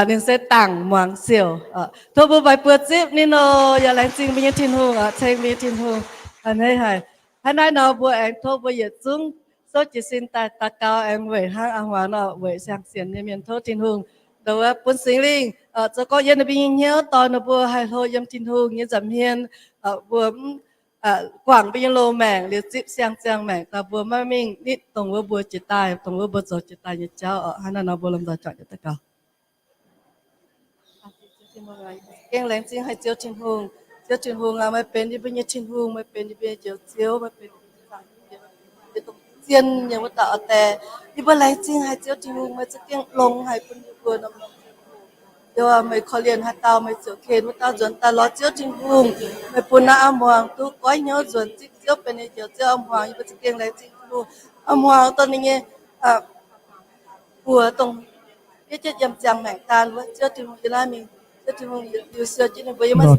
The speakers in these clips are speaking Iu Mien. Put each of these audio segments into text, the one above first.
Ninh se dangc muangx siouc. Tov mbuo maaih buoz zipv ninh oc. Yaac laengz zingh mbuo nyei Tin-Hungh oc, ceng mbuo nyei Tin-Hungh. A'hneiv haic. Hnangv naaiv nor mbuo aengx tov mbuo yietc zungv souv jiez sin daaih daux gaux aengx weic hnangv a'hmuangx nor weic siang-sienx nyei mienh tov Tin-Hungh nduov bun Singx Lingh zoux gorngv yiem ninh mbuo nyei hnyouv dorh ninh mbuo haih hlo yiem Tin-Hungh nyei nza'hmien, mbuo mv guangc mbuo nyei loz-maengc liuz zipv siang-ziangh maengc daaih mbuo maiv mingh nitv dongh wuov mbuo jiex daaih, dongh wuov mbuo zoux jiex daaih nyei jauv oc. Hnangv naaiv nor mbuo lomh nzoih juangc jienv daux gaux. Gengh laengz zingh haic Ziouv Tin-Hungh. Ziouv Tin-Hungh aac, meih benx yie mbuo nyei Tin-Hungh, meih benx yie mbuo nyei Njoux Ziouv, meih benx yie mbuo nyei Zaangc Diex, meih benx yie mbuo nyei dongh zien nyei wuov dauh oix deix. Yie mbuo laengz zingh haic Ziouv Tin-Hungh, meih za'gengh longx haic bun yie mbuo norm-norm Ziouv, meih korv-lienh haaix dauh meih ziouc ken wuov dauh nzuonx daaih lorz Ziouv Tin-Hungh. Meih bun naaiv a'hmuangx duqv goiv hnyouv nzuonx zipv Ziouv benx ninh njoux Ziouv a'hmuangx, yie mbuo za'gengh laengz zingh Tin-Hungh. A'hmuangx dongh ninh nyei mbuox dongh fiev jienv yiem ziangh maengc daan wuov Ziouv Tin-Hungh yiem naaiv mingh. Ziouv Tin-Hungh liuz siou jienv ninh mbuo yiem maiv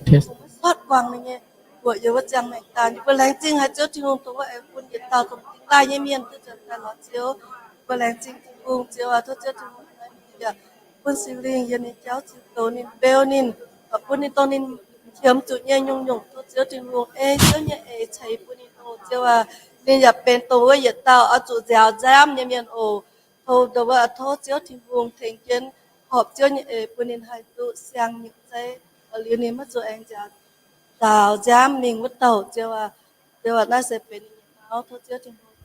sortv guangc ninh nyei mbuox yiem wuov ziangh maengc daan. Yie mbuo laengz zingh haic Ziouv Tin-Hungh dongh wuov aengx bun yietc dauh dongh dingh daaih nyei mienh duqv nzuonx daaih lorz Ziouv. Yie mbuo laengz zingh Tin-Hungh Ziouv aac, tov Ziouv Tin-Hungh bun Singx Lingh yiem ninh jauv zinh doz ninh beu ninh, bun ninh dongh ninh qiemx zuqc nyei nyungc-nyungc tov Ziouv Tin-Hungh ei Ziouv nyei eix ceix bun ninh oc Ziouv aac. Ninh yaac benx dongh wuov yietc dauh oix zuqc nziaaux nziaamv nyei mienh oc. Tov dongh wuov tov Ziouv Tin-Hungh tengx jienv horpc Ziouv nyei eix bun ninh haih duqv siang nyei zeiv, liuz ninh maiv zuqc aengx nziaaux nziaamv mingh wuov douh Ziouv aac. Ziouv aac, naaiv se benx ninh nyei auv, tov Ziouv Tin-Hungh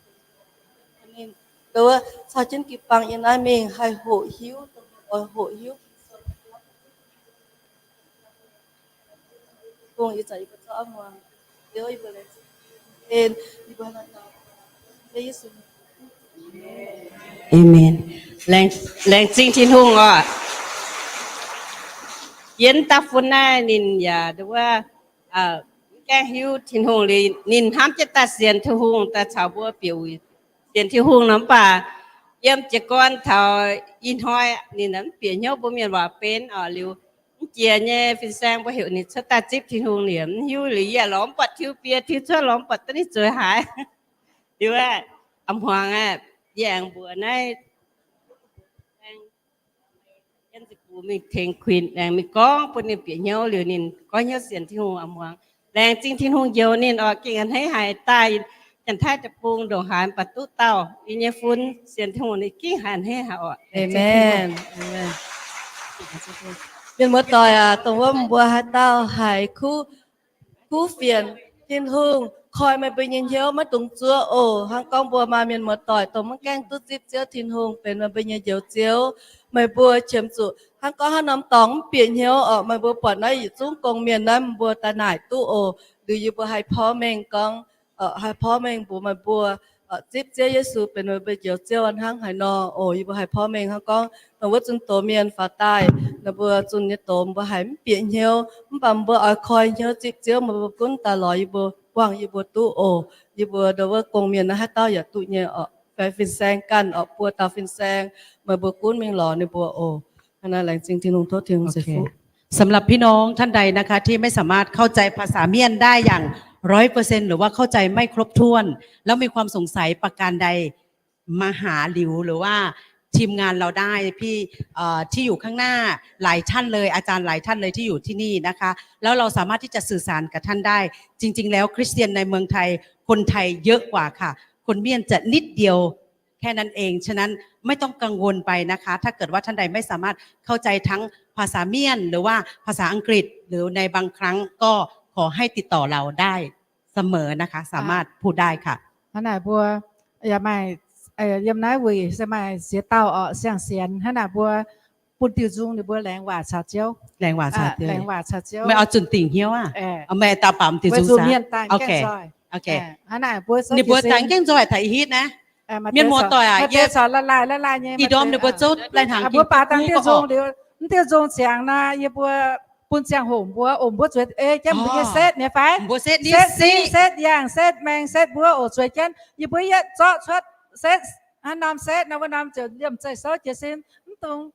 bun ninh dongh wuov caux jienv jiu-baang yiem naaiv mingh haih hoqc hiuv, dongh oix hoqc hiuv Tin-Hungh yie mbuo zorqv a'hmuangx. Ziouv yie mbuo laengz zingh en, yie mbuo Amen. Laengz zingh Tin-Hungh oc. Yiem da'fun naaiv ninh yaac wuov, mv gaengh hiuv Tin-Hungh liuz, ninh hnamv jienv daaih sienx Tin-Hungh daaih caux mbuo bieqc wuic sienx Tin-Hungh nor. Mv baac yiem jiez gorn taux ih hnoi ninh mv bieqc hnyouv mbuo mienh waac benx oc. Liuz mv jiex nyei fin-saeng mbuo heuc ninh cuotv daaih zipv Tin-Hungh liuz, mv hiuv liuz yie lorz mv buatc tiuv bie, tiuv cuotv lorz mv buatc duqv ninh zueiz haaix. Liuz a'hmuangx aeqv, yie aengx mbuox naaiv Janx-Zinh Gux mingh tengx Queen aengx mingh gorngv bun ninh bieqc hnyouv liuz ninh goiv hnyouv sienx Tin-Hungh a'hmuangx. Laengz zingh Tin-Hungh njoux ninh oc. Gengh a'hneiv haic daaih Janx-Taiv Deic-Bung ndongc haaix mv baac duqv dauh yie nyei fun sienx Tin-Hungh ninh gengh haiz a'hneiv haic oc. Amen. Mienh muoz-doic aac, dongh wuov mbuo haaix dauh haiz kuv kuv fienx Tin-Hungh koi meih mbuo nyei hnyouv maiv dungx zuov oc. Hnangv gorngv mbuo maaih mienh muoz-doic dongh maiv gaengh duqv zipv Ziouv Tin-Hungh benx meih mbuo nyei Njoux Ziouv, meih mbuo qiemx zuqc hnangv gorngv haaix norm dorngx mv bieqc hnyouv oc, meih mbuo buatc naaiv yietc zungv gong-mienh naaiv mbuo daaih naaic duqv oc. Liuz yie mbuo haih porv mengh gorngv, haih porv mengh mbuox meih mbuo zipv Ziouv Yesu benx meih mbuo Njoux Ziouv hnangv haaix nor oc. Yie mbuo haih porv mengh hnangv gorngv dongh wuov zunh doz mienh faaux daaih, ninh mbuo zunh nyei doz mbuo haiz mv bieqc hnyouv, mv baac mbuo oix koi hnyouv zipv Ziouv, meih mbuo gunv daaih lorz yie mbuo, buangh yie mbuo duqv oc. Yie mbuo ndongc wuov gong-mienh naaiv haaix dauh yaac duqv nyei oc. Fai fin-saeng ganh oc, buo dauh fin-saeng, meih mbuo gunv mingh lorz ninh mbuo oc. Laengz zingh Tin-Hungh, tov Tin-Hungh ceix fuqv. สำหรับพี่น้องท่านใดนะคะที่ไม่สามารถเข้าใจภาษาเมียนได้อย่างร้อยเปอร์เซ็นต์ หรือว่าเข้าใจไม่ครบถ้วน แล้วมีความสงสัยประการใด มาหาหลิวหรือว่าทีมงานเราได้ พี่เอ่อที่อยู่ข้างหน้าหลายท่านเลย อาจารย์หลายท่านเลยที่อยู่ที่นี่นะคะ แล้วเราสามารถที่จะสื่อสารกับท่านได้ จริงๆแล้วคริสเตียนในเมืองไทย คนไทยเยอะกว่าค่ะ คนเมียนจะนิดเดียวแค่นั้นเอง ฉะนั้นไม่ต้องกังวลไปนะคะ ถ้าเกิดว่าท่านใดไม่สามารถเข้าใจทั้งภาษาเมียน หรือว่าภาษาอังกฤษ หรือในบางครั้งก็ขอให้ติดต่อเราได้เสมอนะคะ สามารถพูดได้ค่ะ Hnangv naaic mbuo yaac maaih, yiem naaiv wuic se maaih ziex dauh oc, siang-sienx. Hnangv naaic mbuo bun diuh nzung ninh mbuo laengz waac caux Ziouv. Laengz waac caux Ziouv. Meih oix zunh dingc hnyouv aqv. Meih daaih baamz diuh nzung saah? Hnangv naaic mbuo ninh mbuo daaih gaengh nzoih taux ih hitv naaiv. Mienh muoz-doic aac, yie ih ndorm ninh mbuo zouv lai hnaangx mbuo baamz dangh diuh nzung liuz, mv diuh nzung ziangx nor, yie mbuo bun ziangh hoc mbuo, ong mbuo zueiz ei jienv mbuo nyei setv nyei fai? Mbuo setv, setv siqv, setv yangh, setv maeng, setv mbuov oc, zueiz jienv. Yie mbuo yietv zorqv cuotv setv, hnangv norm setv nor, wuov norm ziouc liemh zeih souv jiez sin, mv dungx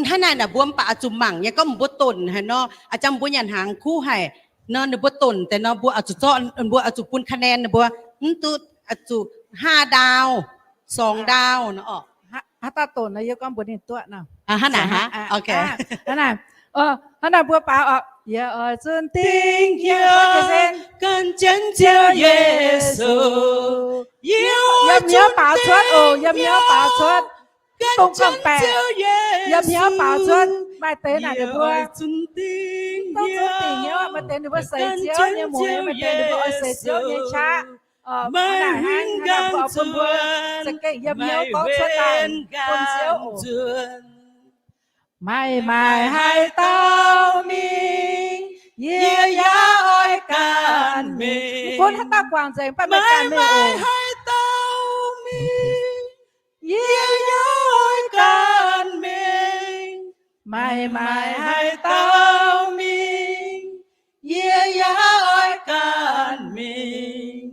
Hnangv naaic naaic mbuo mv baac oix zuqc mangc nyei, gorngv mbuo donc haaix nor, a'jang mbuo nyanc hnaangx kuv haic nor, ninh mbuo donc deix nor, mbuo oix zuqc zorqv, mbuo oix zuqc bun คะแนน ninh mbuo, mv duqv, oix zuqc ห้าดาว, สองดาว nor oc. Haaix dauh donx nor, yie gorngv mbuox ninh duqv nor. Hnangv naaic, hnangv naaic mbuo baaux oc. Yie oix zunh dingc hnyouv gan jienv Ziouv Yesu. Yiem hnyouv baaux cuotv oc, yiem hnyouv baaux cuotv. Dongh gorngv-baeqc, yiem hnyouv baaux cuotv. Maaih deix naaic ninh mbuo dongh zunh dingc hnyouv, maaih deix ninh mbuo seix Ziouv nyei mueiz, maaih deix ninh mbuo oix seix Ziouv nyei qaqv. Mbuo hnangv naaic hnangv, hnangv naaic mbuo oix bun mbuo za'gengh yiem hnyouv gorngv cuotv daaih bun Ziouv oc. Meih maaih haaix dauh mingh, yie yaac oix ganh mingh. Mv gunv haaix dauh guangc nzengc, mv baac meih ganh mingh oc. Yie yaac oix ganh mingh. Meih maaih haaix dauh mingh, yie yaac oix ganh mingh.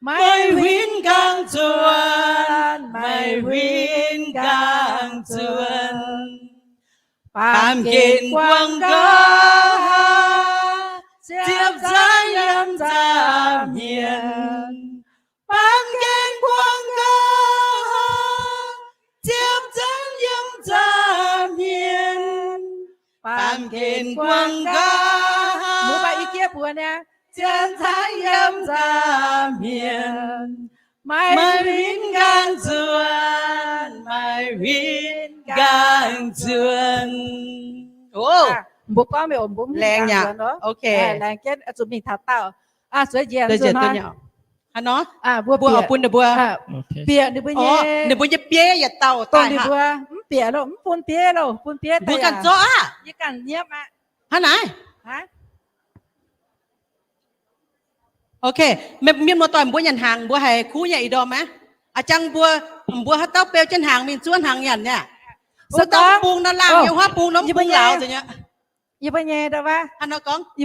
Meih huin nqaang nzuonx, meih huin nqaang nzuonx. Baamh gen guangc nqa'haav, ziepc nzaangc yiem nza'hmien. Baamh gen guangc nqa'haav, ziepc nzaangc yiem nza'hmien. Baamh gen guangc nqa'haav, mbuo maaih i jieqv mbuox niaa, ziepc nzaangc yiem nza'hmien. Meih huin nqaang nzuonx, meih huin nqaang nzuonx. Mbuo gorngv meih oc, mbuo huin nqaang nzuonx oc. Laengz jienv zuqc mingh taux daauh. Zueiz njiec, mbuo bieqc ninh mbuo nyei, ninh mbuo nyei bieiv yietc dauh daaih. Ninh mbuo mv bieqc loh, mv bun bieiv loh, bun bieiv daaih. Mbuo ganh zorqv aqv. Yie ganh nyiemv aqv. Hnangv naaiv. Ok, mienh muoz-doic, mbuo nyanc hnaangx mbuo haih kuv nyei ih ndorm aqv. A'jang mbuo, mbuo haaix dauh beu jienv hnaangx mingh zuov hnaangx nyanc nyei aqv. Se gorngv bung nor laangh nyei, huaav bung nor mv bung lauz nzengc nyei. Yie mbuo nyei, yie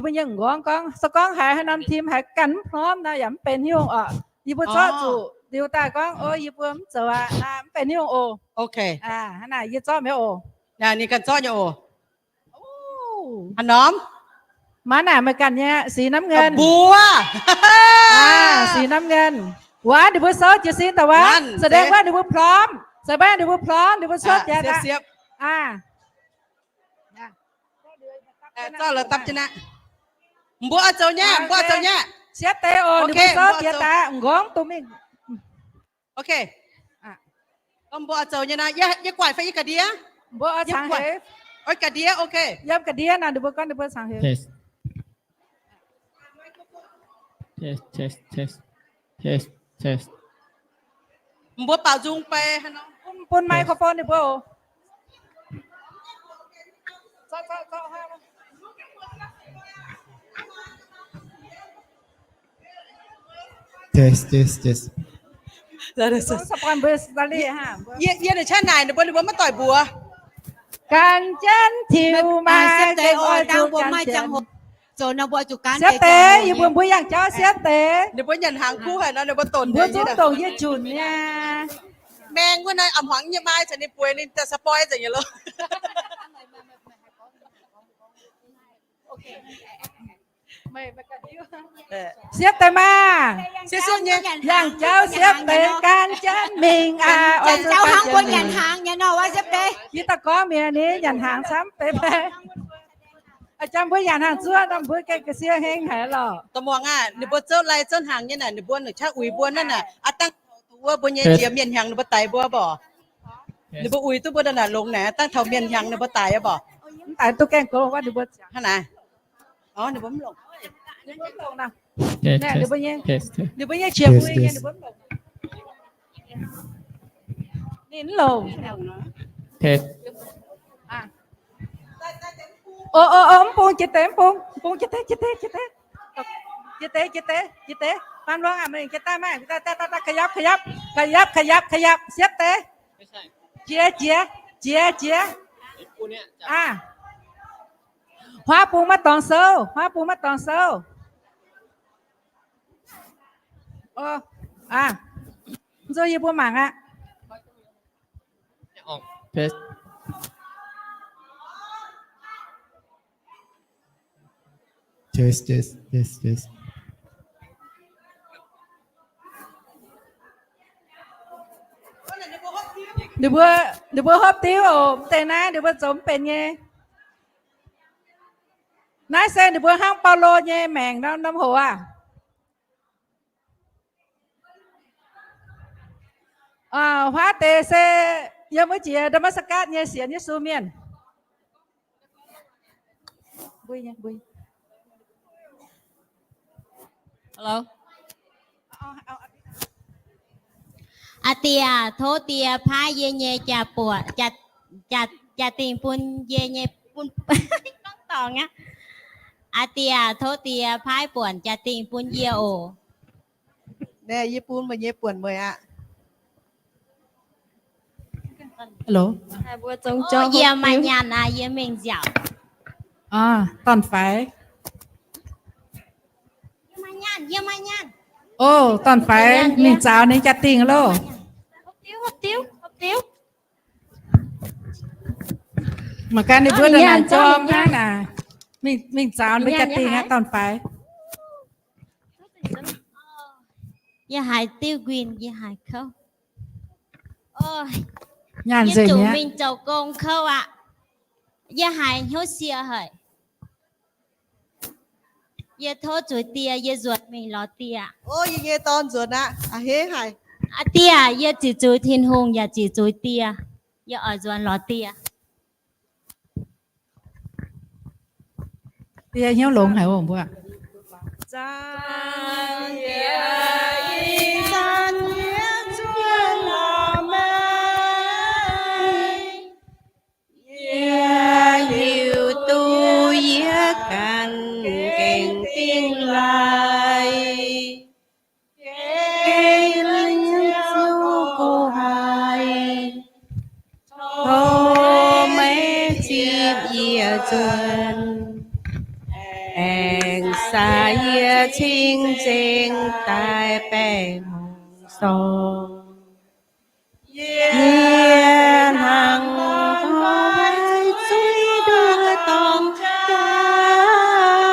mbuo nyei m'nqorngv gorngv, se gorngv haiz haaix norm tim haiz ganh mv pronv nor, yaac mv benx haaix nyungc oc. Yie mbuo zorqv zuqc liuz daaih gorngv, o, yie mbuo mv zoux aqv, mv benx haaix nyungc oc. Hnangv naaic yie zorqv mi'aqv oc. Ninh ganh zorqv nyei oc. Haaix norm? Maiv naaic meih ganh nyei, สีน้ำเงิน. Mbuo สีน้ำเงิน. Wuov ninh mbuo souv jiez sin daaih wuov, แสดงว่า ninh mbuo pronv, แสดงว่า ninh mbuo pronv, ninh mbuo souv jiez daaih. Zorqv la'dapv jienv aqv. Mbuo oix zoux nyei, mbuo oix zoux nyei. Siepv deix oc, ninh mbuo souv jiez daaih, m'nqorngv dongh mingh. Ok. Gorngv mbuo oix zoux nyei nor, yie guaaic fai yie ga'ndiev? Mbuo oix cangx heix. Oix ga'ndiev, ok. Yiem ga'ndiev nor, ninh mbuo gorngv ninh mbuo cangx heix. Test, test, test. Test, test. Mbuo baaux nzung fai haaix nor? Bun microphone ninh mbuo oc. Test, test, test. Yie, yie ninh caaiv naaic ninh mbuo, ninh mbuo maiv doic mbuox. Gan jienv tiux maaih siepv deix oix zuqc gan jienv. Siepv deix, yie mbuo mbuo yangh jauv siepv deix. Ninh mbuo nyanc hnaangx kuv haic nor, ninh mbuo donx, mbuo zungv donx yie junc nyei. Maeng wuov naaiv a'hmuangx nyei maaih caux ninh bueix ninh daaih สปอย nzengc nyei loh. Siepv deix maah. Yangh jauv siepv deix gan jienv mingh aqv. Yie daaih gorngv mi'aqv, ninh nyanc hnaangx camv deix maah. A'jang mbuo nyanc hnaangx zuov nor, mbuo gengh ga'sie heng haic lorqc. Da'muangx aah, ninh mbuo zouv lai zouv hnaangx nyei naaic, ninh mbuo nor qaqv uix mbuo naaiv naaic, aav dangh wuov mbuo nyei jiex mienh hnyangx ninh mbuo daix mbuo mborqc. Ninh mbuo uix duqv mbuo naaic longx naaic, dangh taux mienh hnyangx ninh mbuo daix mborqc. Mv daix duqv gaengh gox wuov ninh mbuo. Hnangv naaic. Orv, ninh mbuo mv longc. Ninh mbuo nyei qiex uix nyei, ninh mbuo mv longc. Ninh mv longc. O, o, o, mv bung jiex deix, mv bung, mv bung jiex deix, jiex deix, jiex deix. Jiex deix, jiex deix, jiex deix. Faan Luang aac, mingh jiex daaih maah. Daaih, daaih, daaih, ขยับ ขยับ ขยับ ขยับ ขยับ siepv deix. Jiex, jiex, jiex, jiex. Aa, huaav bung maiv dorngx souv, huaav bung maiv dorngx souv. Aa, nzunc yie mbuo mangc aqv. Test, test, test, test. Ninh mbuo, ninh mbuo hopv diuv oc. Mv deix naaiv ninh mbuo zoux mv benx nyei. Naaiv se ninh mbuo hnangv Baulo nyei maengc norm norm hoc aah. Huaav deix se yiem wuov jiex Nda^matv^gatc nyei sienx Yesu mienh. Aa Die aac, tov Die paaiv yie nyei jaa-buonc, jaa, jaa, jaa-dingh bun yie nyei, bun, gorngv dorngc aqv. Aa Die aac, tov Die paaiv buonc jaa-dingh bun yie oc. Naaiv yie bun meih nyei buonc meih aqv. Hello. Yie maaih nyaanh aqv, yie mingh nziaauc. Dorn-faix. Yie maaih nyaanh, yie maaih nyaanh. O, dorn-faix mingh zaux ninh jaa-dingh loh. Mangc gaax ninh mbuo naaic jorm hnangv naaic. Mingh, mingh zaux ninh mbuo jaa-dingh aqv, dorn-faix. Yie haiz diuv nquin, yie haiz kouv. Yie zuqc mingh zoux gong kouv aqv. Yie haiz hnyouv sie haic. Yie tov zuiz Die, yie nzuonx mingh lorz Die. Aa Die aac, yie ziqc zuiz Tin-Hungh yaac ziqc zuiz Die. Yie oix nzuonx lorz Die. Die hnyouv longx haic oc mbuo. Yie hiuv duqv yie ganh gengh dingh laaix. Gengh laaix Ziouv go haic. Tov meih zipv yie nzuonx, aengx saah yie cing-nzengc daaih baengh hmuangx sorng. Yie hnangv nqoi zuiz nduov dorngx jauv,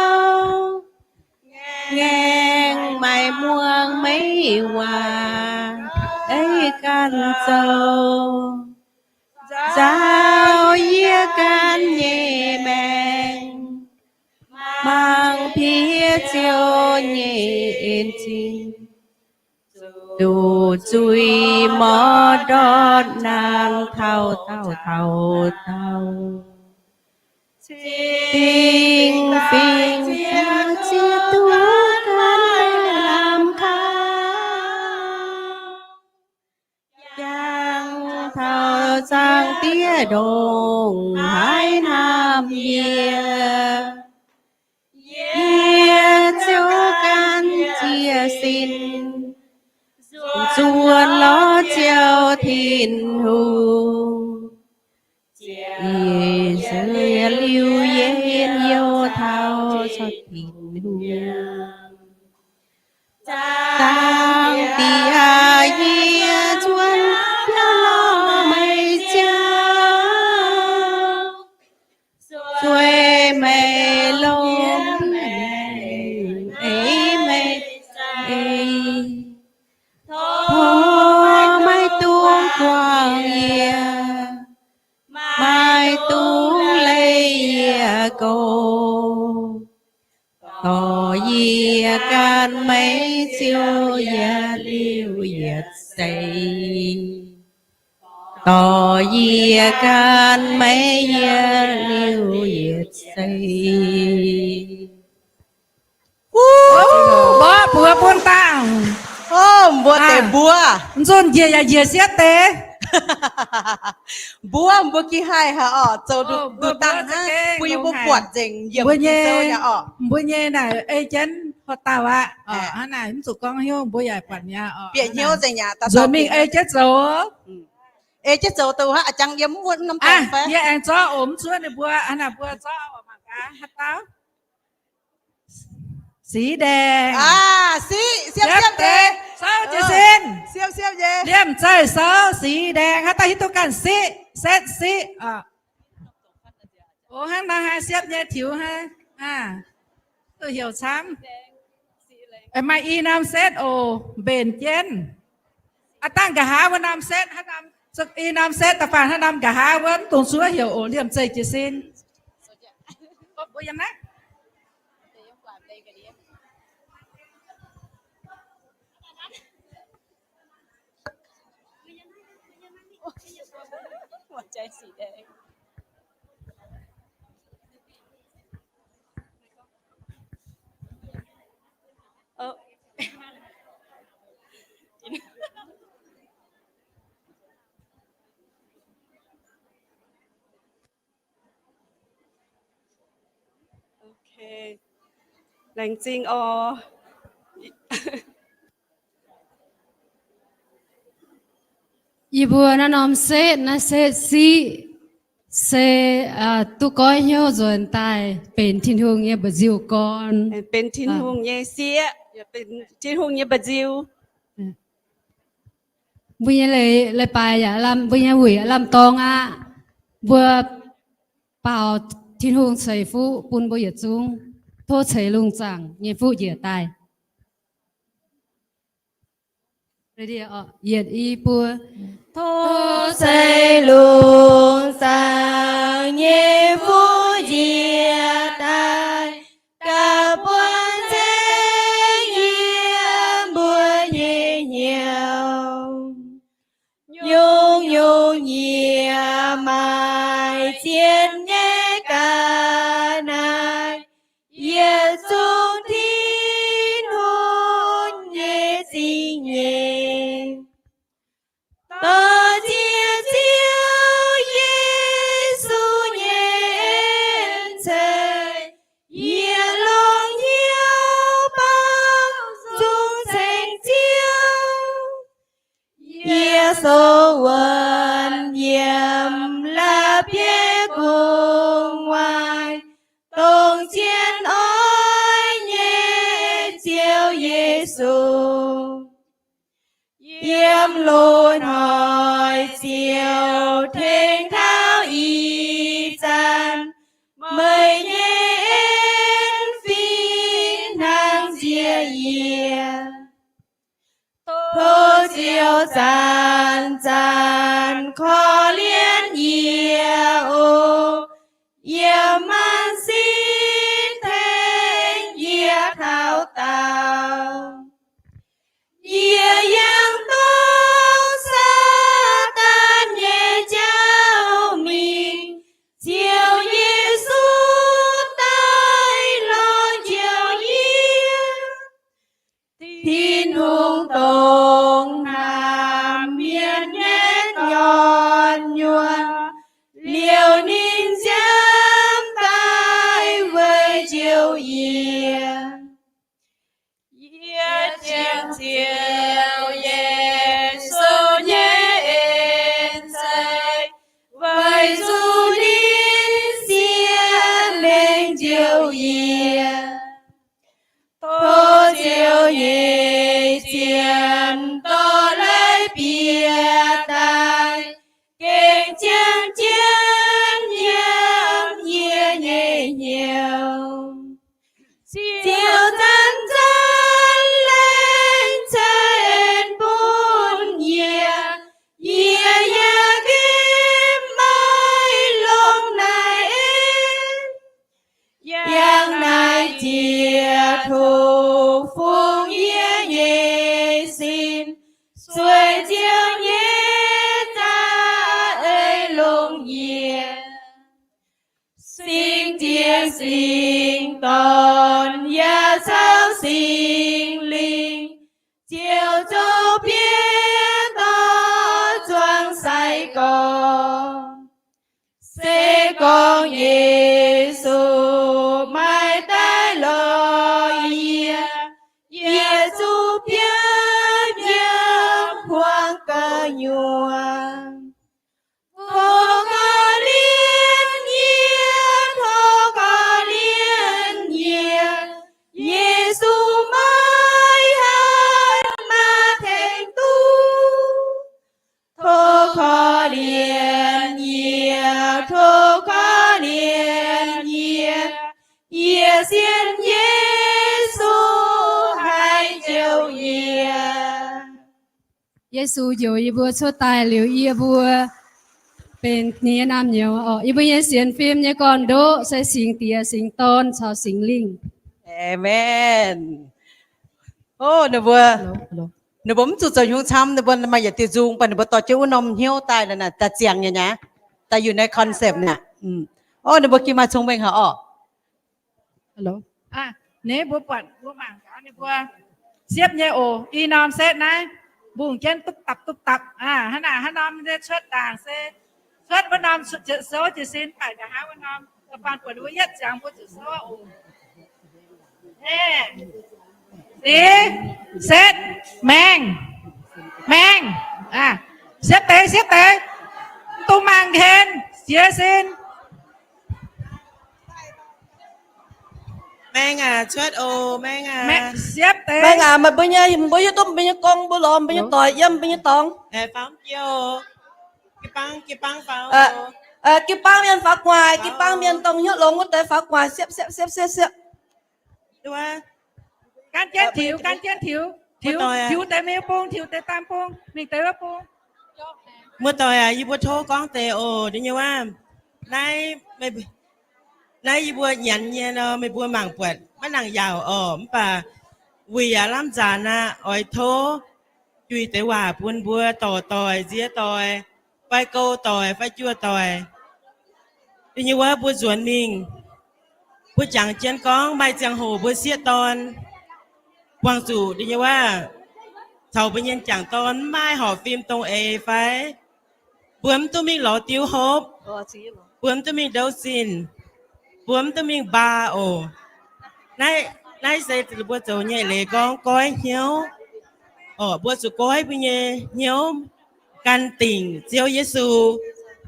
ngaengc maaih muangx meih waac, ei ganh zoux, nzaaux yie ganh nyei maengc, mangc piex Ziouv nyei en zingh. Zuqc zuiz morc ndortv naanc taux daauh taux daauh, cing-fingx Ziouv ziex duqv ganh daaih lamh kaux. Jangx taux Zaangc Diex ndongc haaix hnamv yie, yie ziouc gan jiez sin nzuonx lorz Ziouv Tin-Hungh. Ziec liuz yie en youh taux Tin-Hungh. Zaangc Diex, yie nzuonx biauv lorz meih Ziouv, zueiz meih, longx meih, eix meih, tov maiv dungx buangh yie, maiv dungx leih yie goux. Dorh yie gan meih Ziouv yietc liuz yietc seix. Dorh yie gan meih yietc liuz yietc seix. Mborqv buoz bun dangh. Mbuo deix mbuo. Nzunc njiec yaac njiec siepv deix. Mbuo, mbuo gih haih haic orqc, zoux nduqc dangh hnangv, bun yie mbuo buatc nzengc yiem mbuo nyei, mbuo nyei naaic ei jienv hoc dauh aqv. Hnangv naaic mv zuqc gorngv hnyouv, mbuo yaac buatc mi'aqv orqc. Bieqc hnyouv nzengc aqv. Nzuonx mingh ei jienv zoux. Ei jienv zoux dongh hnangv a'jang yiem wuov norm dorngx fai? Yie aengx zorqv oc, mv cuotv ninh mbuo, hnangv naaic mbuo zorqv oc, mangc gaax haaix dauh. สีแดง siqv, siepv, siepv deix, souv jiez sin, siepv, siepv nyei, liemh zeih souv สีแดง haaix dauh hiuv duqv ganh siqv, setv siqv. O, hnangv naaiv haih siepv nyei tiux haic. Duqv heuc camv. Maaih i norm setv oc, mbenc jienv. Aav dangh nqa'haav wuov norm setv, norm setv da'faanh haaix norm nqa'haav wuov, mv dungx zuov heuc oc, liemh zeih jiez sin. Mbuo yiem naaiv. Laengz zingh oc. Yie mbuo naaiv norm setv, naaiv setv siqv se duqv goiv hnyouv nzuonx daaih benx Tin-Hungh nyei mba'nziu gorn, benx Tin-Hungh nyei sieqv, benx Tin-Hungh nyei mba'nziu. Mbuo nyei leiz-baaix yaac lamh, mbuo nyei wuic yaac lamh dorng aqv. Mbuo baaux Tin-Hungh ceix fuqv bun mbuo yietc zungv. Tov ceix lungh zaangc nyei fuqv njiec daaih. Yietc i buo. Tov ceix lungh zaangc nyei fuqv njiec daaih, gaax buonv ceng yiem mbuo nyei hnyouv. Nyungc-nyungc nyiemc maaih zien nyei ga'naaiv, yietc zungv Tin-Hungh nyei zingh nyeic. Dorh Ziouv Yesu nyei en ceix, yie longx hnyouv bangc zungv ceng Ziouv. Yie sou wuonx yiem la'bieiv gu'nguaaic, dongh zien oix nyei Ziouv Yesu. Yiem loz-hnoi Ziouv tengx taux ih zanc, meih nyei en fih hnangv nziex yie. Tov Ziouv zanc-zanc korv-lienh yie oc. Yie maanc sin tengx yie taux daauh. Yie yangh dongh Saadaan nyei jauv mingh, Ziouv Yesu daaih lorz njoux yie. Tin-Hungh dongh hnamv mienh nyei njorn nyuonh, liouh ninh nziaamv daaih weic njoux yie. Yie jangx Ziouv Yesu nyei en ceix, weic zuqc ninh sienx lengc njoux yie. Tov Ziouv nyei zien dorh leiz-bieqc daaih, gengh janx-janx nyiemc yie nyei hnyouv. Ziouv zanc-zanc lengc ceix en bun yie, yie yaac nqemh maiv longc naaiv en. Yangh naaiv jiex tov fungx yie nyei sin, sueih Ziouv nyei za'eix longc yie. Singx Diex, Singx Dorn, yaac caux Singx Lingh, Ziouv zoux bieiv dorh zuangx sai-gorx. Se gorngv Yesu maiv daaih lorz yie, yie zuqc biauv nyiemc hmuangx gu'nyuoz. Tov korv-lienh yie, tov korv-lienh yie, Yesu maiv haih maaih tengx duqv. Tov korv-lienh Yesu njoux yie mbuo cuotv daaih liuz, yie mbuo benx ninh nyei naamh nyouz orqc. Yie mbuo nyei sienx fim nyei gorn-ndoqv se Singx Diex, Singx Dorn caux Singx Lingh. Amen. O, ninh mbuo, ninh mbuo mv zuqc zoux hnyungx camv, ninh mbuo maaih yietc diuh nzung, mv baac ninh mbuo dorh jienv wuov norm hnyouv daaih, daaih ziangx nyei aqv, daaih yiem naaiv concept naaic. O, ninh mbuo gengh maaih cong-mengh haic orqc. Ninh mbuo buatc mbuo mangc gaax ninh mbuo siepv nyei oc. I norm setv naaiv mbungh jienv duqv dapc duqv dapc aqv. Hnangv naaic, haaix norm nyei cuotv ndaangc se cuotv wuov norm ziepc souv jiez sin, mv baac nqa'haav wuov norm, da'faanh buatc ninh mbuo yietv ziangx mbuo ziepc souv oc. Setv, maengh, maengh, siepv deix, siepv deix, mv dungx mangc henv, jiez sin. Maengh aac, cuotv oc, maengh aac. Siepv deix. Maengh aac, meih mbuo nyei, mbuo hiuv duqv mbuo nyei gong, mbuo lorz mbuo nyei doic yiem mbuo nyei dorngx. Jiu bang, jiu bang faaux, jiu bang mienh faaux gu'nguaaic, jiu bang mienh dongh hnyouv longx wuov deix faaux gu'nguaaic, siepv, siepv, siepv, siepv, siepv. Gan jienv tiux, gan jienv tiux, tiux deix mingh bung, tiux deix daaih bung, mingh deix wuov bung. Muoz-doic aac, yie mbuo tov gorngv deix oc. Da'nyeic waac, naaiv, naaiv yie mbuo nyanc nyei nor, meih mbuo mangc buatc maiv nangc yaauc orqc, mv baac wuic yaac lamh nzaanx aqv. Oix tov juix deix waac bun mbuo dorc doic, nziex doic, fai gouv doic, fai juoh doic. Da'nyeic wuov mbuo nzuonx mingh, mbuo jangx jienv gorngv maaih ziangh hoc mbuo sieqv dorn buangh zuqc da'nyeic wuov caux mbuo nyei m'jangc dorn mv maaih horpc fim dongh eix fai mbuo mv duqv mingh lorz diuv hopv, mbuo mv duqv mingh ndouv zinh, mbuo mv duqv mingh mbaa oc. Naaiv, naaiv se mbuo zoux nyei leiz gorngv goiv hnyouv. Orqc, mbuo zuqc goiv mbuo nyei hnyouv gan dingc Ziouv Yesu.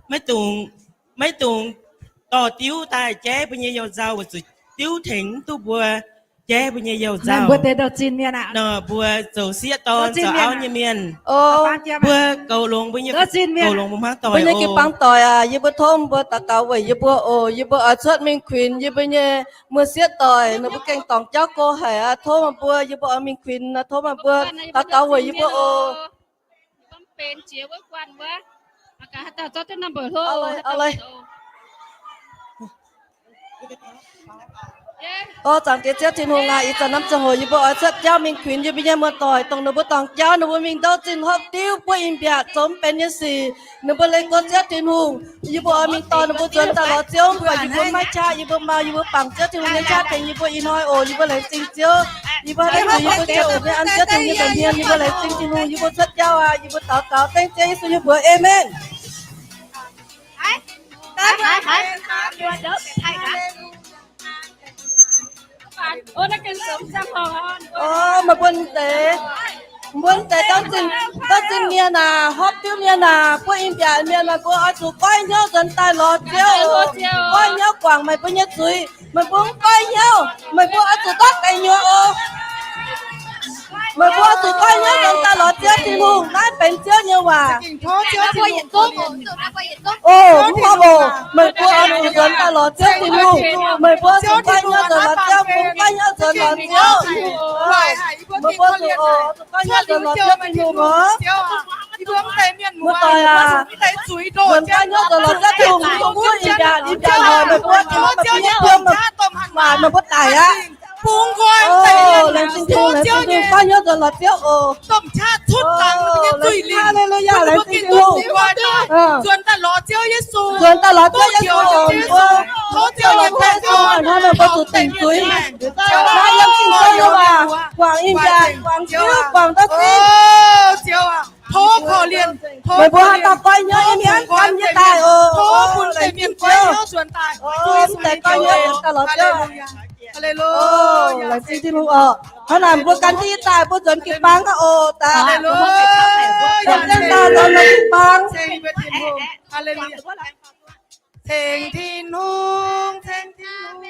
Maiv dungx, maiv dungx dorh diuv daaih jaiv mbuo nyei you-nzauh, weic zuqc diuv tengx mv duqv mbuo jaiv mbuo nyei you-nzauh. Nor mbuo zoux sieqv dorn zoux auv nyei mienh, mbuo goux longx mbuo nyei, goux longx mbuo hmuangv doic. Mbuo nyei jiu-baang doic aac, yie mbuo tov mbuo daux gaux weic yie mbuo oc. Yie mbuo oix cuotv mingh kuinx yie mbuo nyei muoz-sieqv doic, ninh mbuo gengh dorngc jauv go haic aqv. Tov meih mbuo, yie mbuo oix mingh kuinx, tov meih mbuo daux gaux weic yie mbuo oc. O, Zaangc Diex Ziouv Tin-Hungh aac, ih zanc norm ziangh hoc yie mbuo oix cuotv jauv mingh kuinx yie mbuo nyei muoz-doic, dongh ninh mbuo dorngc jauv, ninh mbuo mingh ndouv zinh hopv diuv buov in-mbiaatc zoux mv benx nyei sic, ninh mbuo leih go Ziouv Tin-Hungh. Yie mbuo oix mingh dorh ninh mbuo nzuonx daaih lorz Ziouv, mv baac yie mbuo maiv qaqv, yie mbuo mau, yie mbuo bangc Ziouv Tin-Hungh nyei qaqv tengx yie mbuo ih hnoi oc. Yie mbuo laengz zingh Ziouv. Yie mbuo haiz zuqc yie mbuo ziouc oc, maiv an Ziouv Tin-Hungh nyei nza'hmien, yie mbuo laengz zingh Tin-Hungh. Yie mbuo cuotv jauv aac, yie mbuo daux gaux dengv Ziouv Yesu nyei mbuox, aamen. O, meih mbuo deix, mbuo deix ndouv zinh, ndouv zinh mienh aac, hopv diuv mienh aac, buov in-mbiaatc mienh aac, mbuo oix zuqc goiv hnyouv nzuonx daaih lorz Ziouv oc. Goiv hnyouv guangc meih mbuo nyei zuiz. Meih mbuo mv goiv hnyouv, meih mbuo oix zuqc ndortv deic nyuoz oc. Meih mbuo oix zuqc goiv hnyouv nzuonx daaih lorz Ziouv Tin-Hungh. Naaiv benx Ziouv nyei waac. O, mv horpc oc. Meih mbuo oix zuqc nzuonx daaih lorz Ziouv Tin-Hungh. Meih mbuo zuqc goiv hnyouv nzuonx lorz Ziouv, bun goiv hnyouv nzuonx lorz Ziouv. Meih mbuo zuqc oc, zuqc goiv hnyouv nzuonx lorz Ziouv Tin-Hungh oc. Muoz-doic aac, nzuonx goiv hnyouv nzuonx lorz Ziouv Tin-Hungh, mbuo in-mbiaatc, in-mbiaatc hoic meih mbuo, meih mbuo nyei buom, maac meih mbuo daic aqv. O, laengz zingh Tin-Hungh, laengz zingh Tin-Hungh, goiv hnyouv nzuonx lorz Ziouv oc. Haleluya, laengz zingh Tin-Hungh. Nzuonx daaih lorz Ziouv Yesu oc, mbuo, mbuo longc Ziouv Yesu hnoi meih mbuo zuqc dingc zuiz. Naaiv yiem Ging-Sou nyei waac, guangc in-mbiaatc, guangc diuv, guangc ndouv zinh. Meih mbuo haaix dauh goiv hnyouv yiem hnyouv gan nyei daaih oc. Laengz zingh Ziouv. Mv deix goiv hnyouv nzuonx daaih lorz Ziouv. Laengz zingh Tin-Hungh oc. Hnangv naaic mbuo gan jienv daaih, mbuo nzuonx jiu-baang aqv oc. Daaih, nzuonx jienv daaih, nzuonx jiu-baang. Ceng Tin-Hungh, ceng Tin-Hungh,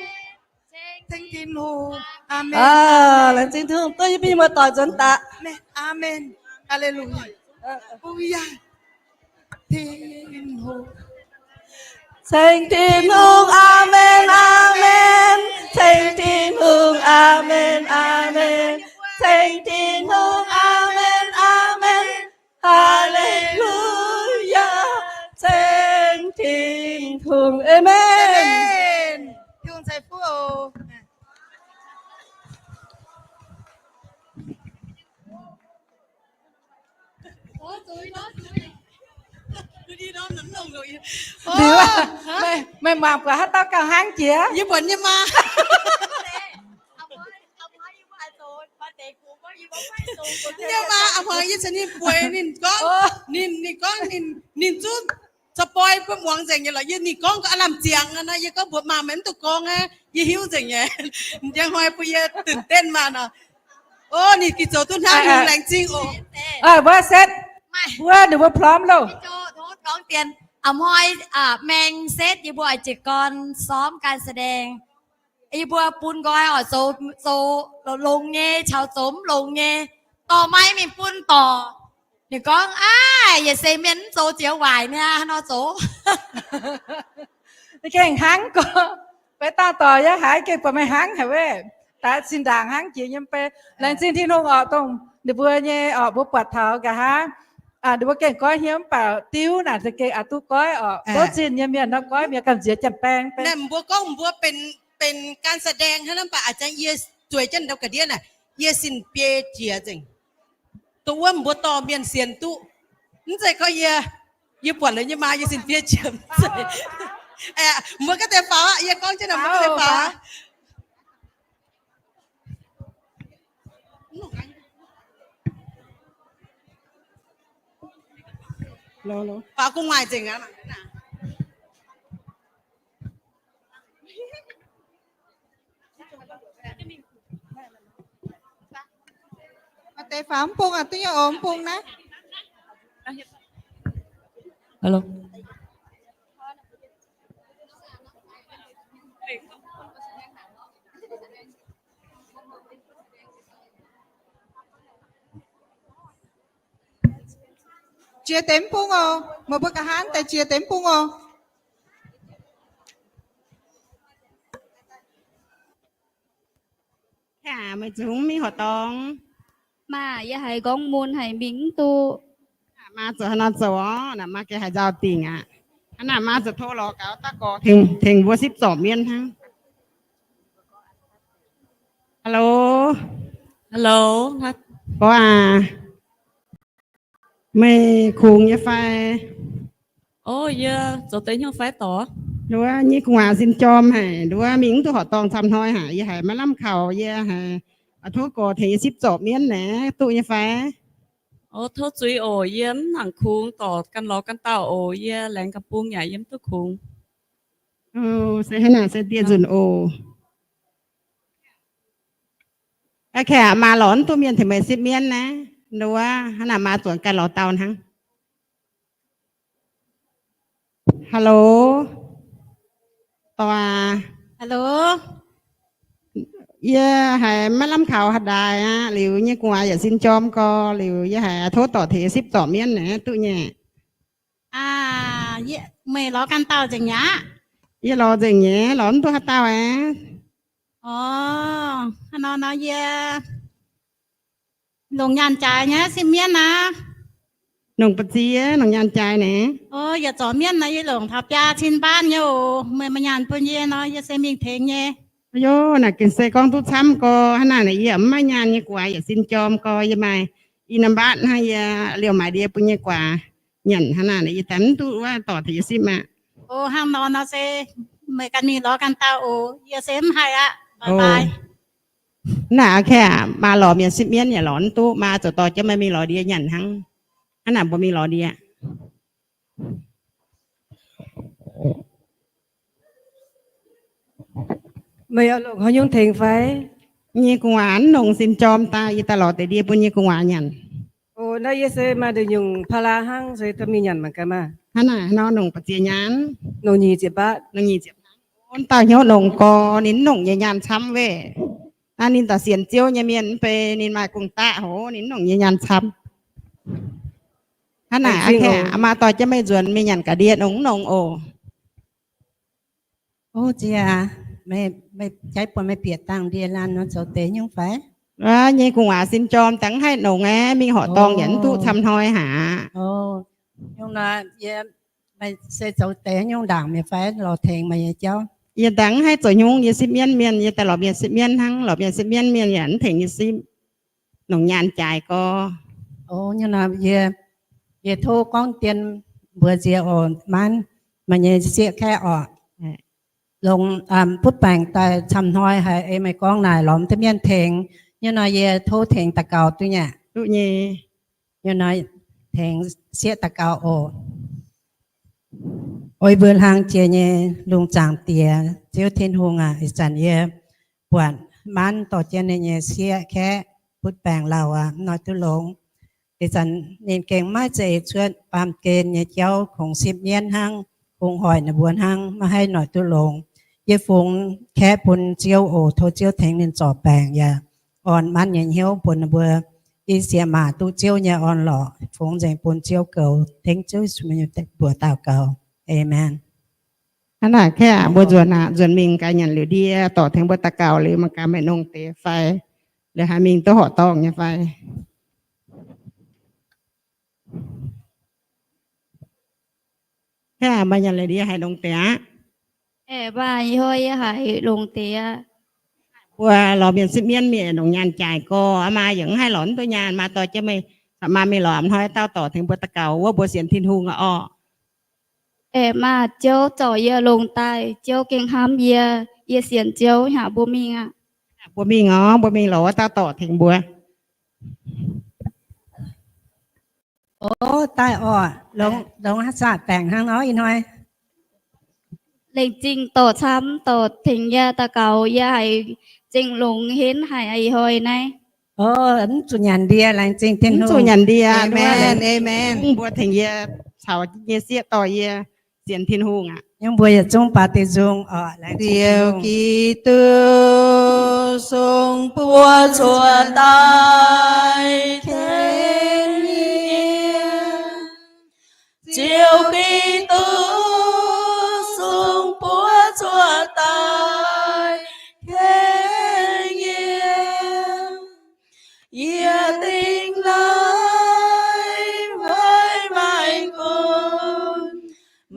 ceng Tin-Hungh. Aamen. Laengz zingh Tin-Hungh, duqv yie mbuo nyei muoz-doic nzuonx daaih. Aamen. Haleluya. Ceng Tin-Hungh, aamen, aamen. Ceng Tin-Hungh, aamen, aamen. Ceng Tin-Hungh, aamen, aamen. Tin-Hungh. Aamen. Aamen. Tin-Hungh ceix fuqv oc. Liuz, meih, meih mangc buatc haaix dauh gauh hnangv jiex? Yie buatc nyei maa. Nyei maa, a'hnoi yie caux ninh bueix, ninh gorngv, ninh, ninh gorngv ninh, ninh zungv สปอยล์ bun muangx nzengc nyei lorqc. Yie, ninh gorngv aav lamh ziangx nor, yie gorngv mbuox maa, meih mv dungx gorngv aqv, yie hiuv nzengc nyei. Njang hnoi bun yieตื่นเต้น maah nor. O, ninh gengh zoux duqv hnangv, laengz zingh oc. Wuov setv, wuov ninh mbuo พร้อม loh. A'hnoi maeng setv yie mbuo oix jiez gorn ซ้อมการแสดง. Yie mbuo bun nqoi oix zoux, zoux longx nyei caux zoux mv longx nyei. Dorh maiv mingh bun dorc. Ninh gorngv, Aav, yaac se mienh mv zoux ziex waaic niaa, nor zoux. Gengh hnangv gorx, beiv dangh dorc yaac haiz gengh buatc meih hnangv haic wuov. Daaih zinh ndaangc hnangv jiex nyei mv bei. Laengz zingh Tin-Hungh orqc, dongh ninh mbuo nyei orqc, mbuo buatc taux nqa'haav ninh mbuo gengh goiv hnyouv mv baac diuv naaic za'gengh aqc duqv goiv orqc. Tov zinh nyei mienh nor goiv mienh gamh nziex janx-baeng. Mbuo gorngv mbuo benx, benx การแสดง hnangv, mv baac a'jang yie zueiz jienv ndau ga'ndiev naaic, yie sin biei jiex nzengc. Dongh wuov mbuo dorh mienh sienx duqv. Mv zeiz gorngv yie, yie buatc liuz nyei maa yie sin biei jiex mv zeiz. Mbuo gaav deix faaux aqv, yie gorngv jienv naaic mbuo gaav deix faaux aqv. Faaux gu'nguaaic nzengc aqv. Maaih deix faaux mv bung aqv, duqv nyei oc, mv bung naaiv. Jiex deix mv bung oc. Meih mbuo nqa'haav deix jiex deix mv bung oc. Meih zuqc mingh horqc dorngx. Maa, yie haiz gorngv mun haic mingh mv duqv. Maa zuqc haaix nor zoux orqc? Naaic maa gengh haiz nzauh dingc aqv. Hnangv naaic maa zuqc tov lorz gaux daaih gorx tengx mbuo sipv zorpc mienv hnangv. Hello. Hello. Gorx aac, meih kungx nyei fai? O, yie zoux deix hnyouv fai dorc? Nduov nyei gu'nguaaz sin jorm haic, nduov mingh mv duqv horqc dorngh camv hnoi haic. Yie haiz maiv lamh kaux, yie haiz tov gorx tengx yie sipv zorpc mienv naaic, duqv nyei fai? O, tov zuiz oc. Yie mv nangc kungx dorc, ganh lorz ganh dauh oc. Yie laengz ganh bung yaac yie mv duqv kungx. Se hnangv naaic se dieh nzunc oc. Aa, kaeqv, maa lorz mv duqv mienh tengx meih sipv mienv naaiv. Nduov hnangv naaic maa zuqc ganh lorz dauh hnangv. Hello. Dorc aac. Hello. Yie haiz maiv lamh kaux haaix daaih aqv. Liuz nyei gu'nguaaz yaac sin jorm gorx. Liuz yie haiz tov dorc tengx yie sipv zorpc mienv naaic, duqv nyei? Meih lorz ganh dauh nzengc mi'aqv? Yie lorz nzengc nyei, lorz mv duqv haaix dauh aqv. O, hnangv nor nor yie longc nyaanh jaaix nyei sipv mienv aqv. Longc ba'ziex, longc nyaanh jaaix naaic. O, yietc zorc mienv nor yie longc taux biaa cin mbaanv nyei oc. Meih maaih nyaanh bun yie nor, yie se mingh tengx nyei. Aa, naaic gengh se gorngv duqv camv gorx. Hnangv naaic yie mv maaih nyaanh nyei gu'nguaaz yaac sin jorm gorx. Yie maaih i norm mbaatv hnangv, yie liouh maaiz ndie bun nyei guaax nyanc. Hnangv naaic yie daaih mv duqv wuov dorc tengx yie sipv aqv. O, hnangv nor nor se meih ganh mingh lorz ganh dauh oc. Yie se mv haih aqv. Bye bye. Naaic kaeqv, maa lorz mienh sipv mienv yaac lorz mv duqv. Maa zuqc dorh jienv meih mingh lorz ndie nyanc hnangv. Hnangv naaic mbuo mingh lorz ndie. Meih oix longc haaix nyungc tengx fai? Nyei gu'nguaaz longc sin jorm daaih, yie daaih lorz deix ndie bun nyei gu'nguaaz nyanc. O, naaiv yie se maaih nduqc nyungc ภาระ hnangv, se dorh mingh nyanc mangc gaax maah. Hnangv naaic nor longc ba'ziex nyaanh. Longc nyic ziepc mbaatv. Longc nyic ziepc. Wuov dauh hnyouv longc gorx, ninh mv longc nyei nyaanh camv weih. Naaiv ninh daaih sienx Ziouv nyei mienh mv bei, ninh maaih gong-daqv hoc, ninh mv longc nyei nyaanh camv. Hnangv naaic, maa dorh jienv meih nzuonx mingh nyanc ga'ndiev nongx nongx oc. O, ziex aac, meih jaiv buatc meih bieqc dangh ndie-laanh nor zoux deix nyungc fai? Nyei gu'nguaaz sin jorm dangh haih nongx aeqv, mingh horqc dorngh yaac mv duqv camv hnoi haic. Meih se zoux deix nyungc ndaangc mienh fai lorz tengx meih nyei jauv? Yie ndaangc mv haih zoux nyungc, yie sipv mienv mienh, yie daaih lorz mienh sipv mienv hnangv, lorz mienh sipv mienv mienh yaac mv tengx yie sipv. Longc nyaanh jaaix gorx. O, yie, yie tov gorngv dien mbuox nziex oc, maanv meih nyei sieqv kaeqv oc. Longc butv baengc daaih camv hnoi haiz ei meih gorngv naaic lorz mv duqv mienh tengx, yie nor yie tov tengx daux gaux duqv nyei. Duqv nyei. Yie nor tengx sieqv daux gaux oc. Oix mbuo hlang jiex nyei lungh zaangc Diex, Ziouv Tin-Hungh aac, ih zanc yie buatc maanv dorh jienv ninh nyei sieqv kaeqv butv baengc lauh aqv, mv noic duqv longx. Ih zanc ninh gengh maiv zeiz cuotv baamh gen nyei jauv, kungx sipv mienv hnangv, kungx hoic ninh mbuo hnangv, maiv haih noic duqv longx. Yie fungx kaeqv bun Ziouv oc. Tov Ziouv tengx ninh zorc baengc yaac orn maanv nyei hnyouv bun ninh mbuo i siec maac duqv Ziouv nyei orn-lorqc. Fungx nzengc bun Ziouv goux. Tengx Ziouv Yesu nyei mbuox daux gaux. Aamen. Hnangv naaic kaeqv aqv, mbuo nzuonx aqv, nzuonx mingh gaax nyanc liuz ndie dorc tengx mbuo daux gaux liuz, mangc gaax meih nongh deix fai, liuz haih mingh duqv horqc dorngh nyei fai. Kaeqv aqv, meih nyanc liuz ndie haiz longx deix aqv? Aeqv, baac ih hnoi yie haiz longx deix aqv. Mbuo lorz mienh sipv mienv mienh longc nyaanh jaaix gorx, maa yaac mv haih lorz mv duqv nyaanh. Maa dorh jienv meih, maa mingh lorz a'hnoi dauh dorc tengx mbuo daux gaux wuov mbuo sienx Tin-Hungh aqv orqc. Aeqv, maa, Ziouv zorc yie longx daaih, Ziouv gengh hnamv yie, yie sienx Ziouv. Hnyangx mbuo mingh aqv. Mbuo mingh orqc, mbuo mingh lorz wuov dauh dorc tengx mbuo. O, daaih orqc, longx, longx haaix zanc baengc hnangv nor ih hnoi. Laengz zingh dorc camv, dorc tengx yie daux gaux, yie haiz zingh longx henv haic ih hnoi naaiv. O, mv zuqc nyanc ndie, laengz zingh Tin-Hungh. Mv zuqc nyanc ndie, aamen, aamen. Mbuo tengx yie caux nyei sieqv dorh yie sienx Tin-Hungh aqv. Yiem mbuo yietc zungv baaux diuh nzung orqc. Laengz zingh Tin-Hungh. Ziouv Giduc, sung buo cuotv daaih tengx yie. Ziouv Giduc, sung buo cuotv daaih tengx yie. Yie dingh naaiv weic maaih gunv,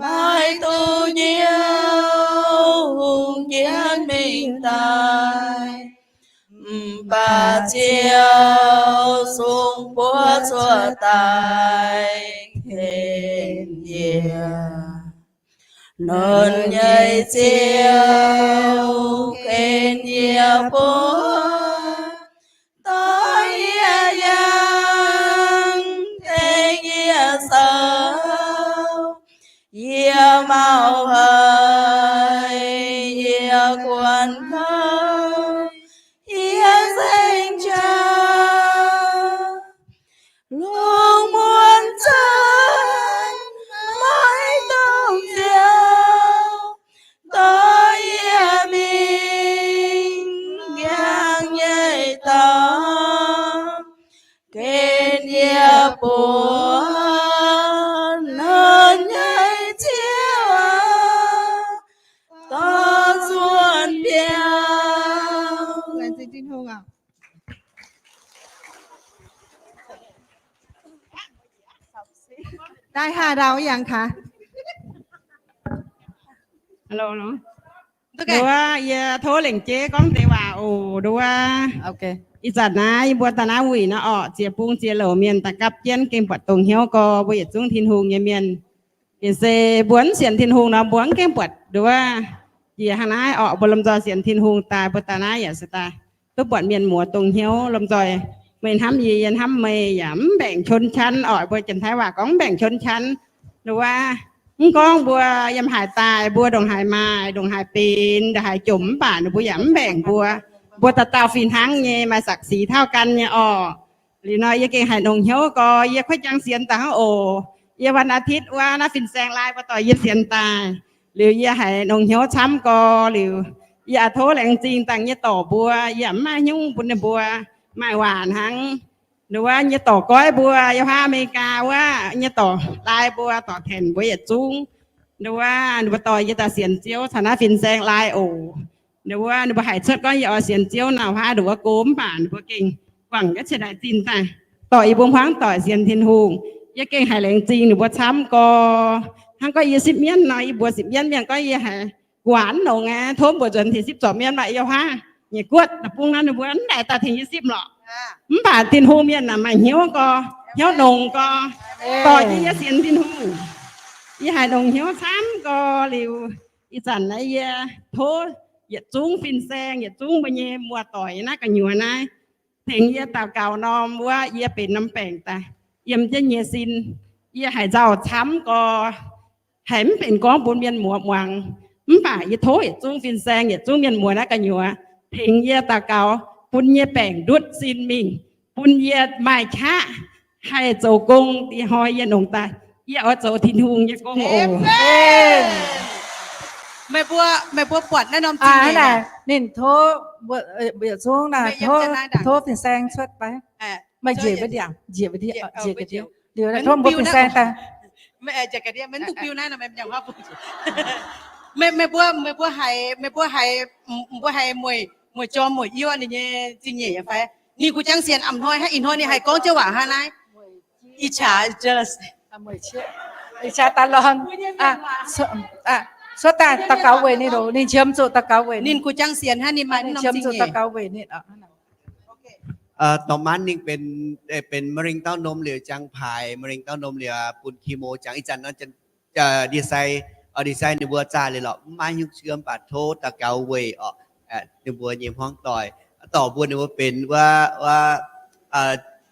maaih duqv Ziouv hungh jienv mingh daaih. Mv baac Ziouv sung buo cuotv daaih tengx yie. Nernh nyei Ziouv ken yie buov, dorh yie yangh tengx yie sou. Yie mauv haic, yie guanh kouv, yie nzengc qaqv. Lungh muonz zanc maiv dungx nziaaux, dorh yie mingh yangh nyei dorngx. Ken yie buov, nernh nyei Ziouv aac, dorh nzuonx biaux. Hello, hello. Nduov, yie tov lengc jeiv gorngv deix waac oc. Nduov, ih zanc naaiv yie mbuo daaih naaiv wuic naaiv orqc, ziex bung ziex louc mienh daaih gapv jienv gengh buatc dongh hnyouv gorx, mbuo yietc zungv Tin-Hungh nyei mienh. Gengh se mbuo mv sienx Tin-Hungh nor, mbuo mv gengh buatc nduov. Jiex hnangv naaiv orqc, mbuo lomh nzoih sienx Tin-Hungh daaih, mbuo daaih naaiv yaac se daaih duqv buatc mienh muoz dongh hnyouv. Lomh nzoih meih hnamv yie, yie hnamv meih, yaac mv mbaengc qon qan orqc. Mbuo Janx-Taiv waac gorngv mv mbaengc qon qan. Nduov, mv gorngv mbuo yiem haaix daaih, mbuo ndongc haaix maaih, ndongc haaix benx, ndongc haaix jomc, mv baac ninh mbuo yaac mv mbaengc mbuo. Mbuo dauh dauh fih hnangv nyei, maaih ศักดิ์ศรี tauv gan nyei orqc. Liuz nor yie gengh haiz nongx hnyouv gorx, yie kuotv jangx sienx daaih hnangv oc. Yie วันอาทิตย์ wuov naaiv fin-saeng laai mbuo dorh yie sienx daaih. Liuz yie haiz nongx hnyouv camv gorx liuz, yie a'tov laengz zingh dangh nyei dorc mbuo, yie mv maaih haaix nyungc bun ninh mbuo maaih waac hnangv. Nduov, nyei dorc goiv mbuo, yie huaav America wuov nyei dorc laai mbuo, dorc Tengx mbuo yietc zungv. Nduov, ninh mbuo dorh yie daaih sienx Ziouv caux naaiv fin-saeng laai oc. Nduov, ninh mbuo haiz cuotv gorngv yie oix sienx Ziouv nor, huaav nduov go mv baac ninh mbuo gengh guangc jienv cien-daix zinh daaih dorh yie mbuo hmuangv doic sienx Tin-Hungh. Yie gengh haiz laengz zingh ninh mbuo camv gorx. Hnangv gorngv yie sipv mienv nor, yie mbuox sipv mienv mienh gorngv yie haiz guaax nongx aqv, tov mbuox nzuonx tengx sipv zorc mienv mv baac yie haav nyei guotv da'bung nor ninh mbuo mv daaih daaih tengx yie sipv lorqc. Mv baac Tin-Hungh mienh naaic maaih hnyouv gau, hnyouv nongx gau, dorh jienv yie sienx Tin-Hungh. Yie haiz longc hnyouv camv gau liuz, ih zanc naaiv yie tov yietc zungv fin-saeng, yietc zungv mbuo nyei muoz-doic naaiv gu'nyuoz naaiv tengx yie daux gaux norm wuov yie benx norm baengc daaih yiem jienv nyei sin. Yie haiz nzauh camv gau, haiz mv benx gorngv bun mienh muoz muangx. Mv baac yie tov yietc zungv fin-saeng, yietc zungv mienh muoz naaiv gu'nyuoz tengx yie daux gaux, bun yie baengc ndutv sin mingh, bun yie maaih qaqv haih zoux gong. Ih hnoi yie longc daaih, yie oix zoux Tin-Hungh nyei gong oc. Meih mbuo, meih mbuo buatc naaiv norm zingh nyeic, ninh tov, mbuo yietc zungv tov fin-saeng cuotv fai. Meih njiec, njiec, njiec ga'ndiev liuz tov mbuo fin-saeng daaih. Meih mbuo, meih mbuo haiz, meih mbuo haiz, mbuo haiz mueic jorm mueic iuv ninh nyei zingh nyeic fai? Ninh guh jangv sienx a'hnoi hnangv ih hnoi ninh haih gorngv jienv waac hnangv naaiv. Ih qaqv, ih qaqv daaih lorqc. Cuotv daaih daux gaux weic ninh oc, ninh qiemx zuqc daux gaux weic ninh. Guh jangv sienx hnangv ninh maaih qiemx zuqc daux gaux weic ninh. Dorh maanv ninh benx, benx มะเร็งเต้านม liuz, jangx paaix มะเร็งเต้านม liuz bun chemo jangx ih zanc nor, ndie-sai, ndie-sai ninh mbuo zaah liuz lorqc, mv maaih nyungc cuotv, mv baac tov daux gaux weic orqc, ninh mbuo nyei hmuangv doic, dorh mbuo ninh mbuo benx wuov, wuov,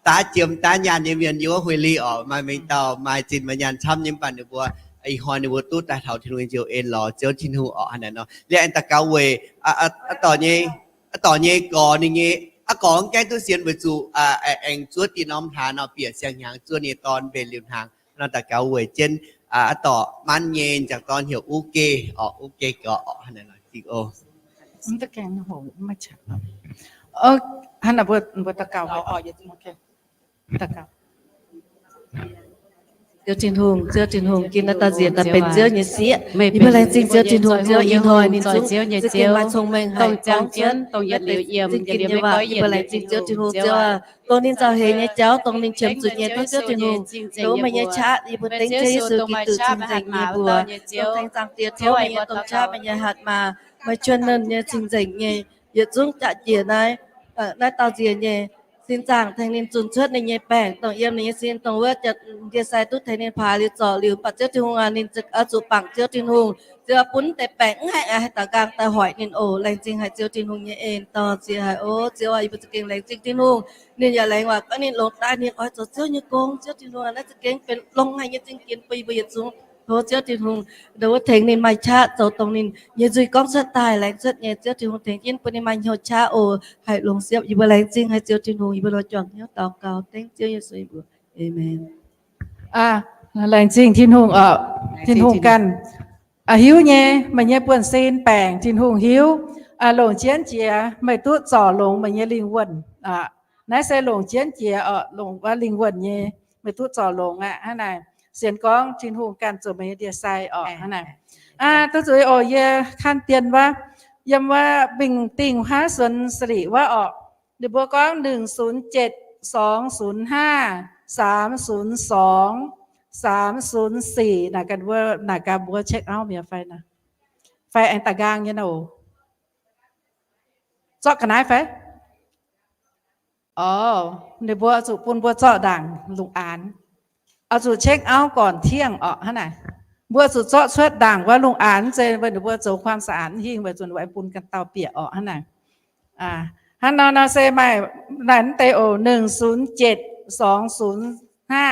daav jiem daav nyaanh nyei mienh yiem wuov huih lieh orqc, maaih mengh dauh maaih zinh maaih nyaanh camv nyei, mv baac ninh mbuo ih hnoi ninh mbuo duqv daaih taux Tin-Hungh nyei njoux en lorz Ziouv Tin-Hungh orqc. Hnangv naaic nor, liuz aengx daux gaux weic, aa, dorh nyei, aa, dorh nyei gorx ninh nyei, aa, gorx mv gaengh duqv sienx weic zuqc aengx zuov dinh norm hlaax nor bieqc siang-hnyangx zuov ninh nyei dorn mbenc liuz hnaangx nor, daux gaux weic jienv, aa, dorh maanv nyei m'jangc dorn heuc Uv Geh orqc, Uv Geh gorx orqc. Hnangv naaic nor, hnangv naaic mbuo, mbuo daux gaux. Ziouv Tin-Hungh, Ziouv Tin-Hungh, ginv naaiv dauh nziex daaih benx Ziouv nyei sieqv. Yie mbuo laengz zingh Ziouv Tin-Hungh, Ziouv ih hnoi ninh zungv za'gengh maaih cong-mengh haih gorngv jienv naaiv benx za'gengh nyei waac. Yie mbuo laengz zingh Ziouv Tin-Hungh, Ziouv aac, dongh ninh nzauh heix nyei jauv, dongh ninh qiemx zuqc nyei, tov Ziouv Tin-Hungh, dongh meih nyei qaqv, yie mbuo dengv Ziouv Yesu Giduc cing-nzengc nyei mbuox, dongh tengx Zaangc Diex tov meih nyei domh qaqv, meih nyei hatc maaz, meih juonh ninh nyei cing-nzengc nyei, yietc zungv jaax njiec naaiv, naaiv dauh nziex nyei sin zaangc, tengx ninh zunc cuotv ninh nyei baengc, dongh yiem ninh nyei sin, dongh wuov ndie-sai duqv tengx ninh paaix liuz zorc liuz, mv baac Ziouv Tin-Hungh aac, ninh oix zuqc bangc Ziouv Tin-Hungh, Ziouv aac, bun mv deix baengc mv haih, haih daux nqaang daaih hoic ninh oc. Laengz zingh haic Ziouv Tin-Hungh nyei en dorh ziex haic oc. Ziouv aac, yie mbuo za'gengh laengz zingh Tin-Hungh. Ninh yaac laengz waac gorngv ninh longx daaih ninh oix zoux Ziouv nyei gong. Ziouv Tin-Hungh aac, naaiv za'gengh benx longx haic nyei zingh ginx bun yie mbuo yietc zungv. Tov Ziouv Tin-Hungh ndongc wuov tengx ninh maaih qaqv zoux dongh ninh nyei nzuih gorngv cuotv daaih laengz cuotv nyei. Ziouv Tin-Hungh tengx jienv bun ninh maaih hnyouv qaqv oc, haih longx siepv. Yie mbuo laengz zingh haic Ziouv Tin-Hungh, yie mbuo lorz juangc hnyouv daux gaux dengv Ziouv Yesu nyei mbuox. Aamen. Laengz zingh Tin-Hungh oc. Tin-Hungh ganh hiuv nyei, meih nyei buonv-sin baengc Tin-Hungh hiuv. Longc jienv jiex meih duqv zorc longx meih nyei lingh wuonh. Naaiv se longc jienv jiex oc, longc wuov lingh wuonh nyei, meih duqv zorc longx aqv. Hnangv naaic, sienx gorngv Tin-Hungh ganh zoux meih nyei ndie-sai oc. Hnangv naaic, duqv zuqc oc. Yie taan dien wuov, yiem wuov Mingh Dingh Huaav Suonx Selic wuov oc, ninh mbuo gorngv หนึ่งศูนย์เจ็ดสองศูนย์ห้าสามศูนย์สองสามศูนย์สี่ naaic gaax mbuo, naaic gaax mbuo check out mi'aqv fai naaic, fai aengx da'nqaang nyei nor. Zorqv ga'naaiv fai? Orv, ninh mbuo zuqc bun mbuo zorqv ndaangc lungh aanx. Oix zuqc check out ก่อนเที่ยง orqc. Hnangv naaic, mbuo zuqc zorqv cuotv ndaangc wuov lungh aanx, zeiz ninh mbuo zoux ความสะอาด hingh weic zuqc oix bun ganh dauh bieqc orqc. Hnangv naaic, hnangv nor nor se maaih naaic mv deix oc, หนึ่งศูนย์เจ็ดสองศูนย์ห้า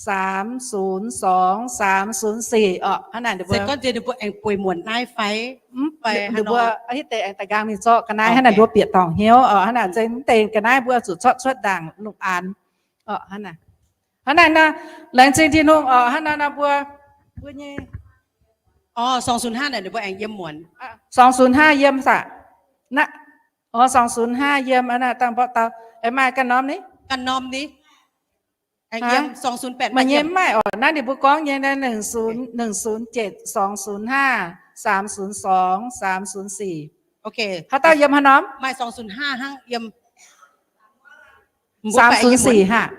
สามศูนย์สองสามศูนย์สี่ orqc. Hnangv naaic ninh mbuo, ninh mbuo aengx bueix muonc naaiv fai? Mv fai, ninh mbuo hitv deix aengx da'nqaang mingh zorqv ga'naaiv. Hnangv naaic mbuo bieqc dorngc hnyouv orqc. Hnangv naaic za'gengh mv deix ga'naaiv mbuo zuqc zorqv cuotv ndaangc lungh aanx orqc. Hnangv naaic, hnangv naaic nor, laengz zingh Tin-Hungh orqc. Hnangv naaic nor mbuo, mbuo nyei สองศูนย์ห้า naaic ninh mbuo aengx yiem muonc. สองศูนย์ห้า yiem saah? Orv, สองศูนย์ห้า yiem. Aa, dangh mborqv dau, aengx maaih ganh norm ni? Ganh norm ni? Meih nyei mv maaih orqc. Naaiv ninh mbuo gorngv nyei หนึ่งศูนย์เจ็ดสองศูนย์ห้าสามศูนย์สองสามศูนย์สี่. Haaix dauh yiem haaix norm? สามศูนย์สี่ haac.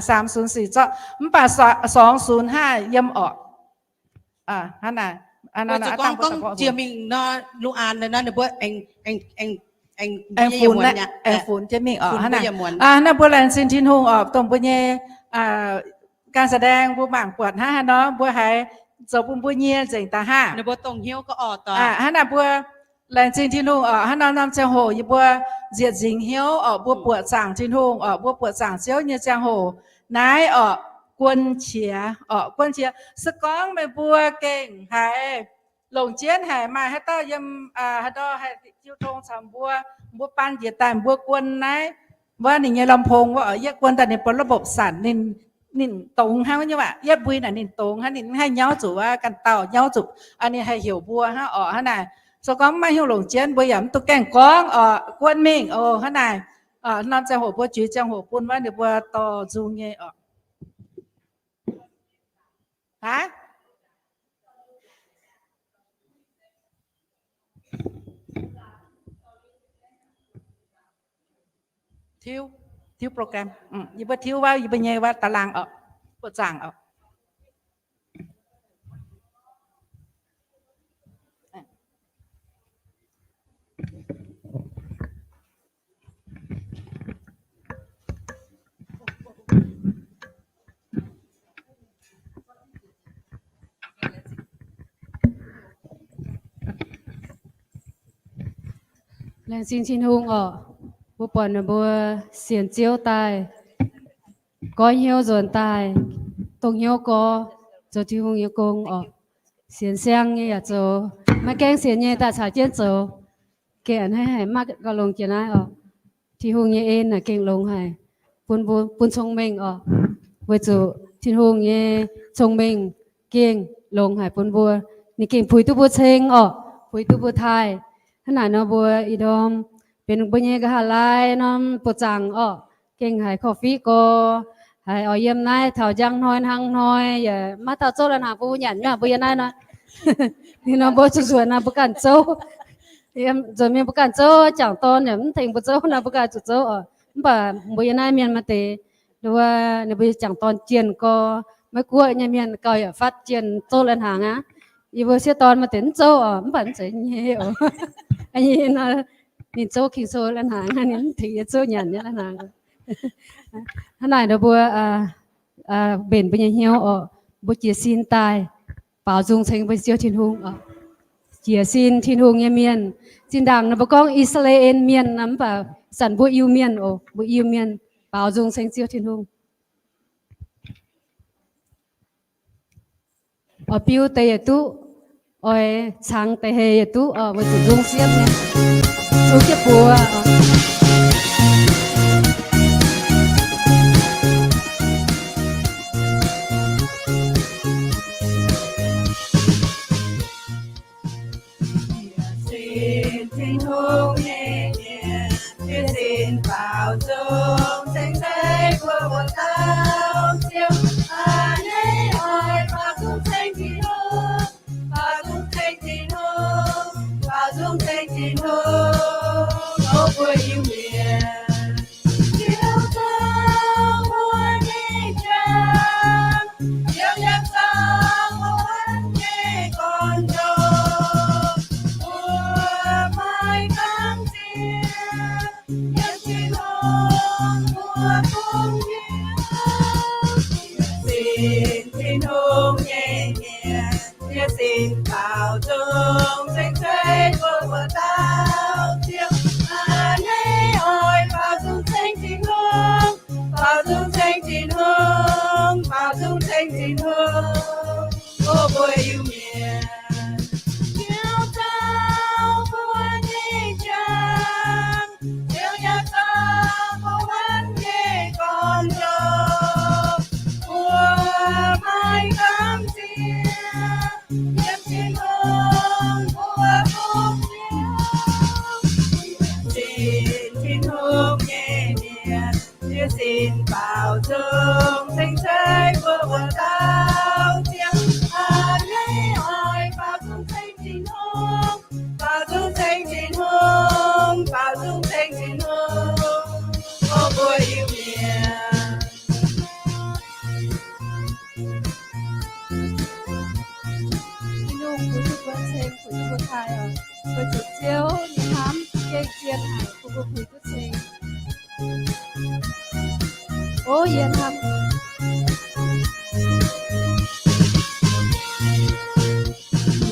สามศูนย์สี่ zorqv, mv baac สองศูนย์ห้า yiem orqc. Hnangv naaic, gorngv jiex mingh nor, lu aan nor ninh mbuo aengx funx, aengx funx jiex mingh orqc. Hnangv naaic mbuo laengz zingh Tin-Hungh orqc, dongh mbuo nyei การแสดง mbuo mangc buatc hnangv haaix nor, mbuo haiz zoux bun mbuo nyie nzengc daaih haah. Hnangv naaic mbuo laengz zingh Tin-Hungh orqc, hnangv nor norm ziangh hoc yie mbuo nzieqc nzingx hnyouv orqc, mbuo buoqc zaangc Tin-Hungh orqc, mbuo buoqc zaangc Ziouv nyei ziangh hoc naaiv orqc, guon qiex orqc, guon qiex. Se gorngv meih mbuo gengh haiz longc jienv haic, maaih haaix dauh yiem haaix ndau haih jiu tong caux mbuo, mbuo baan njiec daaih mbuo guon naaiv, wuov ninh nyei ลำโพง wuov, yie guon daaih ninh bun ระบบสั่น ninh, ninh dongz hnangv nyei waac, yietv mbui naaic ninh dongz hnangv, ninh mv haih nyauv zuqc wuov, ganh dauh nyauv zuqc, ninh haih heuc mbuo hnangv orqc. Hnangv naaic, se gorngv maiv hiuv longc jienv mbuo yaac mv duqv gaengh gorngv orqc, guon mingh oc. Hnangv naaic, norm ziangh hoc mbuo juix ziangh hoc bun wuov ninh mbuo dorh nzung nyei orqc. Aav, tiuv, tiuv program. Yie mbuo tiuv wuov, yie mbuo nyei wuov ตาราง orqc, buoqc zaangc orqc. Laengz zingh Tin-Hungh orqc, mbuo buatc ninh mbuo sienx Ziouv daaih, goiv hnyouv nzuonx daaih, dongh hnyouv gorx, zoux Tin-Hungh nyei gong orqc, sienx siang nyei yaac zoux, maiv gaengh sienx nyei daaih caux jienv zoux. Gengh a'hneiv haic, maiv gauh longx jiex naaiv orqc. Tin-Hungh nyei en naaic gengh longx haic, bun mbuo, bun cong-mengh orqc. Weic zuqc Tin-Hungh nyei cong-mengh gengh longx haic bun mbuo. Ninh gengh puix duqv mbuo ceng orqc, puix duqv mbuo taaih. Hnangv naaic nor mbuo ih ndorm benx mbuo nyei nqa'haav laai norm buoqc zaangc orqc, gengh haiz korv-fiqv gorx, haiz oix yiem naaiv taux njang hnoi hnangv hnoi yaac maiv dauh zouv lai-hnaangx bun mbuo nyanc nyei, mbuo yiem naaiv nor. Ninh nor mbuo zuqc nzuonx nor mbuo ganh zouv. Nzuonx mingh mbuo ganh zouv, jangc dorn yaac mv tengx mbuo zouv nor mbuo ganh zuqc zouv oc. Mv baac mbuo yiem naaiv mienh maaih deix, ninh mbuo jangc dorn jienh gorx, Meiv Guoqv nyei mienh gauh yaac fatv jienh zouv lai-hnaangx aqv. Yie mbuo sieqv dorn maaih deix mv zouv oc, mv baac mv zeiz nyei oc. Ninh zouv Ging-Sou lai-hnaangx, ninh mv tengx yie zouv nyanc nyei lai-hnaangx. Hnangv naaic nor mbuo mbenc mbuo nyei hnyouv oc, mbuo jiez sin daaih, baaux nzung ceng mbuo Ziouv Tin-Hungh oc. Jiez sin Tin-Hungh nyei mienh. Zinh ndaangc nor mbuo gorngv I^saa^laa^en Mienh nor, mv baac zanc mbuo Iu-Mienh oc, mbuo Iu-Mienh baaux nzung ceng Ziouv Tin-Hungh. Oix biu deix yietc duqv, oix cangx deix heix yietc duqv oc, weic zuqc nzung siepv nyei. Zuqc jienv buoz oc. Jiez sin Tin-Hungh nyei mienh, jiez sin baaux nzung ceng zeiv mbuo buoz-dauh Ziouv. A'hneiv oix baaux nzung ceng Tin-Hungh, baaux nzung ceng Tin-Hungh, baaux nzung ceng Tin-Hungh, o mbuo Iu-Mienh. Ziouv zauv mbuo nyei jangx, Ziouv yaac zauv mbuo wuonv nyei gorn-ndoqv. Mbuo maiv gaamv nziex yiem Tin-Hungh mbuo bungx hnyouv. Jiez sin Tin-Hungh nyei mienh, jiez sin baaux nzung ceng zeiv mbuo buoz-dauh Ziouv. A'hneiv oix baaux nzung ceng Tin-Hungh, baaux nzung ceng Tin-Hungh, baaux nzung ceng Tin-Hungh, o mbuo Iu-Mienh. Ziouv zauv mbuo nyei jangx, Ziouv yaac zauv mbuo wuonv nyei gorn-ndoqv. Mbuo maiv gaamv nziex yiem Tin-Hungh mbuo bungx hnyouv. Jiez sin Tin-Hungh nyei mienh, jiez sin baaux nzung ceng zeiv mbuo buoz-dauh Ziouv. A'hneiv oix baaux nzung ceng Tin-Hungh, baaux nzung ceng Tin-Hungh, baaux nzung ceng Tin-Hungh, o mbuo Iu-Mienh. Weic zuqc Ziouv nyei hnamv gengh zien haic, bun mbuo puix duqv cing. O, yie hnamv.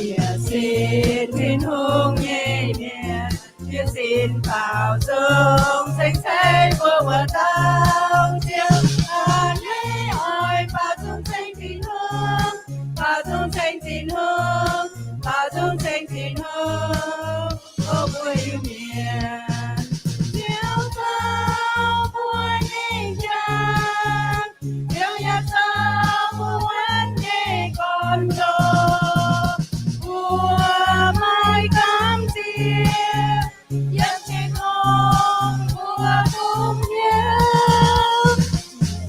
Yie sin Tin-Hungh nyei mienh, yie sin baaux nzung ceng-ceng mbuo wuov dauh Ziouv. Aa, yie oix baaux nzung ceng Tin-Hungh, baaux nzung ceng Tin-Hungh, baaux nzung ceng Tin-Hungh. O mbuo Iu-Mienh, Ziouv caux mbuo nyei jaa, Ziouv yaac caux mbuo wuonv nyei gorn-ndoqv. Mbuo maiv gamh nziex yiem Tin-Hungh mbuo bungx hnyouv.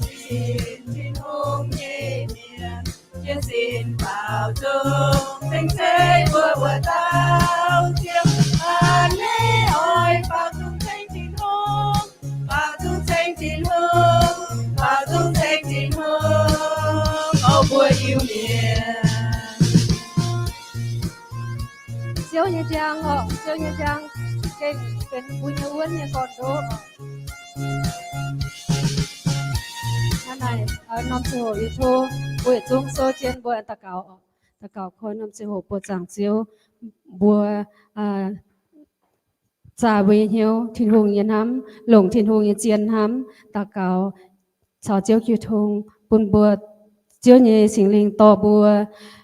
Yie sin Tin-Hungh nyei mienh, yie sin baaux nzung ceng-ceng mbuo wuov dauh Ziouv. Aa, yie oix baaux nzung ceng Tin-Hungh, baaux nzung ceng Tin-Hungh, baaux nzung ceng Tin-Hungh. O mbuo Iu-Mienh, Ziouv nyei njang oc, Ziouv nyei njang gengh benx mbuo nyei wuonv nyei gorn-ndoqv oc. Hnangv naaic, norm ziangh hoc yie tov mbuo yietc zungv souv jienv mbuo daux gaux oc. Daux gaux koi norm ziangh hoc buoqc zaangc Ziouv, mbuo zaah mbuo nyei hnyouv Tin-Hungh nyei hnamv, longc Tin-Hungh nyei zien hnamv daux gaux caux Ziouv jiu tong, bun mbuo Ziouv nyei Singx Lingh dorh mbuo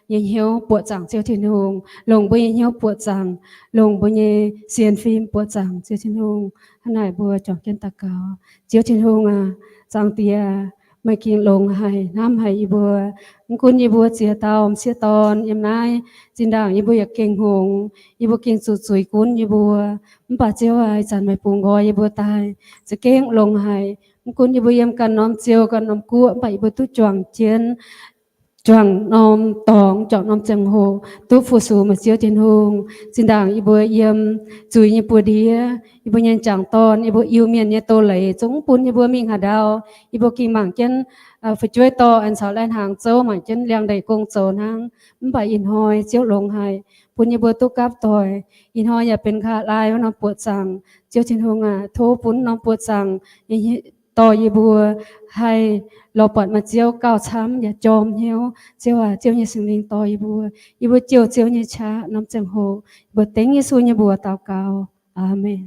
nyei hnyouv buoqc zaangc Ziouv Tin-Hungh, longc mbuo nyei hnyouv buoqc zaangc, longc mbuo nyei sienx fim buoqc zaangc Ziouv Tin-Hungh. Hnangv naaic mbuo juangc jienv daux gaux. Ziouv Tin-Hungh aac, Zaangc Diex, meih gengh longx haic, hnamv haic yie mbuo. Mv gunv yie mbuo ziex dauh m'sieqv dorn yiem naaiv zinh ndaangc yie mbuo yaac gengh hngongx, yie mbuo gengh zuqc zuiz gunv yie mbuo. Mv baac Ziouv aac, ih zanc meih bungx nqoi yie mbuo daaih za'gengh longx haic. Mv gunv yie mbuo yiem ganh norm ziou ganh norm guoqv, mv baac yie mbuo duqv juangc jienv, juangc norm dorngx, juangc norm ziangh hoc duqv fu-sux meih Ziouv Tin-Hungh. Zinh ndaangc yie mbuo yiem zuiz nyei buoz-ndiev, yie mbuo nyei m'jangc dorn, yie mbuo Iu-Mienh nyei doz-leiz zungv bun yie mbuo mingh haaix ndau, yie mbuo gengh mangc jienv fu'jueiv dorh aengx caux laih hnaangx zouv mangc jienv liangx-ndeic gong zoux hnangv. Mv baac ih hnoi Ziouv longx haic, bun yie mbuo duqv gapv doic. Ih hnoi yaac benx nqa'haav laai wuov norm buoqc zaangc. Ziouv Tin-Hungh aac, tov bun norm buoqc zaangc dorh yie mbuo haih lorz buatc meih Ziouv gauh camv yaac jorm hnyouv. Ziouv aac, Ziouv nyei Singx Lingh dorh yie mbuo. Yie mbuo jouh Ziouv nyei qaqv norm ziangh hoc, yie mbuo dengv Yesu nyei mbuox daux gaux. Aamen.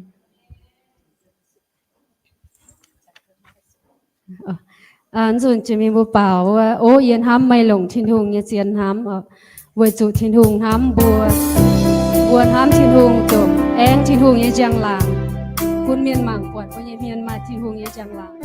Nzunc jiex mingh mbuo baaux wuov, O yie hnamv meih longc Tin-Hungh nyei zien hnamv oc. Weic zuqc Tin-Hungh hnamv mbuo, mbuo hnamv Tin-Hungh ziouc aengx Tin-Hungh nyei njang-laangc, bun mienh mangc buatc mbuo nyei hmien maaih Tin-Hungh nyei njang-laangc.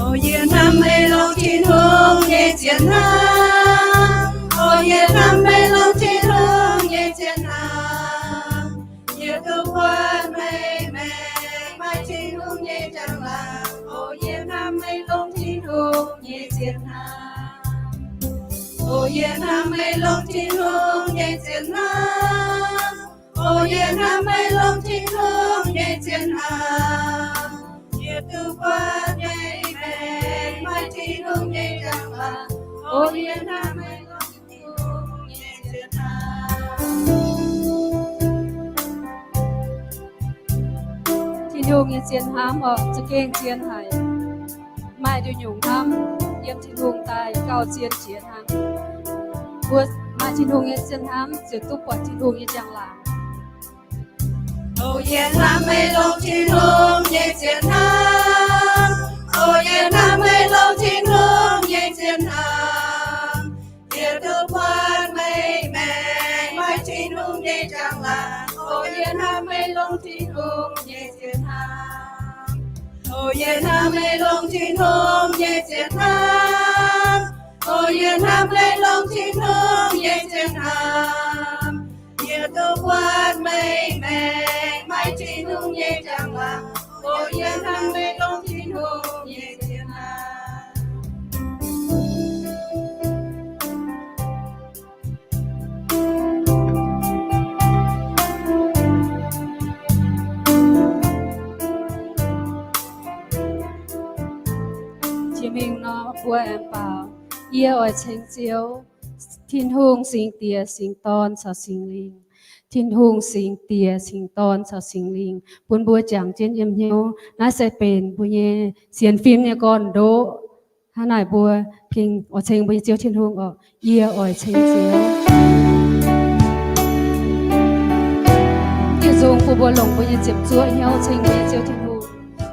O yie hnamv meih longc Tin-Hungh nyei zien hnamv. O yie hnamv meih longc Tin-Hungh nyei zien hnamv. Yie duqv buatc meih maengc maaih Tin-Hungh nyei njang-laangc. O yie hnamv meih longc Tin-Hungh nyei zien hnamv. O yie hnamv meih longc Tin-Hungh nyei zien hnamv. O yie hnamv meih longc Tin-Hungh nyei zien hnamv. Yie duqv buatc meih maengc maaih Tin-Hungh nyei njang-laangc. O yie hnamv meih longc Tin-Hungh nyei zien hnamv. Tin-Hungh nyei zien hnamv oc, za'gengh zien haic. Maaih nduqc nyungc hnamv yiem Tin-Hungh daaih gauh zien jiex hnangv. Mbuo maaih Tin-Hungh nyei zien hnamv ziouc duqv buatc Tin-Hungh nyei njang-laangc. O yie hnamv meih longc Tin-Hungh nyei zien hnamv. O yie hnamv meih longc Tin-Hungh nyei zien hnamv. Yie duqv buatc meih maengc maaih Tin-Hungh nyei njang-laangc. O yie hnamv meih longc Tin-Hungh nyei zien hnamv. O yie hnamv meih longc Tin-Hungh nyei zien hnamv. O yie hnamv meih longc Tin-Hungh nyei zien hnamv. Yie duqv buatc meih maengc maaih Tin-Hungh nyei njang-laangc. O yie hnamv meih longc Tin-Hungh nyei zien hnamv. mbuo aengx baaux, yie oix ceng Ziouv, Tin-Hungh, Singx Diex, Singx Dorn caux Singx Lingh. Tin-Hungh, Singx Diex, Singx Dorn caux Singx Lingh bun mbuo jangx jienv yiem hnyouv. Naaiv se benx mbuo nyei sienx fim nyei gorn-ndoqv. Hnangv naaic mbuo gengh oix ceng mbuo nyei Ziouv Tin-Hungh oc. Yie oix ceng Ziouv. Diuh nzung bun mbuo longc mbuo nyei ziepc zuoqv hnyouv ceng mbuo nyei Ziouv Tin-Hungh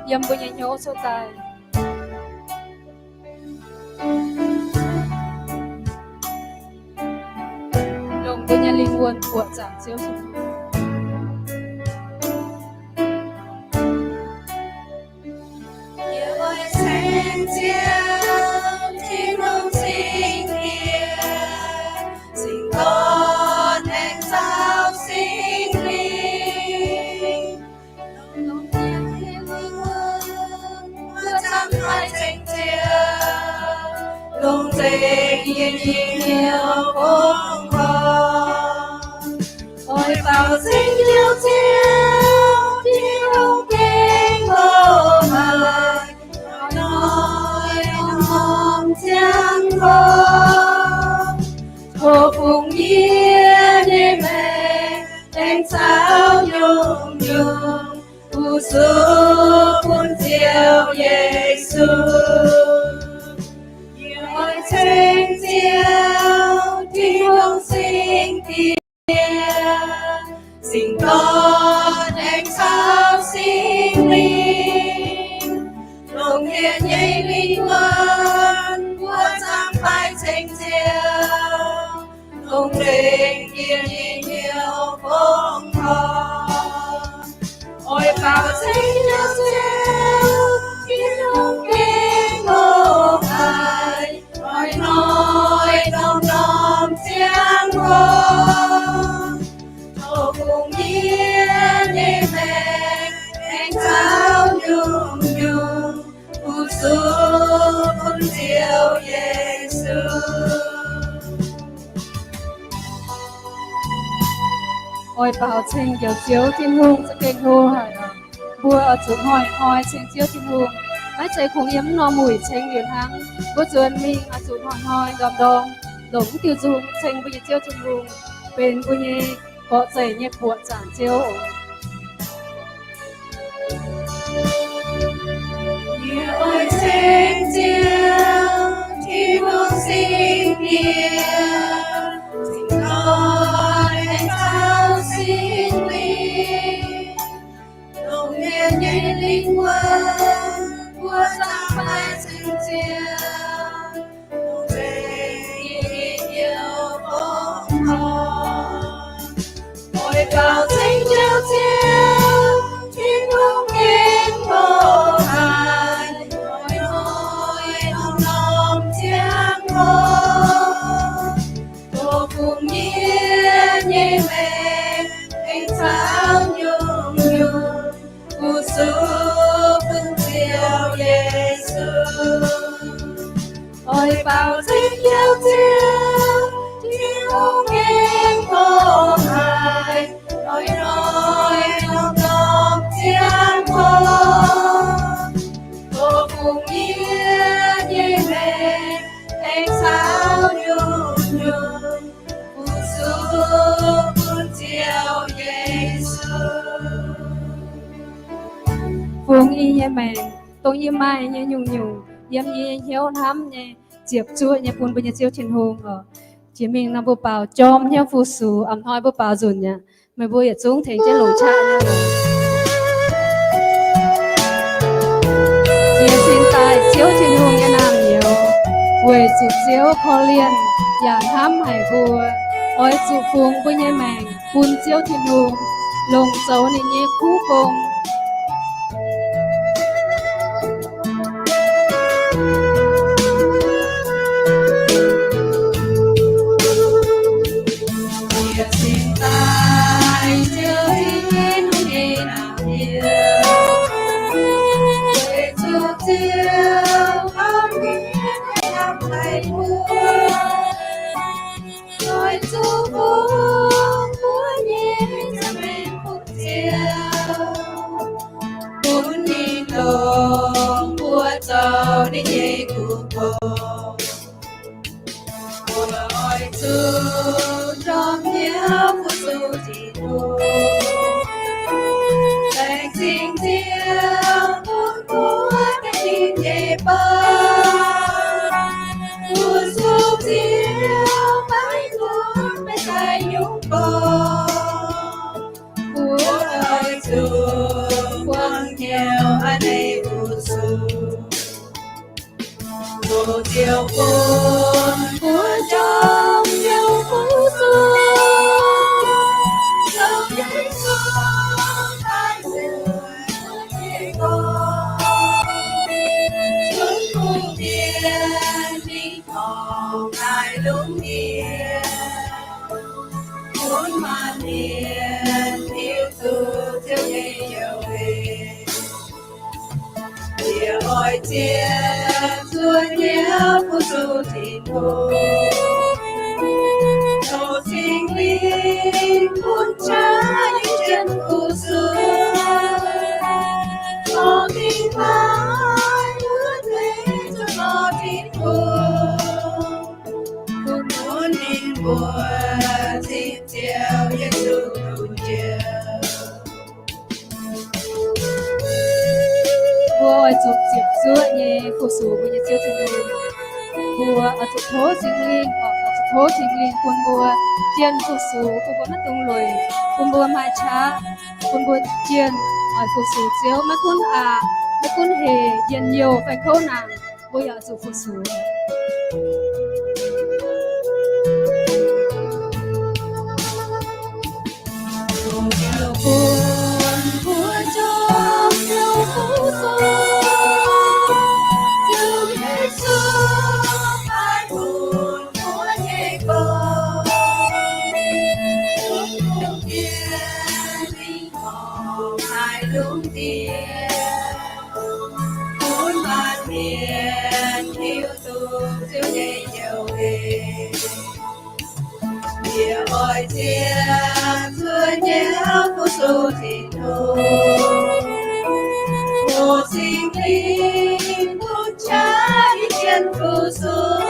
yiem mbuo nyei hnyouv cuotv daaih. Longc mbuo nyei lingh wuonh buoqc zaangc Ziouv Tin-Hungh. Yie oix ceng Ziouv Tin-Hungh, Singx Diex, Singx Dorn, aengx caux Singx Lingh. Mbuo camv fai ceng Ziouv, longc nzengc yie nyei hnyouv fongc horc. Oix baaux ceng Ziouv, Ziouv Tin-Hungh gengh loh haic, hnoi-hnoi norm-norm ziangh hoc. Tov fungx yie nyei maengc aengx caux nyungc-nyungc fu-sux bun Ziouv Yesu. Yie oix ceng Ziouv Tin-Hungh, Singx Diex, Singx Dorn aengx caux Singx Lingh. Longc yie nyei lingh wuonh mbuo camv fai ceng Ziouv, longc nzengc yie nyei hnyouv fongc horc. Oix baaux ceng Ziouv, Ziouv Tin-Hungh gengh loh haic, hnoi-hnoi norm-norm ziangh hoc. Tov fungx yie nyei maengc aengx caux nyungc-nyungc fu-sux bun Ziouv Yesu. Oix baaux ceng Njoux Ziouv Tin-Hungh za'gengh hlo haic oc. Mbuo oix zuqc hnoi-hnoi ceng Ziouv Tin-Hungh. Maiv zeiz kungx yiem mv norm wuic ceng liuz hnangv. Mbuo zuonx mingh oix zuqc hnoi-hnoi ndorm-ndorm longc mv diuh nzung ceng mbuo nyei Ziouv Tin-Hungh, benx mbuo nyei gorqv-zeic nyei buoqc zaangc Ziouv oc. Yie oix ceng Ziouv Tin-Hungh, Singx Diex, Singx Dorn aengx caux Singx Lingh. Longc yie nyei lingh wuonh mbuo camv fai ceng Ziouv, longc nzengc yie nyei hnyouv fongc horc. Oix baaux ceng Ziouv, Ziouv Tin-Hungh gengh loh haic, hnoi-hnoi norm-norm ziangh hoc. Tov fungx yie nyei maengc aengx caux nyungc-nyungc fu-sux bun Ziouv Yesu. Oix baaux ceng Ziouv, Ziouv Tin-Hungh gengh loh haic, hnoi-hnoi norm-norm ziangh hoc. Tov fungx yie nyei maengc aengx caux nyungc-nyungc fu-sux bun Ziouv Yesu. Fungx yie nyei maengc, dongh yie maaih nyei nyungc-nyungc, yiem yie nyei hnyouv hnamv nyei, ziepc zuoqv nyei bun mbuo nyei Ziouv Tin-Hungh oc. Jiex mingh nor mbuo baaux jorm hnyouv fu-sux, a'hnoi mbuo baaux nzunc aqv. Meih mbuo yietc zungv tengx jienv longc qaqv nyei. Jiex cingx daaih Ziouv Tin-Hungh nyei naamh nyouz, weic zuqc Ziouv korv-lienh yaac hnamv haic mbuo, oix zuqc fungx mbuo nyei maengc bun Ziouv Tin-Hungh, longc zoux ninh nyei kuv gong. Bun ninh longc mbuo zoux ninh nyei kuv gong. Laengz zingh Ziouv bun mbuo daaih dingc nyei borngz, fu-sux Ziouv maiv gunv meih daaih nyungc borngz, mbuo oix zuqc buangh hnyouv a'hneiv fu-sux. Oc Ziouv, bun mbuo njormh hnyouv fu-sux, zoux Yesu daaih zunh mbuo nyei gorn, bun mbuo mienh mingh dorngc daaih lungh ndiev, bun maanc mienh hiuv duqv Ziouv nyei hnyouv. Yie oix zien zuov hnyouv fu-sux Tin-Hungh, zoux Singx Lingh bun qaqv nyei jien fu-sux, zorqv dingc laaix wuov deix zuqc lorz Tin-Hungh, bun ninh mbuo zipv Ziouv Yesu lungh jiex. Mbuo oix zuqc ziepc zuoqv nyei fu-sux mbuo nyei Ziouv Tin-Hungh. Mbuo oix zuqc tov Singx Lingh, oix zuqc tov Singx Lingh bun mbuo jien fu-sux, bun mbuo maiv dungx lueic, bun mbuo maaih qaqv, bun mbuo jien oix fu-sux Ziouv, maiv gunv aqc, maiv gunv hec, njien-youh fai kouv naanc, mbuo yaac zuqc fu-sux. Bun mbuo njormh hnyouv fu-sux, Ziouv Yesu daaih bun mbuo nyei gorn, bun mbuo mienh mingh dorngc daaih lungh ndiev, bun maanc mienh hiuv duqv Ziouv nyei hnyouv. Yie oix zien zuov hnyouv fu-sux Tin-Hungh, oc Singx Lingh bun qaqv nyei jien fu-sux,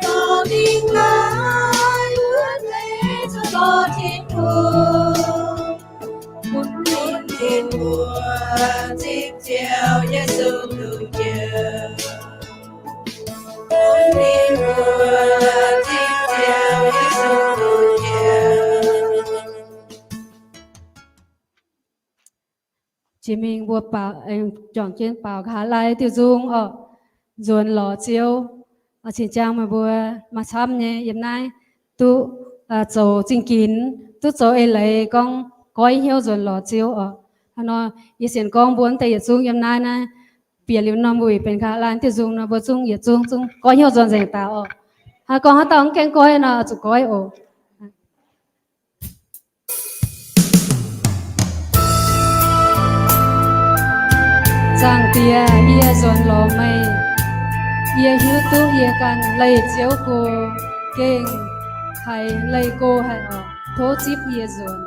dorh mingh laaix wuov deix zuqc lorz Tin-Hungh, bun ninh mbuo zipv Ziouv Yesu lungh jiex. Jiex mingh mbuo juangc jienv baaux nqa'haav laai diuh nzung orqc, nzuonx lorz Ziouv. Cing-jang meih mbuo maaih camv nyei yiem naaiv duqv zoux zingh ginx, duqv zoux eix leiz gorngv goiv hnyouv nzuonx lorz Ziouv orqc. Hnangv nor yie sienx gorngv mbuo mv deix yietc zungv yiem naaiv naaiv bieqc liuz norm wuic benx nqa'haav laai diuh nzung nor, mbuo zungv yietc zungv zungv goiv hnyouv nzuonx nzengc daaih orqc. Hnangv gorngv haaix dauh mv gaengh goiv nor, zuqc goiv oc. Zaangc Diex, yie nzuonx lorz meih. Yie hiuv duqv yie ganh leih Ziouv go, gengh haiz leih go haic oc. Tov zipv yie nzuonx.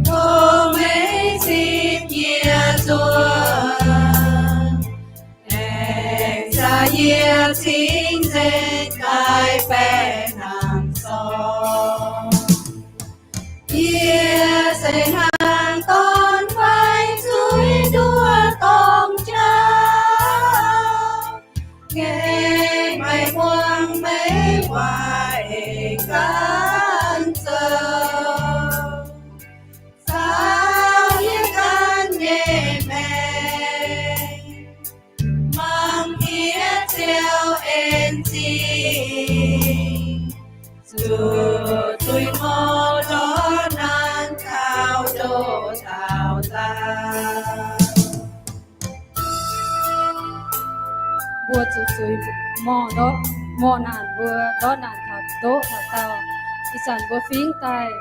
Tov meih zipv yie nzuonx, aengx caux yie cingx nzengc daaih baeqc nangc sorc. Yie se hnangv dorn fai zuiz nduov dorng jauv, ngaengc meih muangx meih waac ganh zoux. Caux yie ganh nyei maengc, mangc yie Ziouv ei Mbuo zuqc zuiz morh, morh naanc mbuo ndortv naanc taux ndoqv taux daauh. Ih zanc mbuo fingx daaih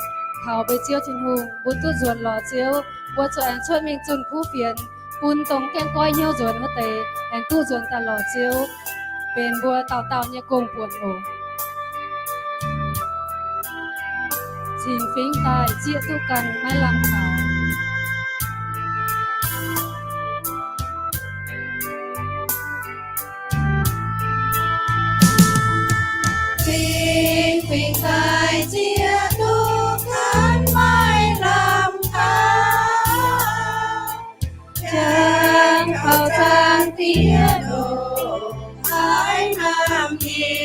taux mbuo Ziouv Tin-Hungh, mbuo duqv nzuonx lorz Ziouv, mbuo zuqc aengx cuotv mingh zunh kuv fienx, bun dongh gaengh goiv hnyouv nzuonx wuov deix aengx duqv nzuonx daaih lorz Ziouv, benx mbuo dauh dauh nyei gong-buonc oc. Cingx fingx daaih zieqv duqv ganh maiv lamh kaux. Cingx fingx daaih zieqv duqv ganh maiv lamh kaux. Janx kaux zaangc Diex longc haaix hnamv yie,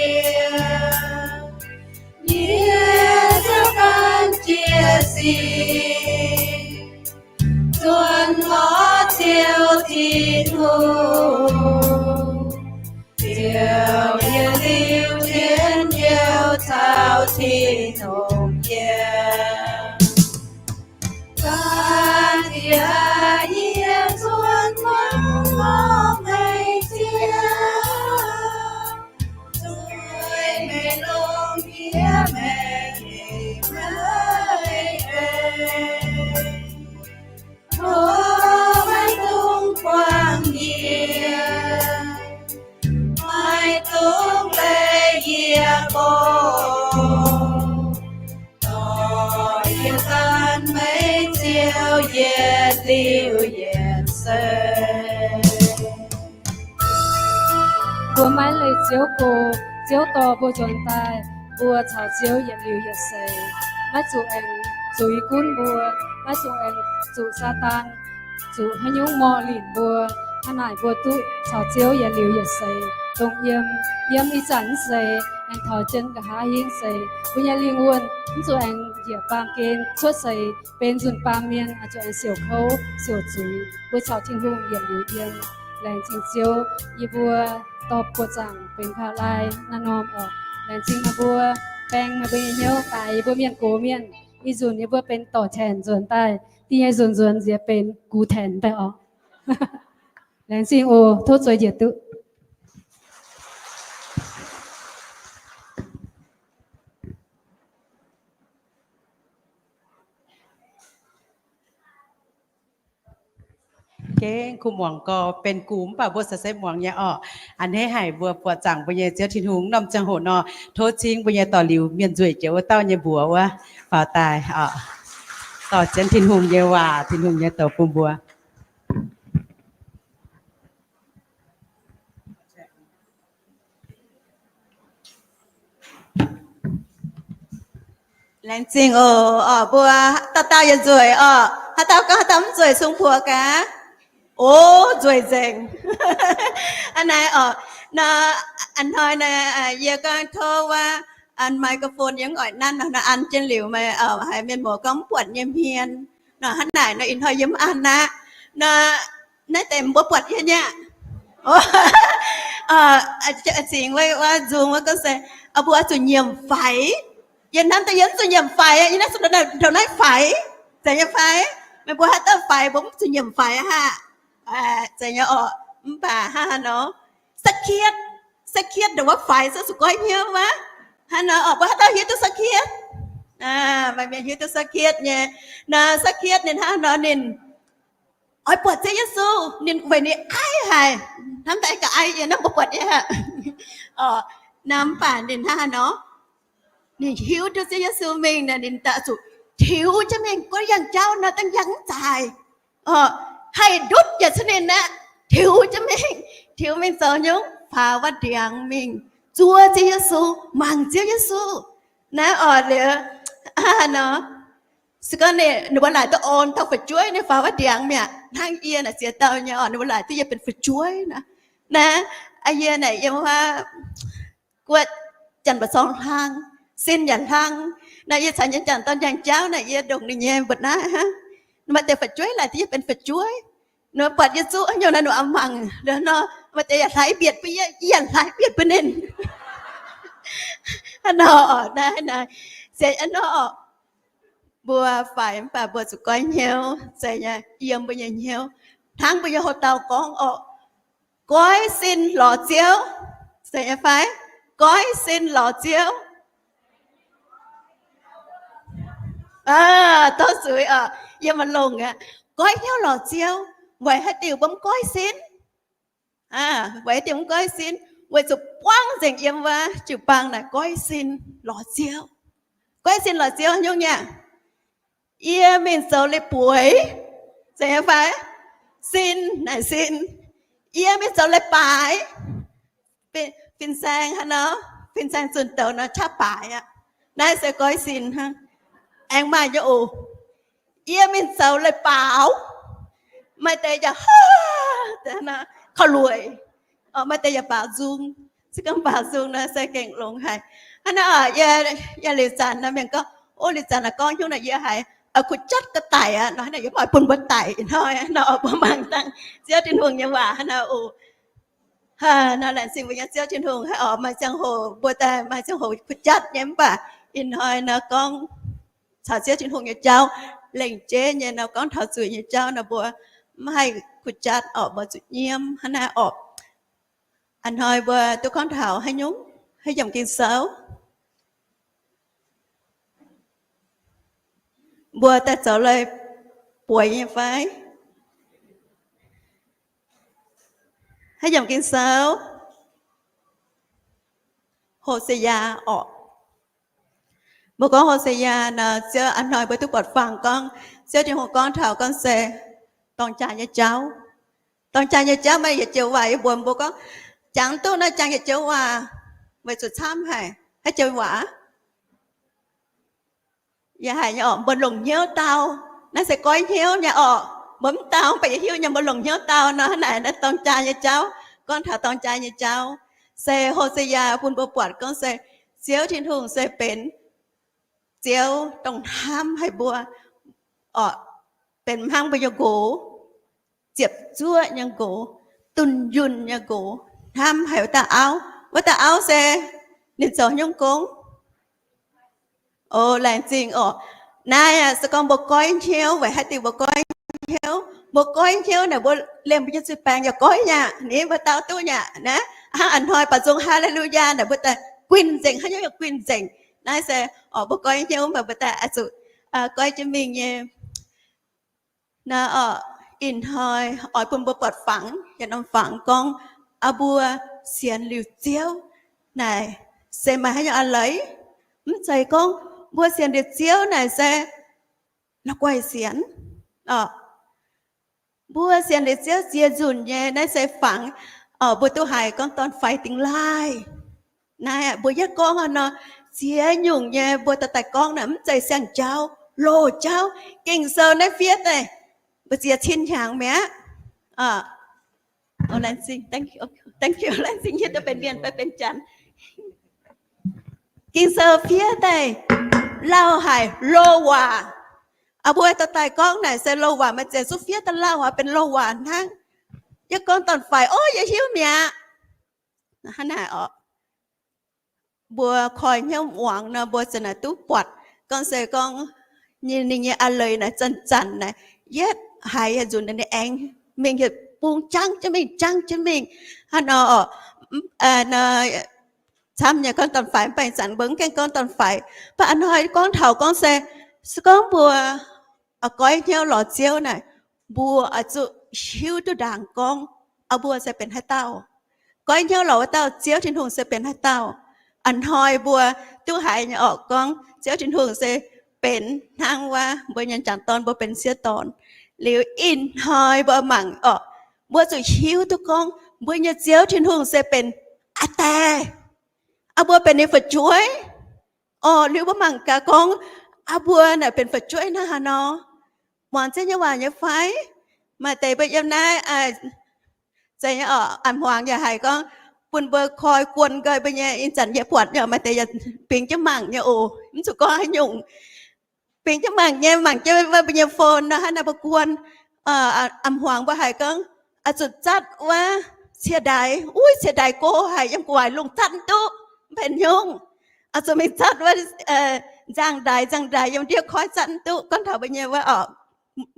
yie ziouc gan jiez sin nzuonx lorz Ziouv Tin-Hungh, ziouc yietc liuz jienv youh caux Tin-Hungh yiem. Gan Diex, yie nzuonx lorz meih Ziouv, zueiz meih longx yie maengc maiv aengx, tov maiv dungx buangh yie, maiv dungx leih yie gorngv, dorh yie gan meih Ziouv yietc liuz yietc seix. Mbuo maiv leih Ziouv go, Ziouv dorh mbuo nzuonx daaih, mbuo caux Ziouv yietc liuz yietc seix. Maiv zuqc aengx zuiz gunv mbuo, maiv zuqc aengx zuqc Saadaan zuqc haaix nyungc morh linc mbuo. Hnangv naaic mbuo duqv caux Ziouv yietc liuz yietc seix, dongh yiem, yiem ih zanc mv seix, aengx taux jienv nqa'haav hingv seix. Mbuo nyei lingh wuonh mv zuqc aengx njiec baamh gen cuotv seix, benx nzunc baamh mienh, zuqc aengx siouc kouv siouc zuiz. Mbuo caux Tin-Hungh yietc liuz yiem. Laengz zingh Ziouv, yie mbuo dorh buoqc zaangc benx kaux laai naaiv norm oc. Laengz zingh meih mbuo baeng meih mbuo nyei hnyouv daaih yie mbuo mienh gox mienh. Ih nzunc yie mbuo benx dorc caenh nzuonx daaih, da'nyeic nzunc nzuonx nziex benx gux taenx daaih oc. Laengz zingh oc. Tov zueiz njiec duqv. Gengh kuh muangx gorx benx gux mv baac mbuo se muangx nyei orqc. A'hneiv haic mbuo buatc zaangc mbuo nyei Ziouv Tin-Hungh norm ziangh hoc nor, tov cingv mbuo nyei dorh liuz mienh nzueic jiex wuov dauh nyei mbuox wuov faaux daaih oc. Dorh jienv Tin-Hungh nyei waac, Tin-Hungh nyei douz bun mbuo. Laengz zingh oc. Orqc, mbuo dauh dauh yaac nzueic orqc. Haaix dauh gorngv haaix dauh mv nzueic, sung puoqc gaax. O, nzueic nzengc. Aa naaiv orqc, nor, a'hnoi naaiv yie gorngv tov wuov an microphone yiem oix nanv nor, an jienv liuz meih haiz mienh muoz gorngv mv buatc nyei hmien. Nor hnangv naaic nor ih hnoi yie mv an aqv. Nor naaiv deix mbuo buatc yie nyei aqv. Zingx wuov nzung wuov gorngv se, mbuo oix zuqc nyiemc faix. Yie hnamv daaih yie mv zuqc nyiemc faix, yie naaiv zuqc ndongc naaiv faix. Zeiz nyei fai? Meih mbuo haaix dauh faix, mbuo mv zuqc nyiemc faix aqv. Zeiz nyei orqc. Mv baac hnangv haaix nor, Saa^kietv, Saa^kietv ndongc wuov faix se zuqc goiv hnyouv wuov. Hnangv nor orqc, mbuo haaix dauh hiuv duqv Saa^kietv? Maaih mienh hiuv duqv Saa^kietv nyei. Nor Saa^kietv ninh hnangv nor ninh oix buatc Ziouv Yesu, ninh weic ninh aiv haic, hnamv daaih ga'aiv yie naaiv mbuo buatc nyei aqv. Orqc, nor mv baac ninh hnangv haaix nor, ninh hiuv duqv Ziouv Yesu mingh nor, ninh daaih zuqc tiux jienv mingh. Guov yangh jauv nor dangh yangh mv zaaix. Orqc, haih ndutv yietc cuotv ninh aqv. Tiux jienv mingh, tiux mingh zoux nyungc? Faaux wuov ndiangx mingh zuov Ziouv Yesu, mangc Ziouv Yesu. Naaiv orqc liuz, hnangv haaix nor, se gorngv ninh mbuo laaic duqv orn taux fu'jueiv, ninh faaux wuov ndiangx mi'aqv. Hnangv yie naaic ziex dauh nyei orqc, ninh mbuo laaic duqv yie benx fu'jueiv nor. Naaiv yie naaic yiem wuov guoqv janx mba'zorng hlang, sin yaac hlang. Naaiv yie caux nyei janx dorn njaang jauv naaic, yie ndongc ninh nyei mbuoqc naaiv hnangv. Maaih deix fu'jueiv laaic duqv yie benx fu'jueiv. Ninh buatc yie zuqv haaix nyungc naaiv ninh oix mangc liuz nor, maaih deix yaac hlaaix mbietc bun yie, yie yaac hlaaix mbietc bun ninh. Hnangv nor, naaiv naaic, se hnangv nor, Mbuo faix mv baac mbuo zuqc goiv hnyouv, zeiz nyei, yiem mbuo nyei hnyouv, hnangv mbuo nyei hoc-dauh gorngv orqc, goiv sin lorz Ziouv, zeiz nyei fai? Goiv sin lorz Ziouv. Tov zuiz oc, yie maiv longx aqv. Goiv hnyouv lorz Ziouv, weic haaix diuc mbuo mv goiv sin? Weic haaix diuc mv goiv sin? Weic zuqc buangv nzengc yiem wuov jiu-baang naaic goiv sin lorz Ziouv. Goiv sin lorz Ziouv nyungc nyei, yie mingh zoux leiz-bueix, zeiz nyei fai? Sin naaic sin. Yie mingh zoux leiz-baaix. Fin-saeng hnangv nor, fin-saeng zunh douz nor qaqv baaix aqv. Naaiv se goiv sin hnangv. Aengx maaih nyei oc. Yie mingh zoux leiz-baaux. Maaih deix yaac korv-lueic, maaih deix yaac baaux nzung. Se gorngv baaux nzung nor se gengh longx haic. Hnangv naaiv, yie liuz zanc nor mienh gorngv, o, liuz zanc naaic gorngv hnyouv naaic yie haiz kuh jatv ga'daic aqv nor, hnangv naaic yie mv oix bun mbuo daic ih hnoi nor, mbuo mangc dangh Ziouv Tin-Hungh nyei waac hnangv naaic oc. Nor laengz zingh mbuo nyei Ziouv Tin-Hungh, haaix oc maaih ziangh hoc mbuo daaih maaih ziangh hoc kuh jatv nyei, mv baac ih hnoi nor gorngv caux Ziouv Tin-Hungh nyei jauv, lengc jeiv nyei nor gorngv taux zuiz nyei jauv nor mbuo mv haih kuh jatv orqc, mbuo zuqc nyiemv hnangv naaiv orqc. A'hnoi mbuo duqv gorngv taux haaix nyungc, haaix yiemc Ging-Sou? Mbuo daaih zoux leiz-bueix nyei fai? Haaix yiemc Ging-Sou? Ho^se^yaa orqc. Mbuo gorngv Ho^se^yaa nor, Ziouv, a'hnoi mbuo duqv buatc fangx gorngv, Ziouv Tin-Hungh gorngv taux gorngv se dorng jaa nyei jauv. Dorng jaa nyei jauv maaih yietc joux waac yie mbuox mbuo gorngv, jangx duqv naaiv jangx yietc joux waac, weic zuqc camv haic. Haaix joux waac? Yaac haiz nyei orqc, mbuo longc hnyouv dau. Naaiv se goiv hnyouv nyei orqc. Mbuo mv dau mv baac yie hiuv nyei mbuo longc hnyouv dau nor, hnangv naaic naaiv dorng jaa nyei jauv, gorngv taux dorng jaa nyei jauv, se Ho^se^yaa bun mbuo buatc gorngv se Ziouv Tin-Hungh se benx Ziouv dongh hnamv haic mbuo orqc, benx hnamv mbuo nyei nqox, ziepc zuoqv nyei nqox, dunh yunh nyei nqox, hnamv haic wuov dauh auv. Wuov dauh auv se ninh zoux nyungc gong? O, laengz zingh orqc. Naaiv se gorngv mbuo goiv hnyouv, weic haaix diuc mbuo goiv hnyouv? Mbuo goiv hnyouv naaic mbuo liemh mbuo nyei zuiz-baengx yaac goiv nyei aqv. Ninh mbuo dau duqv nyei aqv. Naaiv hnangv a'hnoi baac nzung haa^le^lu^yaa naaic mbuo daaih guinh nzengc, haaix nyungc yaac guinh nzengc. Naaiv se orqc mbuo goiv hnyouv mv baac mbuo daaih oix zuqc goiv jienv mingh nyei. Naaiv orqc, ih hnoi oix bun mbuo buatc fangx, yietc norm fangx gorngv, aa, mbuo sienx liuz Ziouv naaic se maaih haaix nyungc a'leiz? Mv zeiz gorngv mbuo sienx liuz Ziouv naaic se la'guaih sienx. Mbuo sienx liuz Ziouv ziex nzunc nyei, naaiv se fangx, mbuo duqv haiz gorngv dorn-faix dingx laaih. Naaiv mbuo yietv gorngv nor, ziex nyungc nyei mbuo daaih daaih gorngv naaic mv zeiz siang-jauv, loz-jauv. Ging-Sou naaiv fiev daaih mbuo ziex cin hnyangx mi'aqv. Laengz zingh, thank you, laengz zingh hietv duqv benx mienh fai benx janx. Ging-Sou fiev daaih lauh haic loz waac. Aa, mbuo daaih daaih gorngv naaic se loz waac, maaih ziangh zungv fiev daaih lauh haic benx loz waac hnangv. Yie gorngv dorn-faix, o, yie hiuv mi'aqv. Hnangv naaic orqc. Mbuo koi hnyouv muangx nor, mbuo ziouc naaic duqv buatc gorngv se gorngv ninh nyei a'leiz naaic zanc-zanc naaic yietv haiz yietc nzunc naaic ninh aengx mingh yietc bung jangv jienv mingh, jangv jienv mingh. Hnangv nor, camv nyei gorngv dorn-faix mv baac ih zanc mbuo mv gaengh gorngv dorn-faix. Mv baac a'hnoi gorngv taux gorngv se, se gorngv mbuo goiv hnyouv lorz Ziouv naaic, mbuo oix zuqc hiuv duqv ndaangc gorngv, aa, mbuo se benx haaix dauh. Goiv hnyouv lorz wuov dauh Ziouv Tin-Hungh se benx haaix dauh. A'hnoi mbuo duqv haiz nyei orqc gorngv Ziouv Tin-Hungh se benx hnangv wuov mbuo nyei m'jangc dorn, mbuo benx sieqv dorn. Liuz ih hnoi mbuo mangc orqc, mbuo zuqc hiuv duqv gorngv mbuo nyei Ziouv Tin-Hungh se benx aa Die. Aa, mbuo benx ninh fu'jueiv. Orqc, liuz mbuo mangc gaax gorngv, aa, mbuo naaic benx fu'jueiv hnangv haaix nor? Muangx Ziouv nyei waac nyei fai? Maaih deix mbuo yiem naaiv, zeiz nyei orqc, a'hmuangx yaac haiz gorngv bun mbuo koi guon nqoi mbuo nyei. Ih zanc yie buatc yaac maaih deix yaac bingx jienv mangc nyei oc. Mv zuqc gorngv haaix nyungc. Bingx jienv mangc nyei, mangc jienv mbuo nyei phone nor, hnangv naaiv mbuo guon. A'hmuangx mbuo haiz gorngv, oix zuqc zatv wuov cie ndaix. Uix, cie ndaix go haic, yiem gu'nguaaic lungh zatv mv duqv, mv benx hnyouv. Oix zuqc mingh zatv wuov nzangc-ndaix nzangc-ndaix yiem ndiev koiv zatv mv duqv. Gorngv taux mbuo nyei wuov orqc,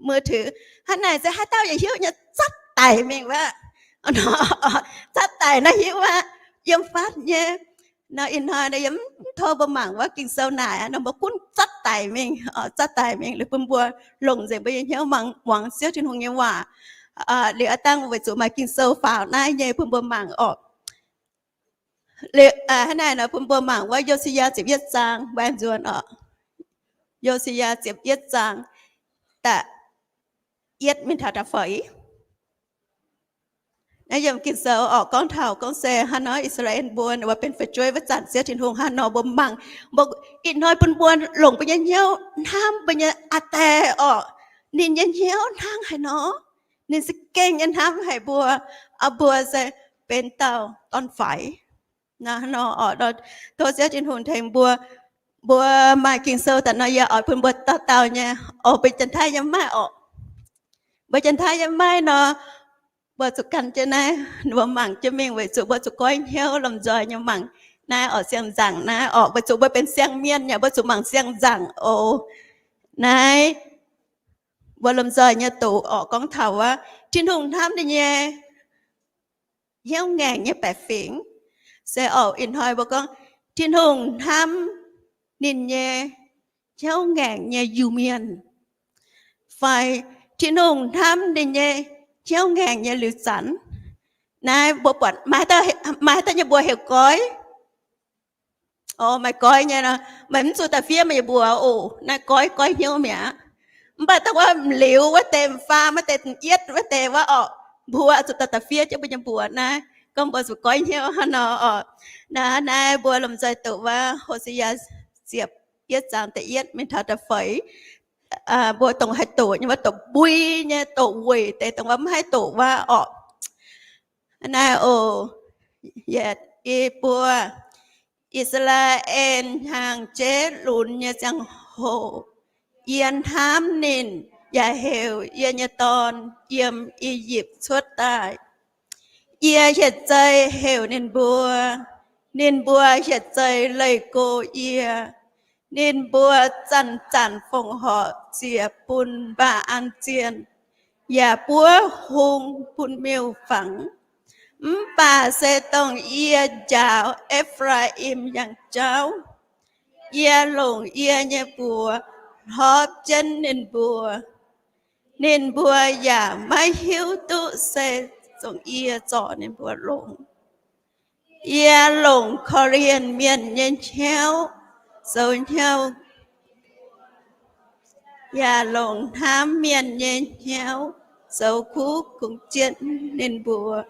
mbuo taux hnangv naaic se haaix dauh yaac hiuv nyei zatv daic mingh wuov. Zatv daic naaiv hiuv aqv, yiem fatv nyei. Nor ih hnoi nor yie mv tov mbuo mangc wuov Ging-Sou naaic nor mbuo gunv zatv daic mingh, zatv daic mingh liuz bun mbuo longc nzengc mbuo nyei hnyouv muangx Ziouv Tin-Hungh nyei waac. Liuz aav dangh weic zuqc maaih Ging-Sou faaux naaiv nyei bun mbuo mangc orqc. Liuz hnangv naaic nor bun mbuo mangc wuov Yo^si^yaa ziepc yietv zaang, mbaengx nzuonx orqc. Yo^si^yaa ziepc yietv zaang, da'yietv mingh taux da'feix. Naaiv yiem Ging-Sou orqc, gorngv taux gorngv se hnangv nor I^saa^laa^en mbuo wuov benx fu'jueiv wuov zanc Ziouv Tin-Hungh hnangv nor mbuo mangc, mbuo ih hnoi bun mbuo longc mbuo nyei hnyouv hnamv mbuo nyei aa die orqc. Ninh nyei hnyouv hnangv haaix nor? Ninh za'gengh nyei hnamv haic mbuo, mbuo se benx dauh dorn-faix. Tov Ziouv Tin-Hungh tengx mbuo. Mbuo maaih Ging-Sou daaih nor yie oix bun mbuo dauh dauh nyei, o, mbuo janx-taiv yiem maiv orqc. Mbuo janx-taiv yiem maiv nor, mbuo zuqc gan jienv naaiv, mbuo mangc jienv mingh weic zuqc mbuo zuqc goiv hnyouv lomh nzoih nyei mangc naaiv orqc, siang-nzaangc naaiv orqc, weic zuqc mbuo benx siang-mienh yaac mbuo zuqc mangc siang-nzaangc o. Naaiv mbuo lomh nzoih nyei doqc orqc, gorngv taux wuov Tin-Hungh hnamv ninh nyei hnyouv ngaengc nyei baeqc fingx. Se orqc, ih hnoi mbuo gorngv Tin-Hungh hnamv ninh nyei hnyouv ngaengc nyei Iu-Mienh, fai Tin-Hungh hnamv ninh nyei hnyouv ngaengc nyei liuz zanc. Naaiv mbuo buatc maaih haaix dauh nyei mbuox heuc goiv? O, maaih goiv nyei nor, meih mv zuqc da'fiev meih nyei mbuox oc. Naaiv goiv, goiv hnyouv mi'aqv. Mv baac dongh wuov m'liuz wuov deix, m'faam wuov deix, da'yietv wuov deix wuov orqc, mbuo zuqc daaih da'fiev jienv mbuo nyei mbuox naaiv. Gorngv mbuo zuqc goiv hnyouv hnangv nor orqc. Naaiv, naaiv mbuo lomh nzoih doqc wuov Ho^se^yaa ziepc yietv zaang da'yietv mingh taux da'feix. Mbuo dongh haih doqc nyei wuov, doqc mbui nyei, doqc weic deix, dongh wuov mv haih doqc wuov orqc. Naaiv oc, yietc, i buo, I^saa^laa^en hnyangx-jeiv lunx nyei ziangh hoc, yie hnamv ninh, yaac heuc yie nyei dorn yiem I^yipv cuotv daaih. Yie hiec zei heuc ninh mbuo, ninh mbuo hiec zei leih go yie. Ninh mbuo zanc-zanc fongc horc ziec bun mbaa an zienh, yaac buov hung bun miuc-fangx. Mv baac se dongh yie njaaux E^faa^im yangh jauv, yie longc yie nyei buoz hlorpv jienv ninh mbuo. Ninh mbuo yaac maiv hiuv duqv se zongc yie zorc ninh mbuo longx. Yie longc korv-lienh mienh nyei hnyouv zoux hnyouv, yaac longc hnamv mienh nyei hnyouv zoux kuv kungx jienv ninh mbuo.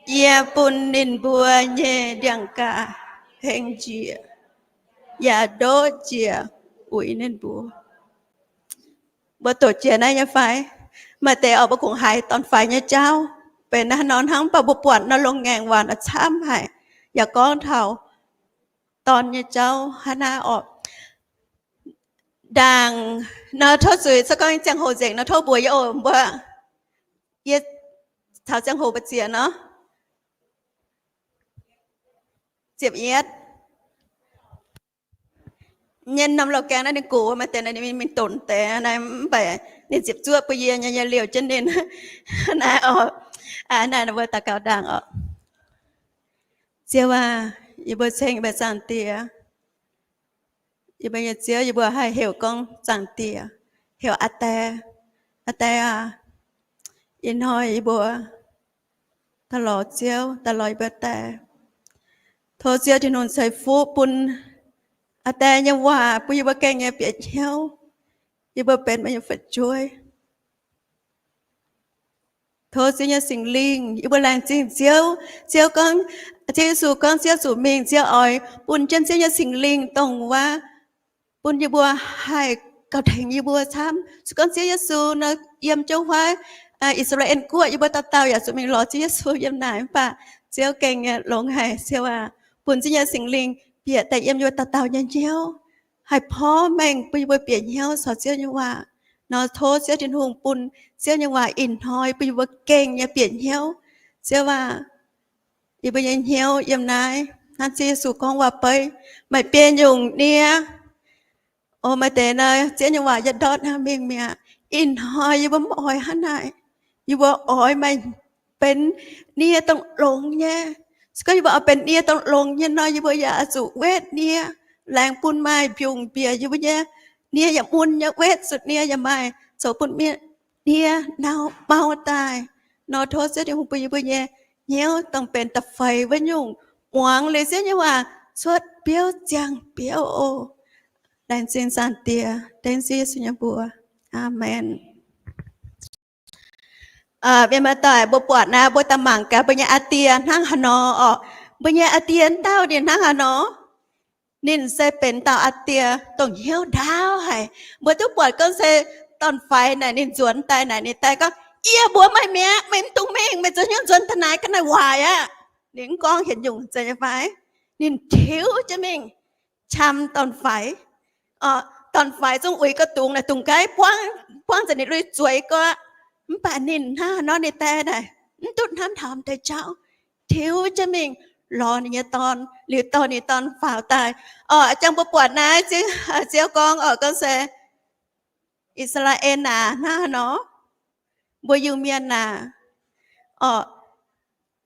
Yie bun ninh mbuo nyei ndiangx-gaax heng njiec, yaac ndoqv njiec uix ninh mbuo. Mbuo doqc jiex naaiv nyei fai? Maaih deix oc, mbuo kungx haiz dorn-faix nyei jauv benx naaiv nor hnangv, mv baac mbuo buatc nor longx ngaengc waac nor camv haic, yaac gorngv taux dorn nyei jauv hnangv naaiv orqc. Ndaangc nor tov zuiz, se gorngv ziangh hoc nzengc nor tov mbuox yie oc. Mbuo, yie caux ziangh hoc mbu'ziex nor, ziepc yietv nyei norm loz-gaeng naaiv ninh gox maaih deix ninh mingh donx deix naaiv, mv baac ninh ziepc zuoqv bun yie nyei, yie liouh jienv ninh naaiv oc. Naaiv mbuo daux gaux ndaangc oc. Ziouv aac, yie mbuo ceng meih, Zaangc Diex. Yie mbuo nyei Ziouv, yie mbuo haih heuc gorngv Zaangc Diex, heuc Aa Die. Aa Die aac, ih hnoi yie mbuo daaih lorz Ziouv, daaih lorz yie mbuo Die. Tov Ziouv Tin-Hungh ceix fuqv bun Aa Die nyei waac bun yie mbuo gengh nyei bieqc hnyouv. Yie mbuo benx meih nyei fu'jueiv. Tov Ziouv nyei Singx Lingh, yie mbuo laengz zingh Ziouv. Ziouv gorngv, Ziouv Yesu gorngv Ziouv zuqc mingh, Ziouv oix bun jienv Ziouv nyei Singx Lingh dongh wuov bun yie mbuo haih gauh tengx yie mbuo camv. Se gorngv Ziouv Yesu nor yiem jienv wuov I^saa^laa^en Guoqv, yie mbuo dauh dauh yaac zuqc mingh lorz Ziouv Yesu yiem naaic, mv baac Ziouv gengh nyei longx haic. Ziouv aac, bun Ziouv nyei Singx Lingh bieqc daaih yiem yie mbuo dauh dauh nyei hnyouv, haih porv mengh bun yie mbuo bieqc hnyouv caux Ziouv nyei waac. Nor tov Ziouv Tin-Hungh bun Ziouv nyei waac ih hnoi bun yie mbuo gengh nyei bieqc hnyouv. Ziouv aac, yie mbuo nyei hnyouv yiem naaiv hnangv Ziouv Yesu gorngv waac-beiv, maaih biei nyungc nie O maaih deix nor, Ziouv nyei waac yaac ndortv hnangv mingh mi'aqv. Ih hnoi yie mbuo mv oix hnangv naaic. Yie mbuo oix maaih benx nie dongh longx nyei. Se gorngv yie mbuo oix benx nie dongh longx nyei nor, yie mbuo yaac oix zuqc wetv nie, laengz bun maaih mbiungc-mbiec yie mbuo nyei nie yaac mun nyei, wetv zuqc nie yaac maaih, zoux bun nie nau mau daaih. Nor tov Ziouv Tin-Hungh bun yie mbuo nyei hnyouv dongh benx da'feix wuov nyungc, muangx liuz Ziouv nyei waac cuotv biouv ziangh biouv oc. Laengz zingh Zaangc Diex, dengv Ziouv Yesu nyei mbuox. Aamen. Mienh muoz-doic, mbuo buatc naaiv, mbuo daaih mangc gaax mbuo nyei aa die hnangv haaix nor oc. Mbuo nyei aa die dauh ninh hnangv haaix nor? Ninh se benx dauh aa die dongh hnyouv ndaauv haic. Mbuo duqv buatc gorngv se dorn-faix naaic ninh nzuonx daaih naaic, ninh daaih gorngv, Yie mbuox meih mi'aqv, meih mv dungx mingh, meih zoux hnyouv nzuonx daaih naaic, ga'naaiv waaic aqv. Ninh mv gorngv hienx nyungc, zeiz nyei fai? Ninh tiux jienv mingh qam dorn-faix. Dorn-faix zungv uix ga'dungx naaic, dungx nqaiv buangv, buangv nzengc ninh lui zueiz gorqv. Mv baac ninh hnangv haaix nor, ninh daaih naaic mv duqv hnamv taux deix jauv, tiux jienv mingh lorz ninh nyei dorn, liuz dorh ninh dorn faaux daaih. Orqc, jangx mbuo buatc naaiv Ziouv gorngv orqc, gorngv se, I^saa^laa^en aac, hnangv haaix nor, mbuo Iu-Mienh aac, orqc,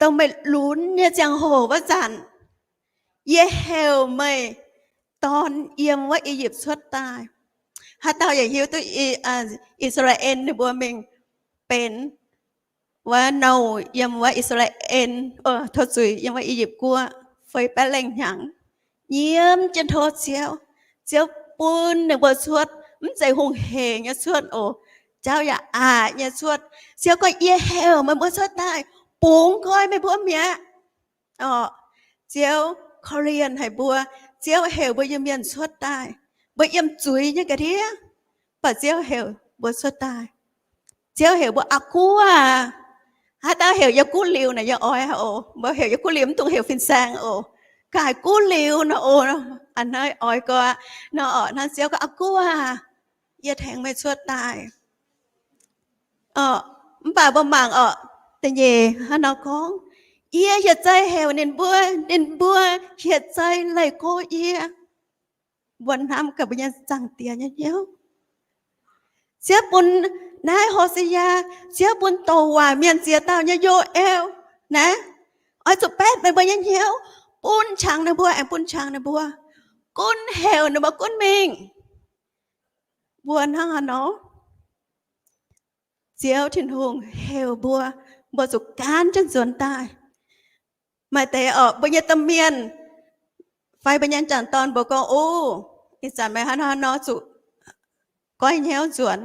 dongh meih lunx nyei ziangh hoc wuov zanc, yie heuc meih dorn yiem wuov I^yipv cuotv daaih. Haaix dauh yaac hiuv duqv I^saa^laa^en ninh mbuo mingh benx wuov nouh yiem wuov I^saa^laa^en, tov zuiz, yiem wuov I^yipv Guoqv feix baeqv lengh hnyangx, nyiemv jienv tov Ziouv. Ziouv bun ninh mbuo cuotv, mv zeiz hungh hec nyei cuotv oc. Jauv yaac aqc nyei cuotv. Ziouv gorngv, Yie heuc meih mbuo cuotv daaih, bungx nqoi meih mbuo mi'aqv. Orqc, Ziouv korv-lienh haic mbuo. Ziouv heuc mbuo Iu-Mienh cuotv daaih. Mbuo yiem zuiz nyei ga'ndiev, mv baac Ziouv heuc mbuo cuotv daaih. Ziouv heuc mbuo, Aa guv aac. Haaix dauh heuc yie guv liuz naaic yie oix haic oc. Mbuo heuc yie guv liuz, mv dungx heuc fin-saeng oc. Gaax guv liuz nor oc, a'hneiv oix gorqv nor orqc, hnangv Ziouv gorngv, Aa guv aac, yie tengx meih cuotv daaih. Orqc, mv baac mbuo mangc orqc, da'nyeic hnangv nor gorngv, Yie hiec zei heuc ninh mbuo, ninh mbuo hiec zei leih go yie. Mbuo hnamv gaax mbuo nyei Zaangc Diex nyei hnyouv. Ziouv bun naaiv Ho^se^yaa, Ziouv bun douc waac mienh ziex dauh nyei Yo^el naaiv, oix zuqc baetv meih mbuo nyei hnyouv, bun qangx ninh mbuo, aengx bun qangx ninh mbuo, gunv heuc ninh mbuo gunv mingh. Mbuo hnangv haaix nor? Ziouv Tin-Hungh heuc mbuo, mbuo zuqc gaanv jienv nzuonx daaih. Maaih deix orqc, mbuo nyei domh mienh fai mbuo nyei m'jangc dorn mbuox gorngv, Ov, ih zanc meih hnangv haaix nor zuqc goiv hnyouv nzuonx?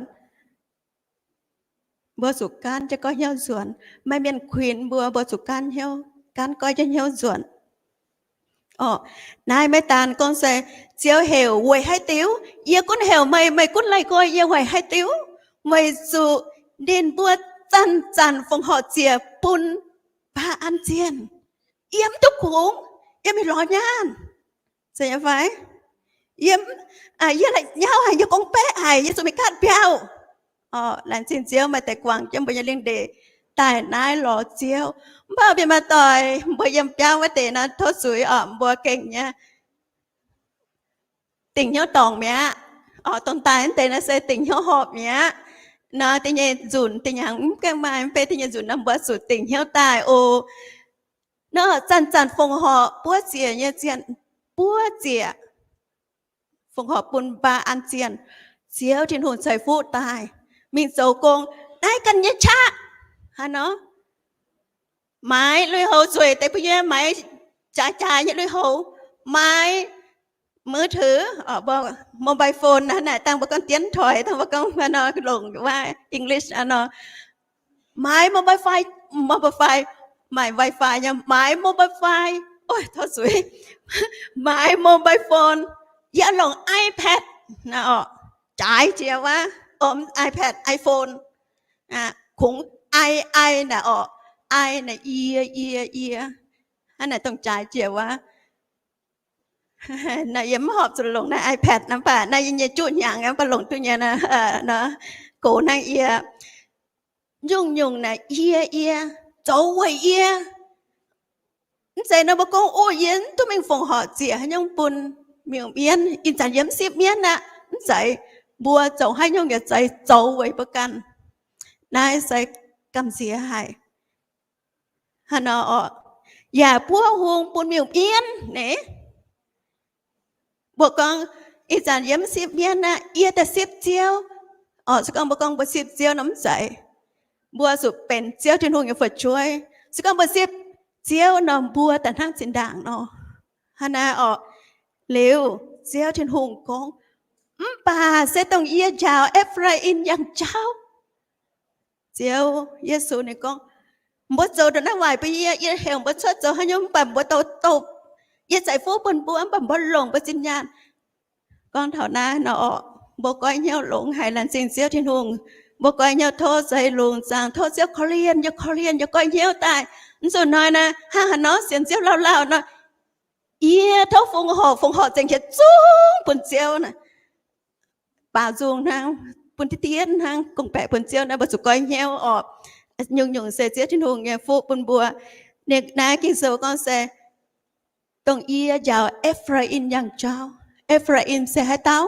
Mbuo zuqc gaanv jienv goiv hnyouv nzuonx. Maaih mienh kuinx mbuo, mbuo zuqc gaanv hnyouv, gaanv goiv jienv hnyouv nzuonx. Orqc, naaiv maiv daan gorngv se Ziouv heuc weic haaix diuc? Yie gunv heuc meih, meih gunv leih go yie weic haaix diuc? Weic zuqc ninh mbuo zanc-zanc fongc horc ziec bun baa an zienh. Yie mv duqv kungx, yie mingh lorz nyaanh. Zeiz nyei fai? Yie, yie la'nyauv haic, yie gorngv-baeqv haic, yie zuqc mingh gaatv biauv. Orqc, laengz zingh Ziouv maaih deix guangc jienv mbuo nyei lingh ndeic daaih naaiv lorz Ziouv. Mv baac mienh muoz-doic, mbuo yiem biauv wuov deix nor tov zuiz orqc, mbuo gengh nyei dingc hnyouv dorngc mi'aqv. Orqc, dongh daaih wuov deix nor se dingc hnyouv horpc mi'aqv. Nor da'nyeic nzunc da'nyeic hnyangx mv gaengh maaih, mv baac da'nyeic nzunc nor mbuo zuqc dingc hnyouv daaih oc. Nor zanc-zanc fongc horc buov ziec nyei zienh, buov ziec fongc horc bun baa an zienh. Ziouv Tin-Hungh ceix fuqv daaih mingh zoux gong. Naaiv ganh nyei qaqv haaix nor? Maaiz lui-houx nzueic deix mbuo nyei, maaiz jaaix jaaix nyei lui-houx, maaiz มือถือ, mobile phone naaiv, dangh mbuo gorngv dienv toix, dangh mbuo gorngv nor longc waac English nor. Maaiz mobile phone, mobile phone, maaih Wi-Fi nyei, maaiz mobile phone, ov, tov zuiz, maaiz mobile phone, yie longc iPad naaiv orqc, jaaix jiex wuov, mv iPad, iPhone, kungx i, i naaic orqc, i naaic yie, yie, yie, hnangv naaic dongh jaaix jiex wuov. Naaiv yie mv horpc zuqc longc naaiv iPad nor, mv baac naaiv yie nyei juqv hnyangx, mv baac longc duqv nyei nor, gox hnangv yie. Nyungc-nyungc naaic yie, yie, zoux weic yie. Mv zeiz nor mbuo gorngv, Ov, yie mv duqv mingh fongc horc ziec haaix nyungc bun miuc-mienv. Ih zanc yie mv sipv mienv aqv. mv zeiz mbuo zoux haaix nyungc yaac zeiz zoux weic mbuo ganh. Naaiv se gamh nziex haic. Hnangv nor orqc, yaac buov hung bun miuc-mienv naaic. Mbuo gorngv ih zanc yie mv sipv mienv aqv, yie daaih sipv Ziouv. Orqc, se gorngv mbuo gorngv mbuo sipv Ziouv nor mv zeiz. Mbuo zuqc benx Ziouv Tin-Hungh nyei fu'jueiv. Se gorngv mbuo sipv Ziouv nor, mbuo daaih hnangv zinh ndaangc nor. Hnangv naaiv orqc, liuz Ziouv Tin-Hungh gorngv, mv baac se dongh yie njaaux E^faa^im yangh jauv. Ziouv Yesu ninh gorngv, mbuo zoux ndongc naaiv waaic bun yie, yie heuc mbuo cuotv zoux haaix nyungc mv baac mbuo douc douc. Yie zeix fuqv bun mbuo mv baac mbuo longc mbuo zinh nyaanh. Gorngv taux naaiv nor orqc, mbuo goiv hnyouv longx haic laengz zingh Ziouv Tin-Hungh. Mbuo goiv hnyouv tov zeix lungh zaangc, tov Ziouv korv-lienh yie, korv-lienh yie goiv hnyouv daaih. Mv zuqc hnoi naaic hnangv haaix nor sienx Ziouv lauh lauh nor, yie tov fongc horc, fongc horc zengc qiex zungv bun Ziouv naaic. Baaux nzung hnangv, bun diqv dien hnangv, gong-baeqc bun Ziouv naaic, mbuo zuqc goiv hnyouv orqc. Nyungc-nyungc se Ziouv Tin-Hungh nyei fuqv bun mbuo. Naaiv Ging-Sou gorngv se dongh yie njaaux E^faa^im yangh jauv. E^faa^im se haaix dauh?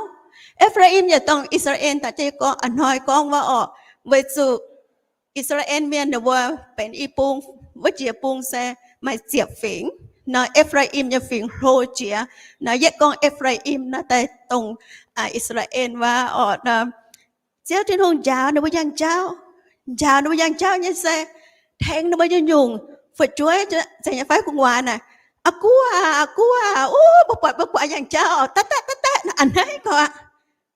E^faa^im yaac dongh I^saa^laa^en daaih jienv gorngv, a'hnoi gorngv wuov orqc, weic zuqc I^saa^laa^en Mienh ninh mbuo benx i bung, wuov jiex bung se maaih ziepc fingx. Nor E^faa^im nyei fingx hlo jiex. Nor yietv gorngv E^faa^im nor daaih dongh I^saa^laa^en wuov orqc. Ziouv Tin-Hungh njaaux ninh mbuo yangh jauv. Njaaux ninh mbuo yangh jauv nyei se tengx ninh mbuo nyei nyungc fu'jueiv, zeiz nyei fai gu'nguaaz naaic, aa guv aac, aa guv aac, o, mbuo buatc mbuo guaax yangh jauv, daaih daaih daaih daaih, a'hneiv gorx.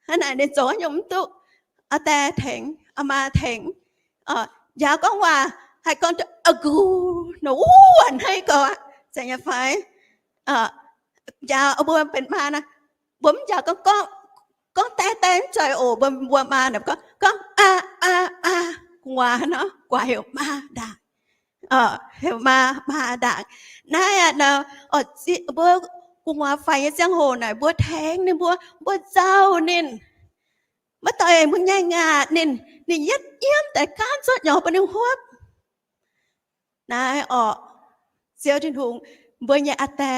Hnangv naaic ninh zoux nyungc mv duqv, aa die tengx, aa maa tengx. Njaaux gorngv waac haih gorngv duqv aa guv nor, o, a'hneiv gorx, zeiz nyei fai? Njaaux mbuo benx maa nor, mbuo mv njaaux gorngv, gorngv die die mv zeiz oc. Mbuo, mbuo maa nor gorngv, gorngv aa, aa, aa, gu'nguaaz nor, guaax heuc maa ndaangc. Heuc maa, maa ndaangc. Naaiv aqv nor, mbuo gu'nguaaz faix nyei ziangh hoc naaic, mbuo tengx ninh mbuo, mbuo nzauh ninh. Maiv doix mbuo ngaengc aqv, ninh, ninh yietv yiem daaih gaanv cuotv nyorx bun ninh huopv. Naaiv orqc, Ziouv Tin-Hungh, mbuo nyei aa die,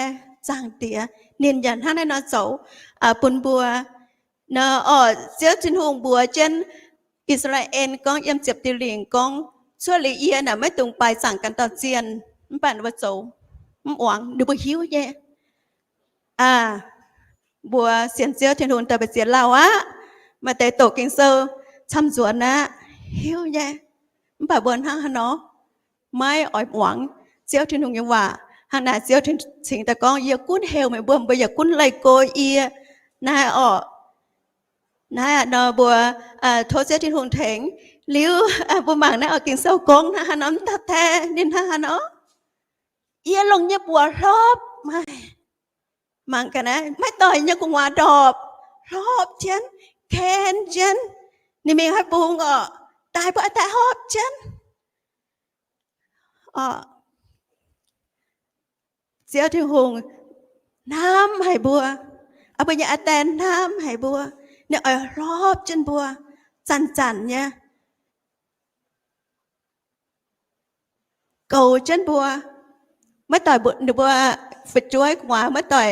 Zaangc Diex, ninh yaac hnangv naaiv nor zoux bun mbuo. Nor orqc, Ziouv Tin-Hungh mbuox jienv I^saa^laa^en gorngv, yiem Ziepc Diuh Lingc gorngv, cuotv liuz yie naaic maiv dungx baaix zaangc ganh dauh zienh. Mv baac ninh mbuo zoux mv muangx, ninh mbuo hiuv nyei. Aa, mbuo sienx Ziouv Tin-Hungh daaih mbu'ziex lauh aqv. Maaih deix doqc Ging-Sou camv nzuonx aqv, hiuv nyei. Mv baac mbuo hnangv haaix nor maiv oix muangx Ziouv Tin-Hungh nyei waac. Hnangv naaic Ziouv Tin-Hungh cingx daaih gorngv, yie gunv heuc meih mbuo, mbuo yaac gunv leih go yie. Naaiv orqc, naaiv aqv nor mbuo tov Ziouv Tin-Hungh tengx. Liuz mbuo mangc naaiv oix Ging-Sou gorngv hnangv haaix nor, mv dauh die ninh hnangv haaix nor, yie longc nyei mbuox hlopv maaih. Mangc gaax naaiv, maiv doix nyei gu'nguaaz ndorpc, hlopv jienv, ken jienv. Ninh mingh haaix bung orqc, daaih mbuo aa die hlopv jienv. Ziouv Tin-Hungh hnamv haic mbuo. Mbuo nyei aa die hnamv haic mbuo. Ninh oix hlopv jienv mbuo, zanc-zanc nyei goux jienv mbuo. Maiv doix ninh mbuo fu'jueiv gu'nguaaz, maiv doix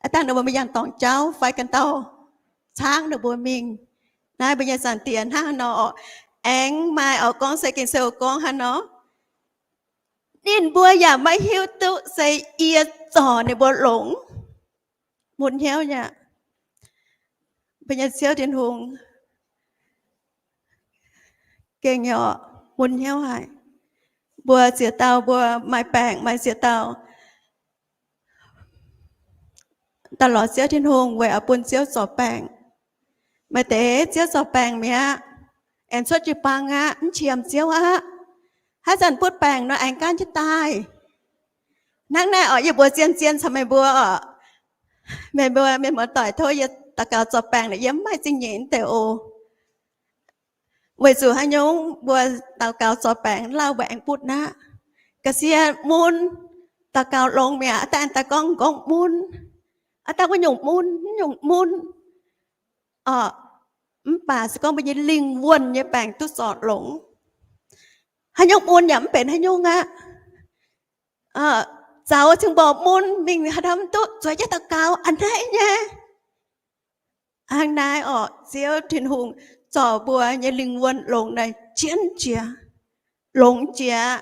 aa dangh ninh mbuo mingh yangh dorngc jauv fai ganh dauh caangv ninh mbuo mingh. Naaiv mbuo nyei Zaangc Diex hnangv haaix nor orqc? Aengx maaih oix gorngv se Ging-Sou gorngv haaix nor, ninh mbuo yaac maiv hiuv duqv se yie zorc ninh mbuo longx. Mun hnyouv aqv. Mbuo nyei Ziouv Tin-Hungh gengh nyei orqc, mun hnyouv haic. Mbuo ziex dauh mbuo maaih baengc, maaih ziex dauh daaih lorz Ziouv Tin-Hungh weic oix bun Ziouv zorc baengc. Maaih deix Ziouv zorc baengc mi'aqv, aengx cuotv jiu-baang aqv, mv qiemx Ziouv aqv. Haaix zanc butv baengc nor aengx gaanv jienv daaih. Hnangv naaiv orqc, yie mbuox zien-zien caux meih mbuo orqc, meih mbuo mienh muoz-doic, tov yie daux gaux zorc baengc naaic yie mv maaih zingh nyeic deix oc. Weic zuqc haaix nyungc mbuo daux gaux zorc baengc lauh mbuo aengx butv aqv. Ga'sie mun daux gaux longx mi'aqv, aa dangh daaih gorngv, gorngv mun, aa dangh wuov nyungc mun, wuov nyungc mun orqc. Mv baac se gorngv mbuo nyei lingh wuonh nyei baengc duqv zorc longx, haaix nyungc mun yaac mv benx haaix nyungc aqv. Zaux cing mborqc mun mingh haaix dauh mv duqv, zueiz jienv daux gaux a'hneiv nyei. Hnangv naaiv orqc, Ziouv Tin-Hungh zorc mbuo nyei lingh wuonh longx naaic jienv jiex, longx jiex.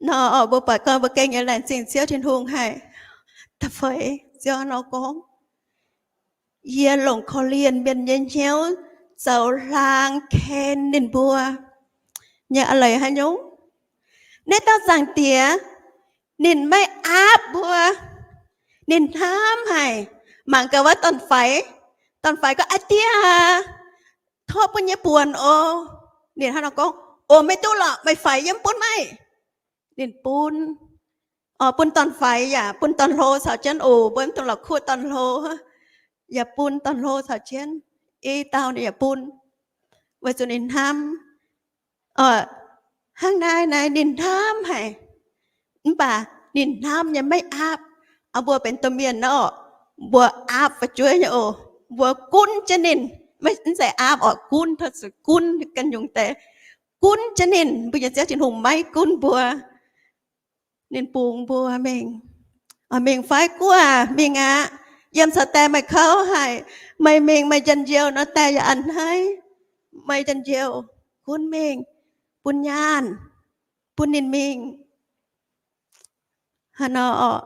Nor orqc, mbuo buatc gorngv mbuo gengh nyei laengz zingh Ziouv Tin-Hungh haic. Da'feix Ziouv nor gorngv, Yie longc korv-lienh mienh nyei hnyouv zoux hlaang ken ninh mbuo. Nyei a'leiz haaix nyungc? Naaiv dauh Zaangc Diex ninh maiv aapv mbuo. Ninh hnamv haic. Mangc gaax wuov dorn-faix. Dorn-faix gorngv, Aa Die aac, tov bun yie buonc oc. Ninh hnangv nor gorngv, Oc, maiv duqv lorqc, meih faix yie mv bun meih. Ninh bun, oc, bun dorn-faix yaac bun dorn-hlo caux jienv oc. Mbuo mv dungx la'kuqv dorn-hlo, yaac bun dorn-hlo caux jienv. I dauh ninh yaac bun, weic zuqc ninh hnamv. Hnangv naaiv naaiv ninh hnamv haic, mv baac ninh hnamv nyei maiv aapv. Mbuo benx domh mienh nor, mbuo aapv fu'jueiv nyei oc. Mbuo gunv jienv ninh, maiv zeiz aapv orqc, gunv, gunv ganh nyungc deix, gunv jienv ninh. Mbuo nyei Ziouv Tin-Hungh maiv gunv mbuo. Ninh bungx mbuo mingh, Mingh fai guoqv, mingh aqv. Yiem caux die meih kouv haic. Meih mingh meih njien-youh nor, die yaac a'hneiv meih njien-youh. Gunv mingh, bun nyaanh, bun ninh mingh. Hnangv nor orqc,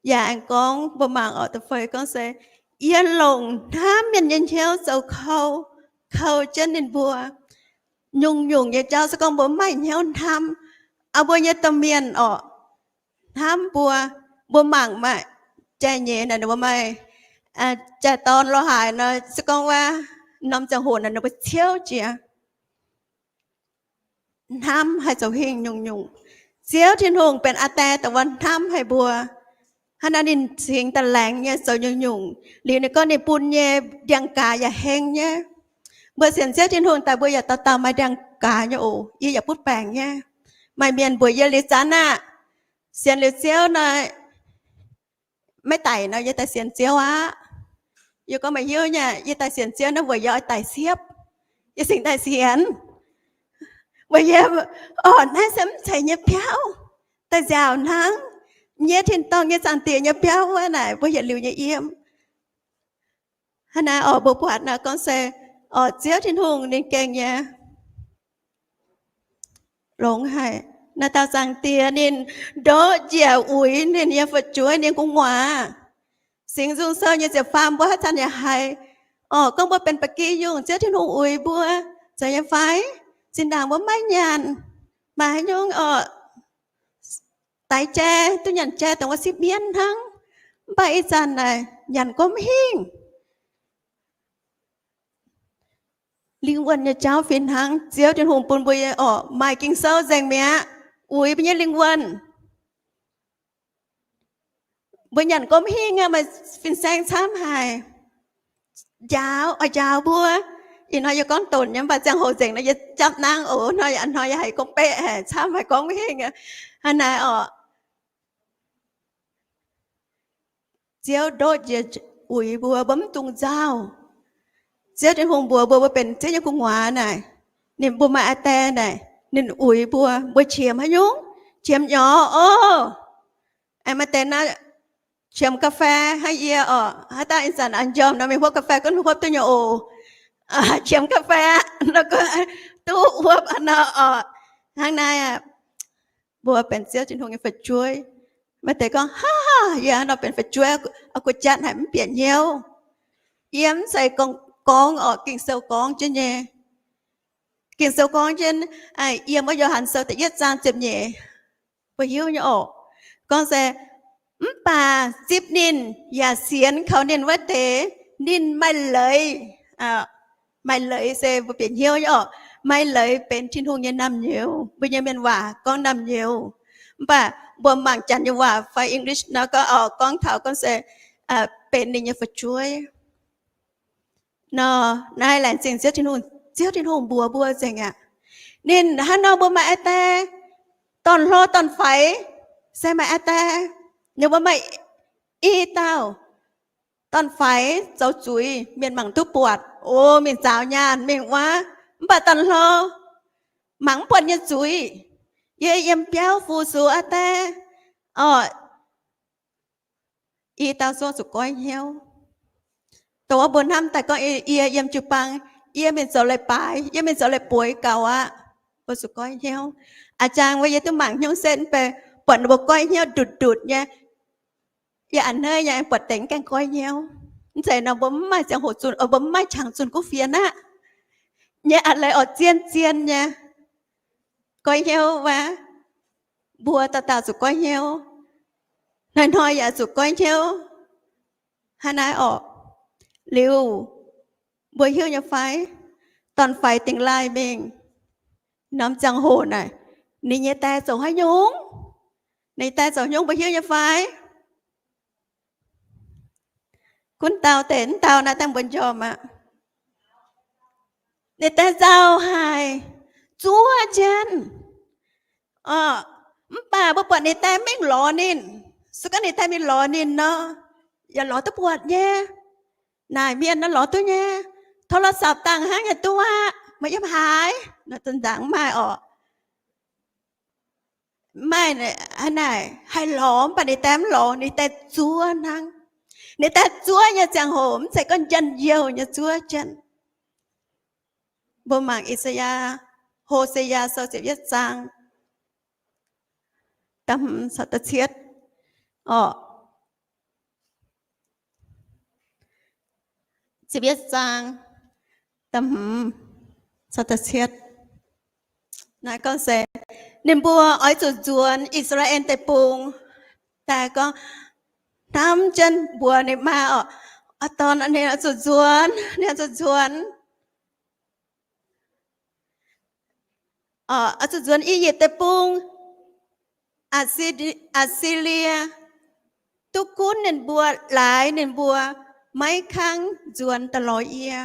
yaac aengx gorngv mbuo mangc orqc, da'feix gorngv se, Yie longc hnamv mienh nyei hnyouv zoux kou, kou jienv ninh mbuo. Nyungc-nyungc nyei jauv se gorngv mbuo maiv maaih hnyouv hnamv, mbuo nyei domh mienh orqc, hnamv mbuo, mbuo mangc maaih jai-nyeiz naaic, ninh mbuo maaih jai-dorn lorz haaix nor, se gorngv wuov norm ziangh hoc naaic ninh mbuo ciouv jiex. Hnamv haih zoux hingh nyungc-nyungc. Ziouv Tin-Hungh benx aa die dongh wuov hnamv haic mbuo. Hnangv naaiv ninh cingx daaih laengz nyei zoux nyungc-nyungc. Liuz ninh gorngv ninh bun nyei ndiangx-gaaz yaac heng nyei. Mbuo sienx Ziouv Tin-Hungh daaih mbuo yaac dauh dauh maaih ndiangx-gaaz nyei oc. Yie yaac butv baengc nyei. Maaih mienh mbuox yie liuz zanc aah, sienx liuz Ziouv nor, maiv daic nor yie daaih sienx Ziouv aqv. Yie gorngv meih hiuv nyei, yie daaih sienx Ziouv naaiv weic yie oix daic siepv, yie cingx daaih sienx. Weic yie, orqc, naaiv se mv zeiz nyei biauv, daaih nziaauc hnangv. Nyei tin-dorngh nyei Zaangc Diex nyei biauv wuov naaic mbuo yietc liuz nyei yiem. Hnangv naaiv orqc, mbuo buatc nor gorngv se, orqc, Ziouv Tin-Hungh ninh gengh nyei longx haic. Naaiv dauh Zaangc Diex ninh ndoqv njiec uix ninh nyei fu'jueiv, ninh gu'nguaaz. Singx Nzung Sou nyei ziepc faam mbuo haaix zanc yaac haiz, orqc, gorngv mbuo benx ba'gi yungh, Ziouv Tin-Hungh uix mbuo, zeiz nyei fai? Zinh ndaangc mbuo maiv nyanc, maaih haaix nyungc, orqc, daix jai, duqv nyanc jai dongh wuov sipv mienv hnangv. Mv baac ih zanc naaic nyanc gormx hingh. Lingh wuonh nyei jauv fih hnangv. Ziouv Tin-Hungh bun mbuo nyei orqc, maaih Ging-Sou nzengc mi'aqv, uix mbuo nyei lingh wuonh. Mbuo nyanc gormx hingh aqv, maaih fin-saeng camv haic. Njaaux, oix njaaux mbuo. Ih hnoi yie gorngv donc nyei, mv baac ziangh hoc nzengc nor yie japv nangv oc. Hnoi, hnoi yie haiz gorngv beqv haic, camv haic, gorngv mv hingh. Hnangv naaiv orqc, Ziouv ndoqv njiec uix mbuo, mbuo mv dungx nzauh. Ziouv Tin-Hungh mbuox mbuo, mbuo benx Ziouv nyei gu'nguaaz naaic, ninh, mbuo maaih aa die naaic, ninh uix mbuo, mbuo qiemx haaix nyungc? Qiemx nyorx oc. Aengx maaih deix naaiv qiemx ga'fei hnangv yie orqc, haaix dauh ih zanc njormh nor mingh huopv ga'fei gunv huopv duqv nyei oc. Qiemx ga'fei aqv, nor gorngv duqv huopv nor orqc. Hnangv naaiv aqv, mbuo benx Ziouv Tin-Hungh nyei fu'jueiv. Maaih deix gorngv, Haa, yie hnangv nor benx fu'jueiv, oix gu'jatv haic mv bieqc hnyouv. Yie mv zeiz gorngv, gorngv orqc, Ging-Sou gorngv jienv nyei. Ging-Sou gorngv jienv, yiem wuov Yo^han Sou da'yietv zaang ziepc nyeic, mbuo hiuv nyei orqc, gorngv se, Mv baac zipv ninh yaac sienx kaux ninh wuov deix, ninh maaih leiz, maaih leiz se mbuo bieqc hnyouv nyei orqc, maaih leiz benx Tin-Hungh nyei naamh nyouz. Mbuo nyei mienh waac gorngv naamh nyouz, mv baac mbuo mangc Janx nyei waac fai English nor gorngv, orqc, gorngv taux gorngv se benx ninh nyei fu'jueiv. Nor, naaiv laengz zingh Ziouv Tin-Hungh, Ziouv Tin-Hungh mbuox mbuo nzengc aqv. Ninh hnangv nor mbuo maaih aa die, dorn-hlo dorn-faix se maaih aa die. Ninh mbuo maaih i dauh dorn-faix zoux zuiz, mienh mangc duqv buatc, o, mingh zaaux nyaanh mingh wuov, mv baac dorn-hlo mangc mv buatc nyei zuiz. Yie yiem biauv fu-sux aa die, orqc, i dauh zungv zuqc goiv hnyouv. Dongh wuov mbuo hnamv daaih gorngv yie yiem jiu-baang, yie mingh zoux leiz-baaix, yie mingh zoux leiz-bueix gaux aqv. Mbuo zuqc goiv hnyouv. A'jang wuov yie duqv mangc hnyouv setv mv bei, buatc ninh mbuo goiv hnyouv ndutc ndutc nyei. Yie a'hneiv nyei buatc deix gaengh goiv hnyouv. Mv zeiz nor mbuo mv maaih ziangh hoc zunh, mbuo mv maaih qangx zunh kuv fienx aqv. Nyei a'leiz oix zien-zien nyei goiv hnyouv wuov. Mbuo dauh dauh zuqc goiv hnyouv. Hnoi-hnoi yaac zuqc goiv hnyouv. Hnangv naaiv orqc. Liuz, mbuo hiuv nyei fai, dorn-faix dingh laaih mingh norm ziangh hoc naaic, ninh nyei die zoux haaix nyungc? Ninh die zoux haaix nyungc mbuo hiuv nyei fai? Gunv dau deix, mv dau naaiv dangh mbuo njormh aqv. Ninh die nzauh haic, zuov jienv. Mv baac mbuo buatc ninh die mingh lorz ninh. Se gorngv ninh die mingh lorz ninh nor, yaac lorz duqv buatc nyei. Naaic mienh nor lorz duqv nyei. โทรศัพท์ dangh hnangv nyei duqv aqv, meih yiem haaix? Nor zinh nzaangc mv maaih orqc. Mv maaih hnangv naaic haih lorz, mv baac ninh die mv lorz, ninh die zuov hnangv. Ninh die zuov nyei ziangh hoc mv zeiz gorngv njien-youh nyei zuov jienv. Mbuo mangc I^saa^yaa, Ho^se^yaa sou ziepc yietv zaang, da'hmz caux da'cietv orqc. Ziepc yietv zaang, da'hmz caux da'cietv. Naaiv gorngv se, ninh mbuo oix zuqc nzuonx I^saa^laa^en Deic-Bung daaih gorngv, hnamv jienv mbuox ninh maa orqc, aa, dorn, ninh oix zuqc nzuonx, ninh oix zuqc nzuonx. Oix zuqc nzuonx I^yipv Deic-Bung, Aa^si^lie, duqv gunv ninh mbuo, laaix ninh mbuo, maiv kangv nzuonx daaih lorz yie.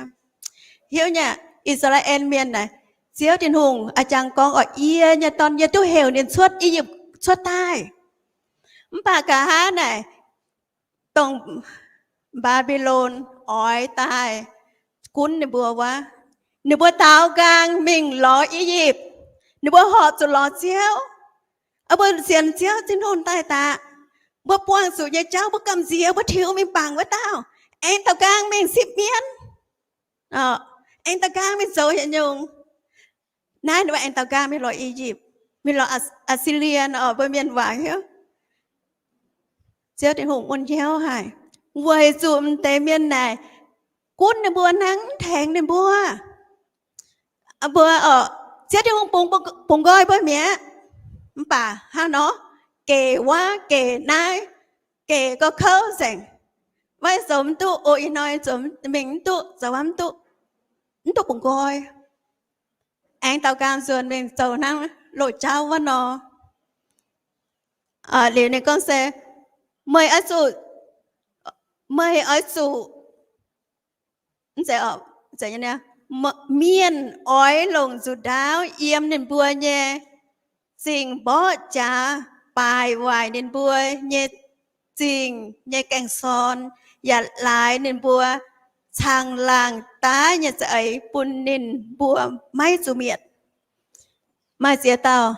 Hiuv nyei, I^saa^laa^en Mienh naaic, Ziouv Tin-Hungh a'jang gorngv orqc, yie nyei dorn, yie duqv heuc ninh cuotv I^yipv cuotv daaih. Mv baac nqa'haav naaic, dongh Mbaa^mbi^lon oix daaih gunv ninh mbuo wuov, ninh mbuo daaux nqaang mingh lorz I^yipv. Ninh mbuo horpc zuqc lorz Ziouv. Mbuo sienx Ziouv Tin-Hungh daaih daqc. Mbuo buangh zuqc nyei jauv mbuo gamh nziex, mbuo tiux mingh bangc wuov dauh. Aengx daaux nqaang mingh sipv mienv. Aengx daaux nqaang mingh zoux haaix nyungc? Naaiv ninh mbuo aengx daaux nqaang mingh lorz I^yipv, mingh lorz Aa^si^lie orqc, mbuo mienh waac hiuv. Ziouv Tin-Hungh mun hnyouv haic, weic zuqc m'deix mienh naaic gunv ninh mbuo hnangv, mv tengx ninh mbuo. Mbuo orqc, Ziouv Tin-Hungh bungx nqoi mbuo mi'aqv. Mv baac hnangv nor, gec wuov gec naaiv, gec gauh kouv nzengc. Maiv zoux mv duqv, o, ih hnoi zoux mingh mv duqv, zoux wuov mv duqv, mv duqv bungx nqoi. Aengx daaux nqaang nzuonx mingh zoux hnangv loz-jauv wuov nor. Liuz ninh gorngv se, meih oix zuqc, meih oix zuqc, mienh oix longc nzuqc ndaauv yiem ninh mbuo nyei zingh mborqv jaax, baaic waaic ninh mbuo nyei zingh nyei gaeng-sorn, yaac laaix ninh mbuo caangh laangh daav nyei za'eix bun ninh mbuo maiv zuqc mietc. Maaih ziex dauh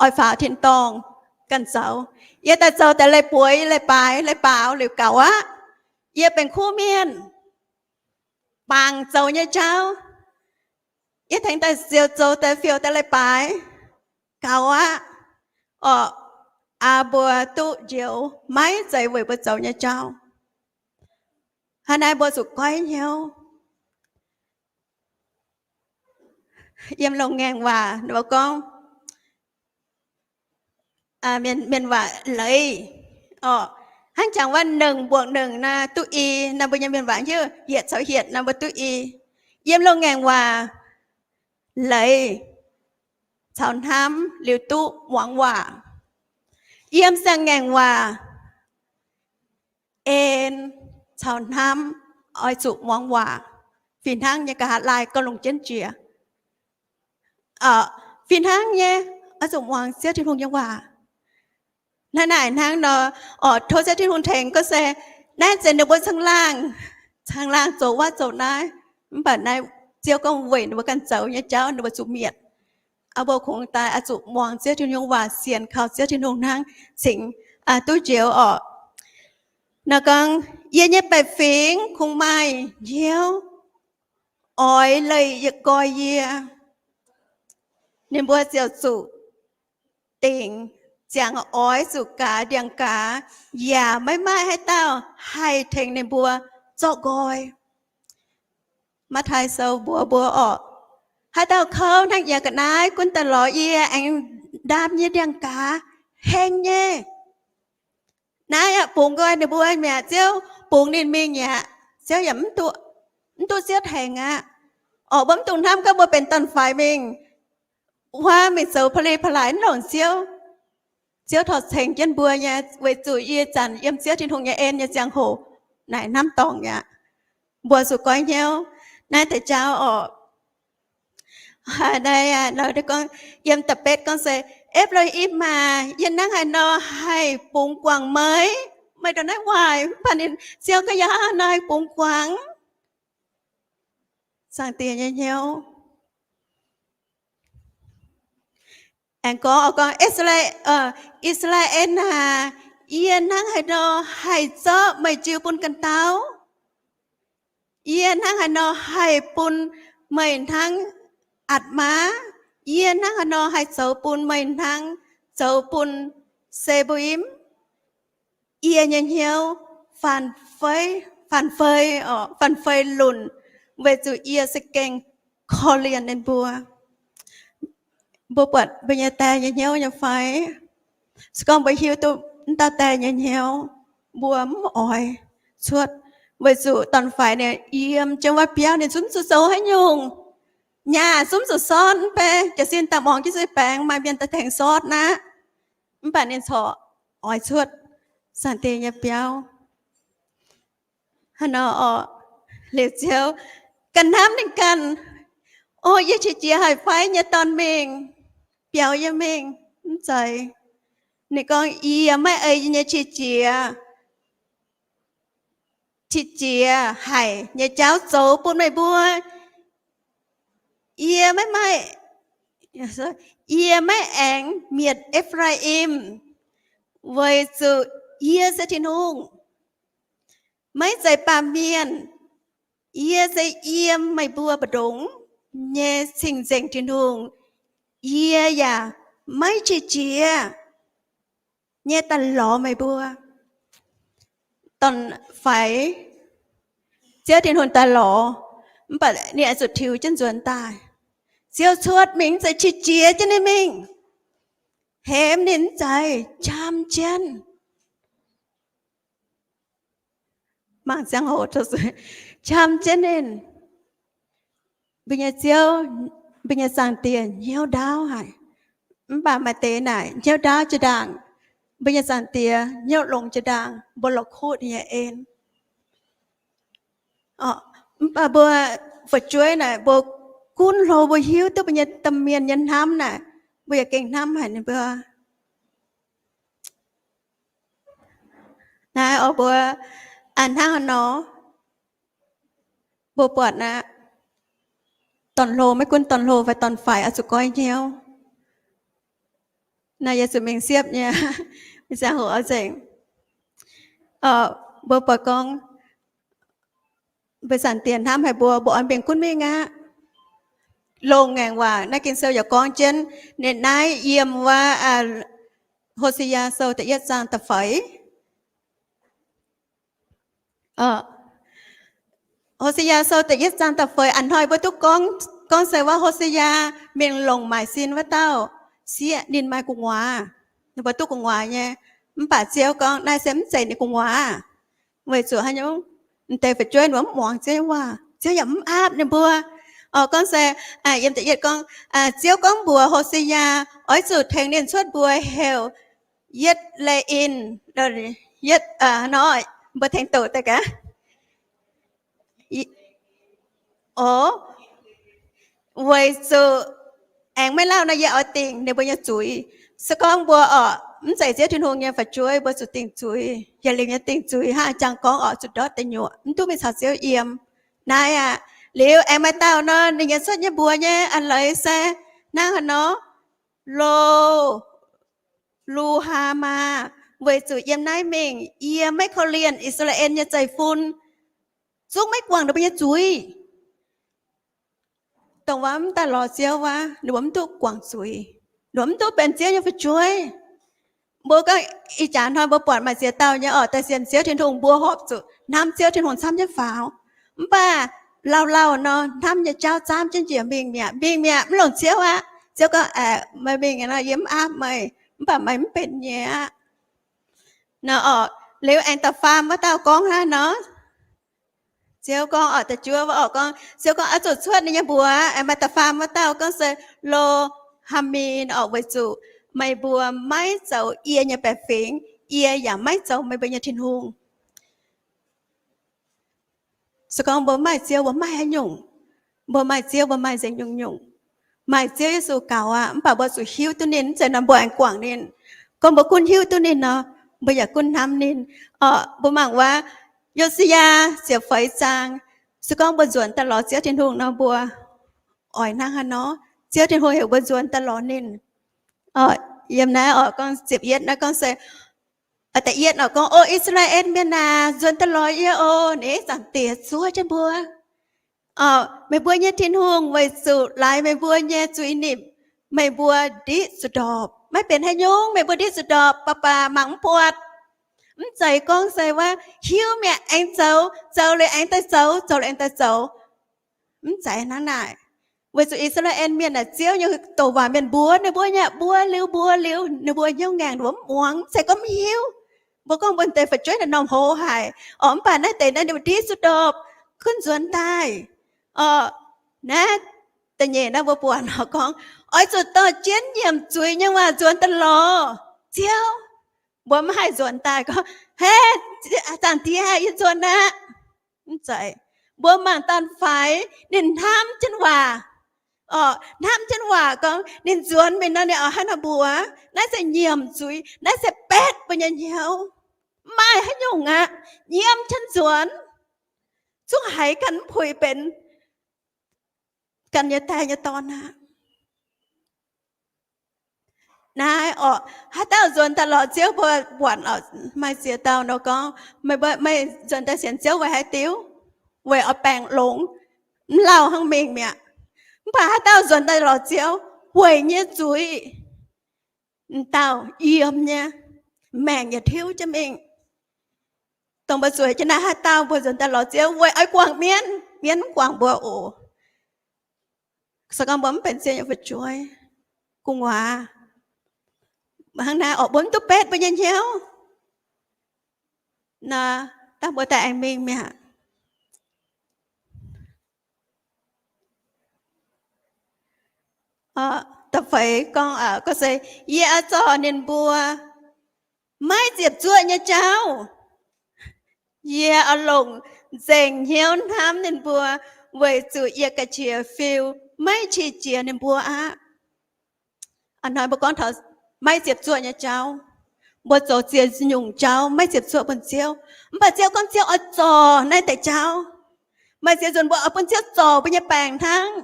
oix faaux tin-dorngh ganh zaux. Yie daaih zoux deix leiz-bueix, leiz-baaix, leiz-baaux liuz gaux aqv. Yie benx kuv mienh, bangc zoux nyei jauv. Yie tengx daaih siou zoux deix fiou daaih leiz-baaix, gaux aqv. Orqc, aa, mbuo duqv njoux maiv zeiz weic mbuo zoux nyei jauv. Hnangv naaiv mbuo zuqc goiv hnyouv. Yiem loz-ngaengc waac ninh mbuo gorngv, mienh waac leiz. Orqc, hnangv jangx wuov หนึ่งบวกหนึ่ง naaiv duqv i, naaiv mbuo nyei mienh waac hiuv hietc caux hietc naaiv mbuo duqv i. Yiem loz-ngaengc waac leiz caux hnamv liuz duqv muangx waac. Yiem siang-ngaengc waac en caux hnamv oix zuqc muangx waac. Fih hnangv nyei, nqa'haav laai gorngv longc jienv jiex. Fih hnangv nyei, oix zuqc muangx Ziouv Tin-Hungh nyei waac. Hnangv naaic hnangv nor, orqc, tov Ziouv Tin-Hungh tengx gorngv se, naaiv zeiz ninh mbuo caangh laangh, caangh laangh zoux wuov zoux naaiv. Mv baac naaiv Ziouv gorngv weic ninh mbuo ganh zoux nyei jauv ninh mbuo zuqc mietc. Mbuo kungx daaih oix zuqc muangx Ziouv Tin-Hungh waac, sienx kaux Ziouv Tin-Hungh hnangv cingx duqv njoux orqc. Nor gorngv, yie nyei baeqc fingx kungx maaih hnyouv oix leih yietc nqoi yie. Ninh mbuo ziouc zuqc dingc ziangx oix zuqc gaax ndiangx-gaaz, yaac maiv maaih haaix dauh haih tengx ninh mbuo zorqv nqoi. Matv^taai Sou mbuox mbuo orqc, haaix dauh kouv hnangv yie ga'naaiv gunv daaih lorz yie aengx ndaam nyei ndiangx-gaaz, heng nyei. Naaiv aqv, bungx nqoi ninh mbuo mi'aqv. Ziouv bungx ninh mingh aqv. Ziouv yaac mv duqv, mv duqv Ziouv tengx aqv. Orqc, mbuo mv dungx hnamv gorngv mbuo benx dorn-faix mingh, huaav mingh zoux pa'li pa'laaix mv longc Ziouv. Ziouv torc ceng jienv mbuo nyei, weic zuqc ih zanc yiem Ziouv Tin-Hungh nyei en nyei ziangh hoc naaic hnamv dorngc aqv. Mbuo zuqc goiv hnyouv. Naaiv deix jauv orqc, naaiv gorngv, yiem da'betv gorngv se, E^faa^im aah, yie hnangv haaix nor haih bungx guangc meih? Meih ndongc naaiv waaic, mv baac ninh Ziouv gorngv yie hnangv haaix nor haih bungx guangc? Zaangc Diex nyei hnyouv. Aengx gorngv, gorngv, I^saa^laa^en aah, yie hnangv haaix nor haih zorqv meih jiu bun ganh dauh? Yie hnangv haaix nor haih bun meih hnangv Atc^maa? Yie hnangv haaix nor haih zoux bun meih hnangv zoux bun Se^mbo^im? Yie nyei hnyouv faanv-fei, faanv-fei, faanv-fei lunc, weic zuqc yie za'gengh korv-lienh ninh mbuo. Mbuo buatc mbuo nyei die nyei hnyouv nyei fai? Se gorngv mbuo hiuv duqv mv dauh die nyei hnyouv, mbuo mv oix cuotv, weic zuqc dorn-faix ninh yiem jienv wuov biauv ninh zungv zuqc zoux haaix nyungc, nyaah zungv zuqc sortv mv bei, jiez sin daaih muangx jienv zuiz baengx maaih mienh daaih tengx sortv aqv. Mv baac ninh corc oix cuotv Zaangc Diex nyei biauv. Hnangv nor orqc, liuz Ziouv ganh hnamv ninh ganh, O, yie qiex jiez haic fai nyei dorn mingh, biaux yie mingh? Mv zeiz. Ninh gorngv, Yie maiv ei yie nyei qiex jiez, qiex jiez haic nyei jauv zoux bun meih mbuo. Yie maiv maaih, yie maiv aengx mietc E^faa^im, weic zuqc yie se Tin-Hungh, maiv zeiz baamh mienh. Yie se yiem meih mbuo mbu'ndongx nyei cing-nzengc Tin-Hungh. Yie yaac maiv qiex jiez nyei daaih lorz meih mbuo. Dorn-faix, Ziouv Tin-Hungh daaih lorz, mv baac ninh oix zuqc tiux jienv nzuonx daaih. Ziouv cuotv mingh mv zeiz qiex jiez jienv ninh mingh, hemx ninh mv zeiz, qam jienv. Mangc ziangh hoc, qam jienv ninh. Mbuo nyei Ziouv, mbuo nyei Zaangc Diex hnyouv ndaauv haic. Mv baac maaih deix naaic hnyouv ndaauv jiex ndaangc. Mbuo nyei Zaangc Diex hnyouv longx jiex ndaangc, mbuo la'kuqv ninh nyei en. Mv baac mbuo fu'jueiv naaic, mbuo gunv hlo mbuo hiuv duqv mbuo nyei domh mienh nyei hnamv naaic, mbuo yaac gengh hnamv haic ninh mbuo. Naaiv oix mbuo hnangv haaix nor, mbuo buatc aqv, dorn-hlo, maiv gunv dorn-hlo fai dorn-faix oix zuqc goiv hnyouv. Naaiv yie zuqc mingh siepv nyei, ziangh hoc oix nzengc. Mbuo buatc gorngv mbuo Zaangc Diex hnamv haic mbuo, mbuo oix mingh gunv mingh aqv. Longx ngaengc waac naaiv Ging-Sou yaac gorngv jienv, ninh naaiv yiem wuov Ho^se^yaa Sou da'yietv zaang da'feix. Ho^se^yaa Sou da'yietv zaang da'feix a'hnoi mbuo duqv gorngv, gorngv se wuov Ho^se^yaa mingh longc maaic sin wuov dauh, sieqv ninh maaih gu'nguaaz. Ninh mbuo duqv gu'nguaaz nyei. Mv baac Ziouv gorngv naaiv se mv zeiz ninh gu'nguaaz. Weic zuqc haaix nyungc? M'deix fu'jueiv ninh mbuo mv muangx Ziouv nyei waac, Ziouv yaac mv aapv ninh mbuo. Gorngv se, yiem da'yietv gorngv, Ziouv gorngv mbuox Ho^se^yaa, oix zuqc tengx ninh cuotv mbuox heuc Yietv^le^en, yietv, nor, mbuo tengx doqc daaih gaax. O, weic zuqc aengx maiv lauh nor yie oix dingc ninh mbuo nyei zuiz. Se gorngv mbuo orqc, mv zeiz Ziouv Tin-Hungh nyei fu'jueiv, mbuo zuqc dingc zuiz. Yietc liuz nyei dingc zuiz hnangv jangx gorngv orqc, zuqc ndortv deic nyuoqc, mv duqv mingh caux Ziouv yiem. Naaiv aqv, liuz aengx maaih dauh nor, ninh nyei cuotv nyei mbuox nyei a'leiz se hnangv haaix nor, Lo, Lu^haa^maa, Weic zuqc yiem naaiv mingh yie maiv korv-lienh I^saa^laa^en nyei zeiv-fun, zungv maiv guangc ninh mbuo nyei zuiz. Dongh wuov mv daaih lorz Ziouv wuov, ninh mbuo mv duqv guangc zuiz, ninh mbuo mv duqv benx Ziouv nyei fu'jueiv. Mbuo gorngv ih jaax hnoi mbuo buatc maaih ziex dauh nyei orqc, daaih sienx Ziouv Tin-Hungh, mbuo horpc zuqc hnamv Ziouv Tin-Hungh camv nyei faaux. Mv baac lauh lauh nor, hnamv nyei jauv zaamv jienv njiec mingh mi'aqv, mingh mi'aqv, mv longc Ziouv aqv. Ziouv gorngv, Aeqv, meih mingh nor, yie mv aapv meih, mv baac meih mv benx nyei aqv. Nor orqc, liuz aengx da'faam wuov dauh gorngv hnangv nor, Ziouv gorngv orqc, da'juov wuov orqc gorngv, Ziouv gorngv, Oix zuqc cuotv ninh nyei mbuox. Aengx maaih da'faam wuov dauh gorngv se Lo^haa^mi orqc, weic zuqc meih mbuo maiv zoux yie nyei baeqc fingx, yie yaac maiv zoux meih mbuo nyei Tin-Hungh. Se gorngv mbuo maaih Ziouv, mbuo maaih haaix nyungc? Mbuo maaih Ziouv, mbuo maaih nzengc nyungc-nyungc. Maaih Ziouv Yesu gaux aqv, mv baac mbuo zuqc hiuv duqv ninh, mv zeiz nor mbuo aengx guangc ninh. Gorngv mbuo gunv hiuv duqv ninh nor, mbuo yaac gunv hnamv ninh. Orqc, mbuo mangc wuov Yo^si^yaa ziepc feix zaang, se gorngv mbuo nzuonx daaih lorz Ziouv Tin-Hungh nor, mbuo oix hnangv haaix nor, Ziouv Tin-Hungh heuc mbuo nzuonx daaih lorz ninh. Orqc, yiem naaiv orqc gorngv ziepc yietv naaiv gorngv se, da'yietv orqc gorngv, O I^saa^laa^en Mienh aac, nzuonx daaih lorz yie oc. Ninh Zaangc Diex zuov jienv mbuo. Orqc, meih mbuo nyei Tin-Hungh weic zuqc laaix meih mbuo nyei zuiz-nipc, meih mbuo ndiqv zuqc ndorpc. Maiv benx haaix nyungc, meih mbuo ndiqv zuqc ndorpc, baac baac mangc mv buatc. Mv zeiz gorngv se wuov hiuv mi'aqv aengx zoux, zoux liuz aengx daaih zoux, zoux liuz aengx daaih zoux. Mv zeiz hnangv naaic. Weic zuqc I^saa^laa^en Mienh naaic Ziouv nyei douc waac mienh mbuox ninh mbuo nyei, mbuox liuz mbuox liuz ninh mbuo hnyouv ngaengc, ninh mbuo mv muangx, mv zeiz gorngv mv hiuv. Mbuo gorngv mbuo deix fu'jueiv naaic norm hoz haic. Orqc, mv baac naaiv deix naaiv ninh mbuo ndiqv zuqc ndorpc, gunv nzuonx daaih. Orqc, naaiv da'nyeic naaiv mbuo buatc nor gorngv, Oix zuqc dorh jienv nyiemc zuiz nyei waac nzuonx daaih lorz Ziouv. Mbuo mv haih nzuonx daaih gorngv, Hei, Zaangc Diex, yie nzuonx aqv. Mv zeiz. Mbuo mangc dorn-faix ninh hnamv jienv waac. Orqc, hnamv jienv waac gorngv ninh nzuonx mingh nor ninh oix hnangv naaiv mbuox. Naaiv se nyiemc zuiz, naaiv se betv mbuo nyei hnyouv. Mv maaih haaix nyungc aqv, nyiemv jienv nzuonx. Zungv haiz ganh mv puix benx ganh nyei die nyei dorn aqv. Naaiv orqc, haaix dauh nzuonx daaih lorz Ziouv, mbuo buatc orqc, maaih ziex dauh nor gorngv, meih, meih nzuonx daaih sienx Ziouv weic haaix diuc? Weic oix baengc longx, mv lauh hnangv mingh mi'aqv. Mv baac haaix dauh nzuonx daaih lorz Ziouv weic nyei zuiz, m'dauh yiem nyei, maengc yietc tiuv jienv mingh. Dongh mbuo zueiz jienv naaiv, haaix dauh mbuo nzuonx daaih lorz Ziouv weic oix guangc mienv, mienv mv guangc mbuo oc. Se gorngv mbuo mv benx Ziouv nyei fu'jueiv, gu'nguaaz hnangv naaiv orqc, mbuo mv duqv betv mbuo nyei hnyouv. Naaiv dangh mbuo daaih aengx mingh mi'aqv. Da'feix gorngv, gorngv se, Yie oix zorc ninh mbuo maiv ziepc zuoqv nyei jauv. Yie oix longc nzengc hnyouv hnamv ninh mbuo, weic zuqc yie ga'qiex fiu maiv qiex jiez ninh mbuo aqv. A'hnoi mbuo gorngv taux maiv ziepc zuoqv nyei jauv. Mbuo zoux ziex nyungc jauv maiv ziepc zuoqv bun Ziouv. Mv baac Ziouv gorngv Ziouv oix zorc naaiv deix jauv. Maaih ziex nzunc mbuo oix bun Ziouv zorc mbuo nyei baengc hnangv.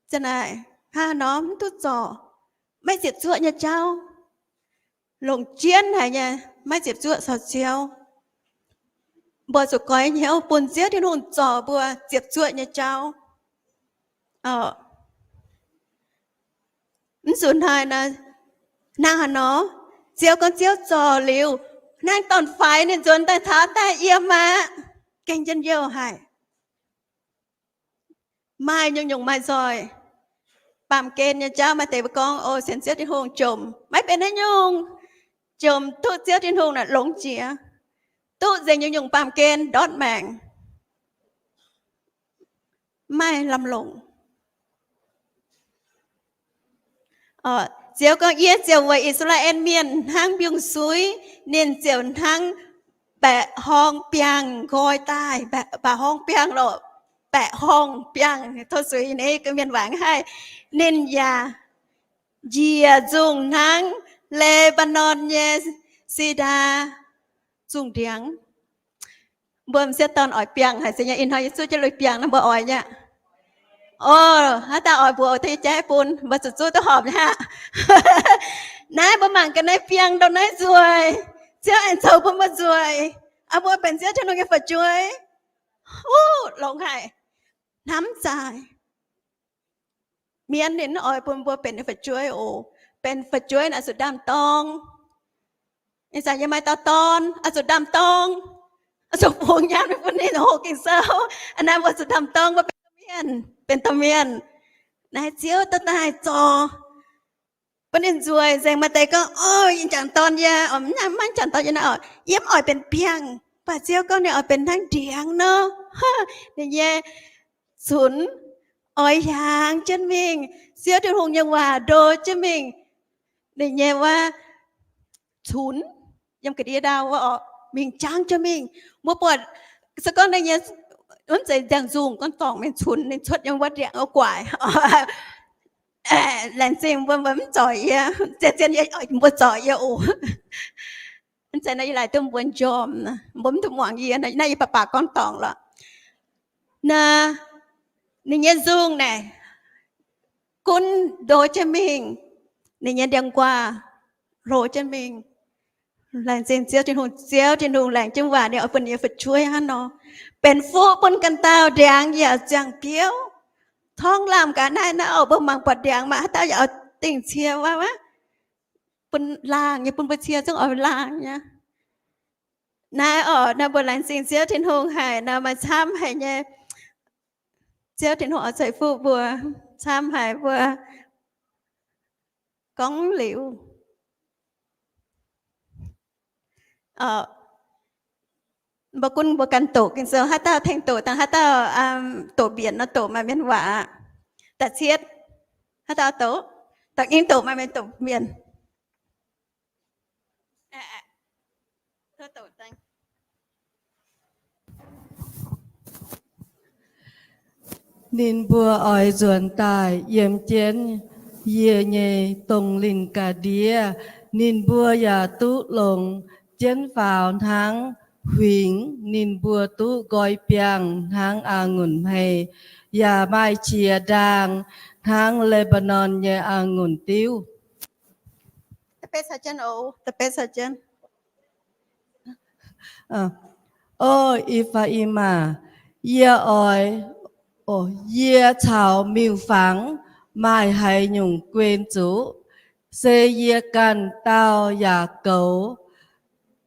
Hnangv naaic, hnangv nor mv duqv zorc maiv ziepc zuoqv nyei jauv. Longc jienv haic nyei maiv ziepc zuoqv caux Ziouv. Mbuo zuqc goix hnyouv bun Ziouv Tin-Hungh zorc mbuo ziepc zuoqv nyei jauv. Mv zuqc hnoi nor, hnangv haaix nor, Ziouv gorngv Ziouv zorc liuz, hnangv dorn-faix ninh nzuonx daaih taux daaih yiem aqv. Gengh njien-youh haic. Maaih nyungc-nyungc maaih-nzoih, baamh gen nyei jauv. Maaih deix mbuo gorngv, O, sienx Ziouv Tin-Hungh jomc maiv benx haaix nyungc. Jomc duqv Ziouv Tin-Hungh naaic longx jiex, duqv nzengc nyungc-nyungc baamh gen ndortv maengc, maiv lamh longc. Ziouv gorngv, Yie ziouc weic I^saa^laa^en Mienh hnangv mbiungc-suiv. Ninh ziouc hnangv baeqc horngh biangh nqoi daaih. Baeqc horngv biangh lorqc, baeqc horngh biangh, tov suiv nyei, mienh waac haih. Ninh yaac njiec nzungh hnangv Le^mbaa^norn nyei si^ndaa zungh ndiangx. Mbuo m'sieqv dorn oix biangh haic se nyei. Ih hnoi yie zuqv jienv lui biangh nor, mbuo oix nyei aqv? O, haaix dauh oix mbuox taux yie jaiv bun, mbuo zuqc zuqv duqv horpc nyei aqv. Naaiv mbuo mangc gaax naaiv biangh ndongc naaiv nzueic, Ziouv aengx zoux bun mbuo nzueic. Aa, mbuo benx Ziouv Tin-Hungh nyei fu'jueiv, uv, longx haic, hnamv zaaic. Mienh ninh oix bun mbuo benx ninh fu'jueiv oc. Benx fu'jueiv naaic zuqc ndaam-dorng. Ih zanc yie maaih dauh dorn, oix zuqc ndaam-dorng, oix zuqc fungx nyaanh bun ninh hoqc Ging-Sou. Aa, naaiv mbuo zuqc ndaam-dorng, mbuo benx domh mienh, benx domh mienh. Naaiv Ziouv dorh daaih zorc bun ninh nzueic nzengc. Maaih deix gorngv, o, yie jangc dorn yie, o, mv, maiv jangc dorn yie naaiv oc, yie mv oix benx biangh, mv baac Ziouv gorngv ninh oix benx hnangv ndiangx nor. Ninh nyei cunx oix hiaangx jienv mingh, Ziouv Tin-Hungh nyei waac ndo jienv mingh. Ninh nyei wuov cunx yiem ga'ndiev ndau wuov oc, mingh jangv jienv mingh. Mbuo buatc se gorngv ninh nyei, wuov zeiz nziangh nzungh gorngv dorngc mingh cunx, ninh cuotv yiem wuov ndiangx wuov guaaic. Laengz zingh mbuo, mbuo mv zorc yie, zien-zien yie, mbuo zorc yie oc. Mv zeiz nor yie laaic duqv mbuo njormh, mbuo mv dungx muangx yie. Naaiv yie baac baac gorngv dorngc lorqc. Naaiv, ninh nyei nzungh naaic gunv ndo jienv mingh, ninh nyei ndiangx-nquaah hlo jienv mingh. Laengz zingh Ziouv Tin-Hungh, Ziouv Tin-Hungh laengz jienv waac ninh oix bun ninh nyei fu'jueiv hnangv nor, benx fuqv bun ganh dauh ndiangx yaac ziangh biouv. Torngv lamh gaax naaiv, naaiv oc, mbuo mangc buatc ndiangx maaih haaix dauh yaac oix dingh cie wuov, wuov, bun laangh nyei, bun mbuo cie zungv oix laangh nyei. Naaiv oc, naaiv mbuo laengz zingh Ziouv Tin-Hungh haic nor, maaih camv haic nyei. Ziouv Tin-Hungh oix ceix fuqv mbuo, camv haic mbuo gorngv liuz. Mbuo gunv mbuo ganh doqc Ging-Sou, haaix dauh tengx doqc dangh haaix dauh doqc mbienc nor, doqc maaih mienh waac aqv. Da'cietv, haaix dauh doqc, da'nyeic doqc maaih mienh doqc mbienc. Ninh mbuo oix nzuonx daaih yiem jienv yie nyei dongh linh ga'ndiev. Ninh mbuo yaac duqv longx jienv faaux hnangv huingx. Ninh mbuo duqv nqoi biangh hnangv a'ngunc hmei, yaac maaih qiex ndaang hnangv Le^mbaa^norn nyei a'ngunc diuv. O E^faa^im aah, yie oix, yie caux miuc-fangx maaih haaix nyungc guen zuqc? Se yie ganh dauh yaac goux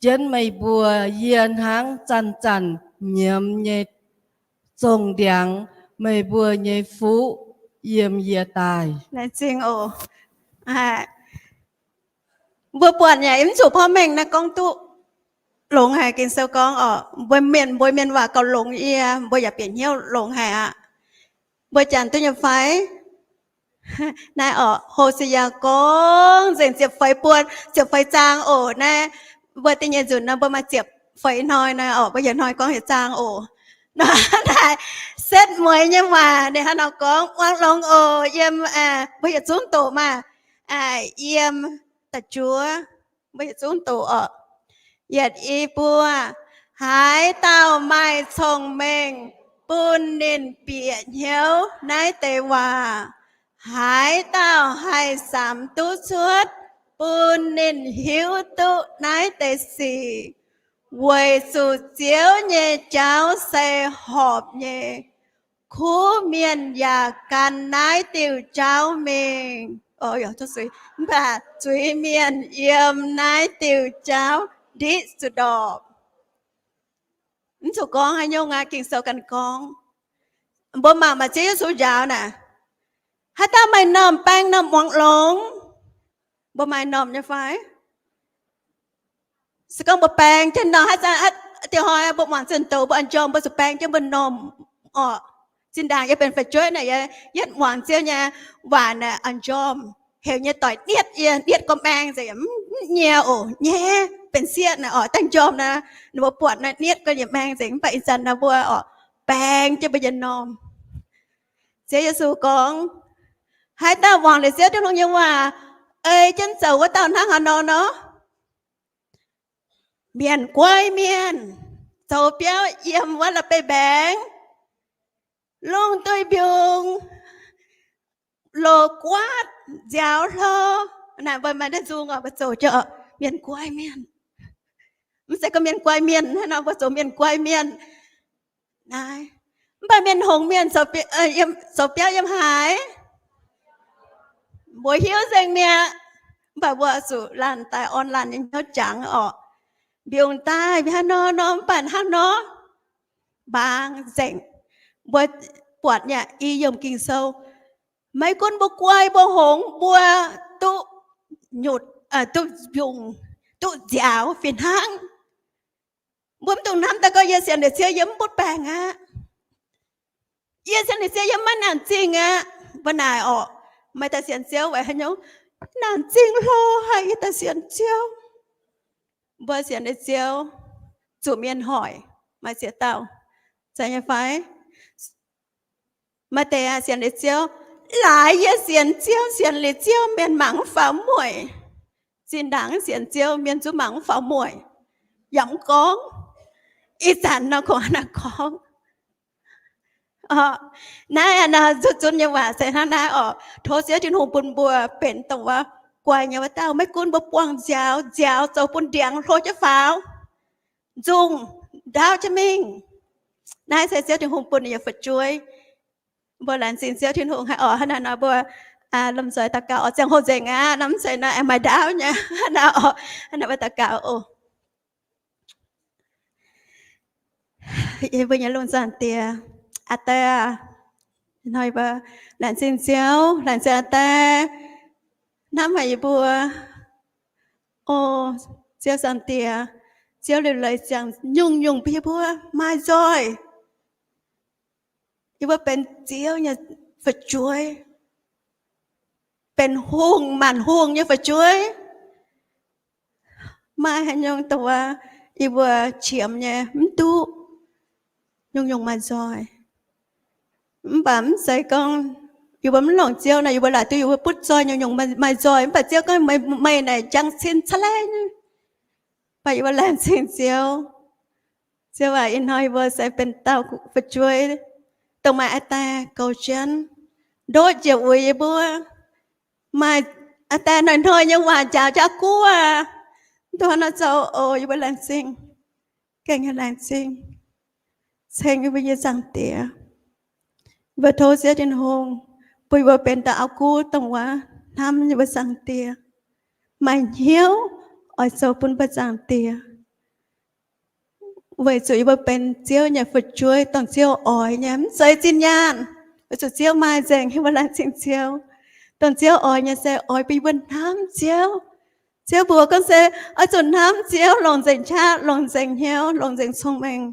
jienv meih mbuo. Yie hnangv zanc-zanc nyiemz nyei zongh ndiangx. Meih mbuo nyei fuqv yiem yie daaih. Laengz zingh oc. Mbuo buatc yaac mv zuqc porv mengh naaiv gorngv duqv longx haic. Ging-Sou gorngv oc, mbuo mienh, mbuo mienh waac gauh longx yie, mbuo yaac bieqc hnyouv longx haic aqv. Mbuo janx duqv nyei fai? Naaiv oc, Ho^se^yaa gorngv nzengc ziepc feix buon, ziepc feix zaang oc. Naaiv mbuo da'nyeic nzunc nor mbuo maaih ziepc feix hnoi naaiv oc, mbuo yietc hnoi gorngv yietc zaang oc. Nor naaiv setv mueiz nyei waac ninh hnangv nor gorngv, muangx longx oc. Yiem, mbuo yietc zungv doqc maah. Yiem da'juov, mbuo yietc zungv doqc oc. Yietc, i, buo. Haaix dauh maaih cong-mengh, bun ninh bieqc hnyouv naaiv deix waac. Haaix dauh haih samx duqv cuotv, bun ninh hiuv duqv naaiv deix sic. Weic zuqc Ziouv nyei jauv se horpc nyei, kuv mienh yaac gan naaiv diuh jauv mingh. Mv baac zuiz-mienh yiem naaiv diuh jauv ndiqv zuqc ndorpc. Mv zuqc gorngv haaix nyungc aqv, Ging-Sou ganh gorngv. Mbuo mangc maaih Ziouv Yesu njaaux naaic, haaix dauh maaih normh baeng normh muangx longx. Mbuo maaih normh nyei fai? Se gorngv mbuo baeng jienv normh, haaix zanc, dieh hnoi mbuo muangx zinh doz, mbuo njormh, mbuo zuqc baeng jienv mbuo normh oc. Zinh ndaangc yie benx fu'jueiv naaic, yie yietv muangx Ziouv nyei waac naaic, njormh heuc nyei doic nietv yie, nietv gorngv maeng nzengc, mv nyie oc, nyei benx sieqv naaic oc. Daaih njormh naaic, ninh mbuo buatc naaic nietv gorngv nyei maeng nzengc. Mv baac ih zanc naaic mbuo oc, baeng jienv mbuo nyei normh. Ziouv Yesu gorngv, haaix dauh muangx liuz Ziouv Tin-Hungh nyei waac, ei jienv zoux, wuov dauh hnangv haaix nor nor? Mienh guai mienh, zoux biauv yiem wuov la'beiv mbaengx, lungh duih mbiungc, loz-guaatv, nziaaux hlo. Naaic mbuo maaih naaiv nzung oc, mbuo zoux jienv mienh guai mienh. Mv zeiz gorngv mienh guai mienh, hnangv nor mbuo zoux mienh guai mienh. Naaiv, mv baac mienh hngongx mienh zoux biauv yiem haaix? Mbuo hiuv nzengc mi'aqv. Mv baac mbuo zuqc laanh daaih orn laanh nyei hnyouv jangx orqc. Mbiungc daaih hnangv nor nor, mv baac hnangv nor mbaang nzengc. Mbuo buatc nyei i yiemc Ging-Sou, maiv gunv mbuo guai mbuo hngongx, mbuo duqv nyutc, duqv mbiungc, duqv nziaaux fih hnangv. Mbuo mv dungx hnamv daaih gorngv yie sienx liuz Ziouv yie mv butv baengc aqv. Yie sienx liuz Ziouv yie maiv naanc zingh aqv. Mbuo naaic orqc, meih daaih sienx Ziouv weic haaix nyungc? Naanc zingh hlo haic yie daaih sienx Ziouv. Mbuo sienx liuz Ziouv, zuqc mienh hoic, maaih ziex dauh, zeiz nyei fai? Maaih deix aah, sienx liuz Ziouv, laaix yie sienx Ziouv, sienx liuz Ziouv mienh mangc mv faaux mueic. Zinh ndaangc sienx Ziouv mienh zungv mangc mv faaux mueic, yaac mv gorngv. Ih zanc nor kungx naaic gorngv. Naaiv nor zunv zunv nyei waac se hnangv naaiv orqc. Tov Ziouv Tin-Hungh bun mbuo benx dongh wuov guai nyei wuov dauh. Maiv gunv mbuo buangh nziaaux, nziaaux zoux bun ndiangx hlo jienv faaux, nzungh ndaauv jienv mingh. Naaiv se Ziouv Tin-Hungh bun ninh nyei fu'jueiv. Mbuo laengz zingh Ziouv Tin-Hungh haic orqc. Hnangv naaiv nor mbuo lomh nzoih daux gaux orqc. Ziangh hoc nzengc aqv, mv zeiz naaiv aengx maaih ndaauv nyei. Hnangv naaiv orqc, hnangv naaiv mbuo daux gaux oc. Yie mbuo nyei lungh zaangc Diex, aa Die aac, hnoi mbuo laengz zingh Ziouv, laengz zingh aa Die hnamv haic yie mbuo. O Ziouv zaangc Diex, Ziouv liuc leiz ziangx nyungc-nyungc bun yie mbuo maaih nzoih. Yie mbuo benx Ziouv nyei fu'jueiv, benx hungh, maanc hungh nyei fu'jueiv. Maaih haaix nyungc dongh wuov yie mbuo qiemx nyei mv duqv, nyungc-nyungc maaih nzoih. Mv baac mv zeiz gorngv yie mbuo mv longc Ziouv nor, yie mbuo laaic duqv yie mbuo butv nzoih, nyungc-nyungc maaih nzoih. Mv baac Ziouv gorngv meih naaic njang cin ca'lengh nyei. Mv baac yie mbuo laengz zingh Ziouv. Ziouv aac, ih hnoi yie mbuo se benx dauh fu'jueiv, dongh maaih aa Die goux jienv, ndoqv njiec uix yie mbuo. Maaih aa Die hnoi-hnoi nyei waac njaaux jienv, Aa gu aac, mv dungx hnangv nor zoux oc. Yie mbuo laengz zingh, gengh nyei laengz zingh, ceng yie mbuo nyei zaangc Diex. Mbuo tov Ziouv Tin-Hungh bun yie mbuo benx dauh auv-guv dongh wuov hnamv yie mbuo zaangc Diex, maaih hnyouv oix zoux bun mbuo zaangc Diex. Weic zuqc yie mbuo benx Ziouv nyei fu'jueiv, dongh Ziouv oix nyei, mv zeiz zinh nyaanh. Weic zuqc Ziouv maaih nzengc, yie mbuo laengz zingh Ziouv. Dongh Ziouv oix nyei se oix bun yie mbuo hnamv Ziouv. Ziouv mbuox gorngv se oix zuqc hnamv Ziouv longc nzengc qaqv, longc nzengc hnyouv, longc nzengc cong-mengh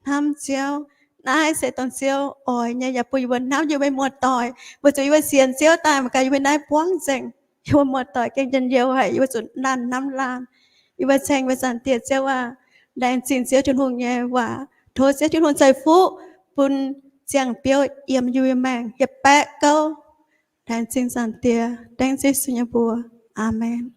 hnamv Ziouv. Naaiv se dongh Ziouv oix nyei, yaac bun yie mbuo hnamv yie mbuo muoz-doic. Weic zuqc yie mbuo sienx Ziouv daaih mangc gaax, yie mbuo naaiv buangv nzengc. Yie mbuo muoz-doic gengh njien-youh haic, yie mbuo zuqc laanh hnamv laanh. Yie mbuo ceng mbuo Zaangc Diex Ziouv aac, laengz zingh Ziouv Tin-Hungh nyei waac. Tov Ziouv Tin-Hungh ceix fuqv bun ziangh biouv yiem yie mbuo maengc yietc baeqv gouv. Laengz zingh Zaangc Diex, dengv Yesu nyei mbuox. Aamen.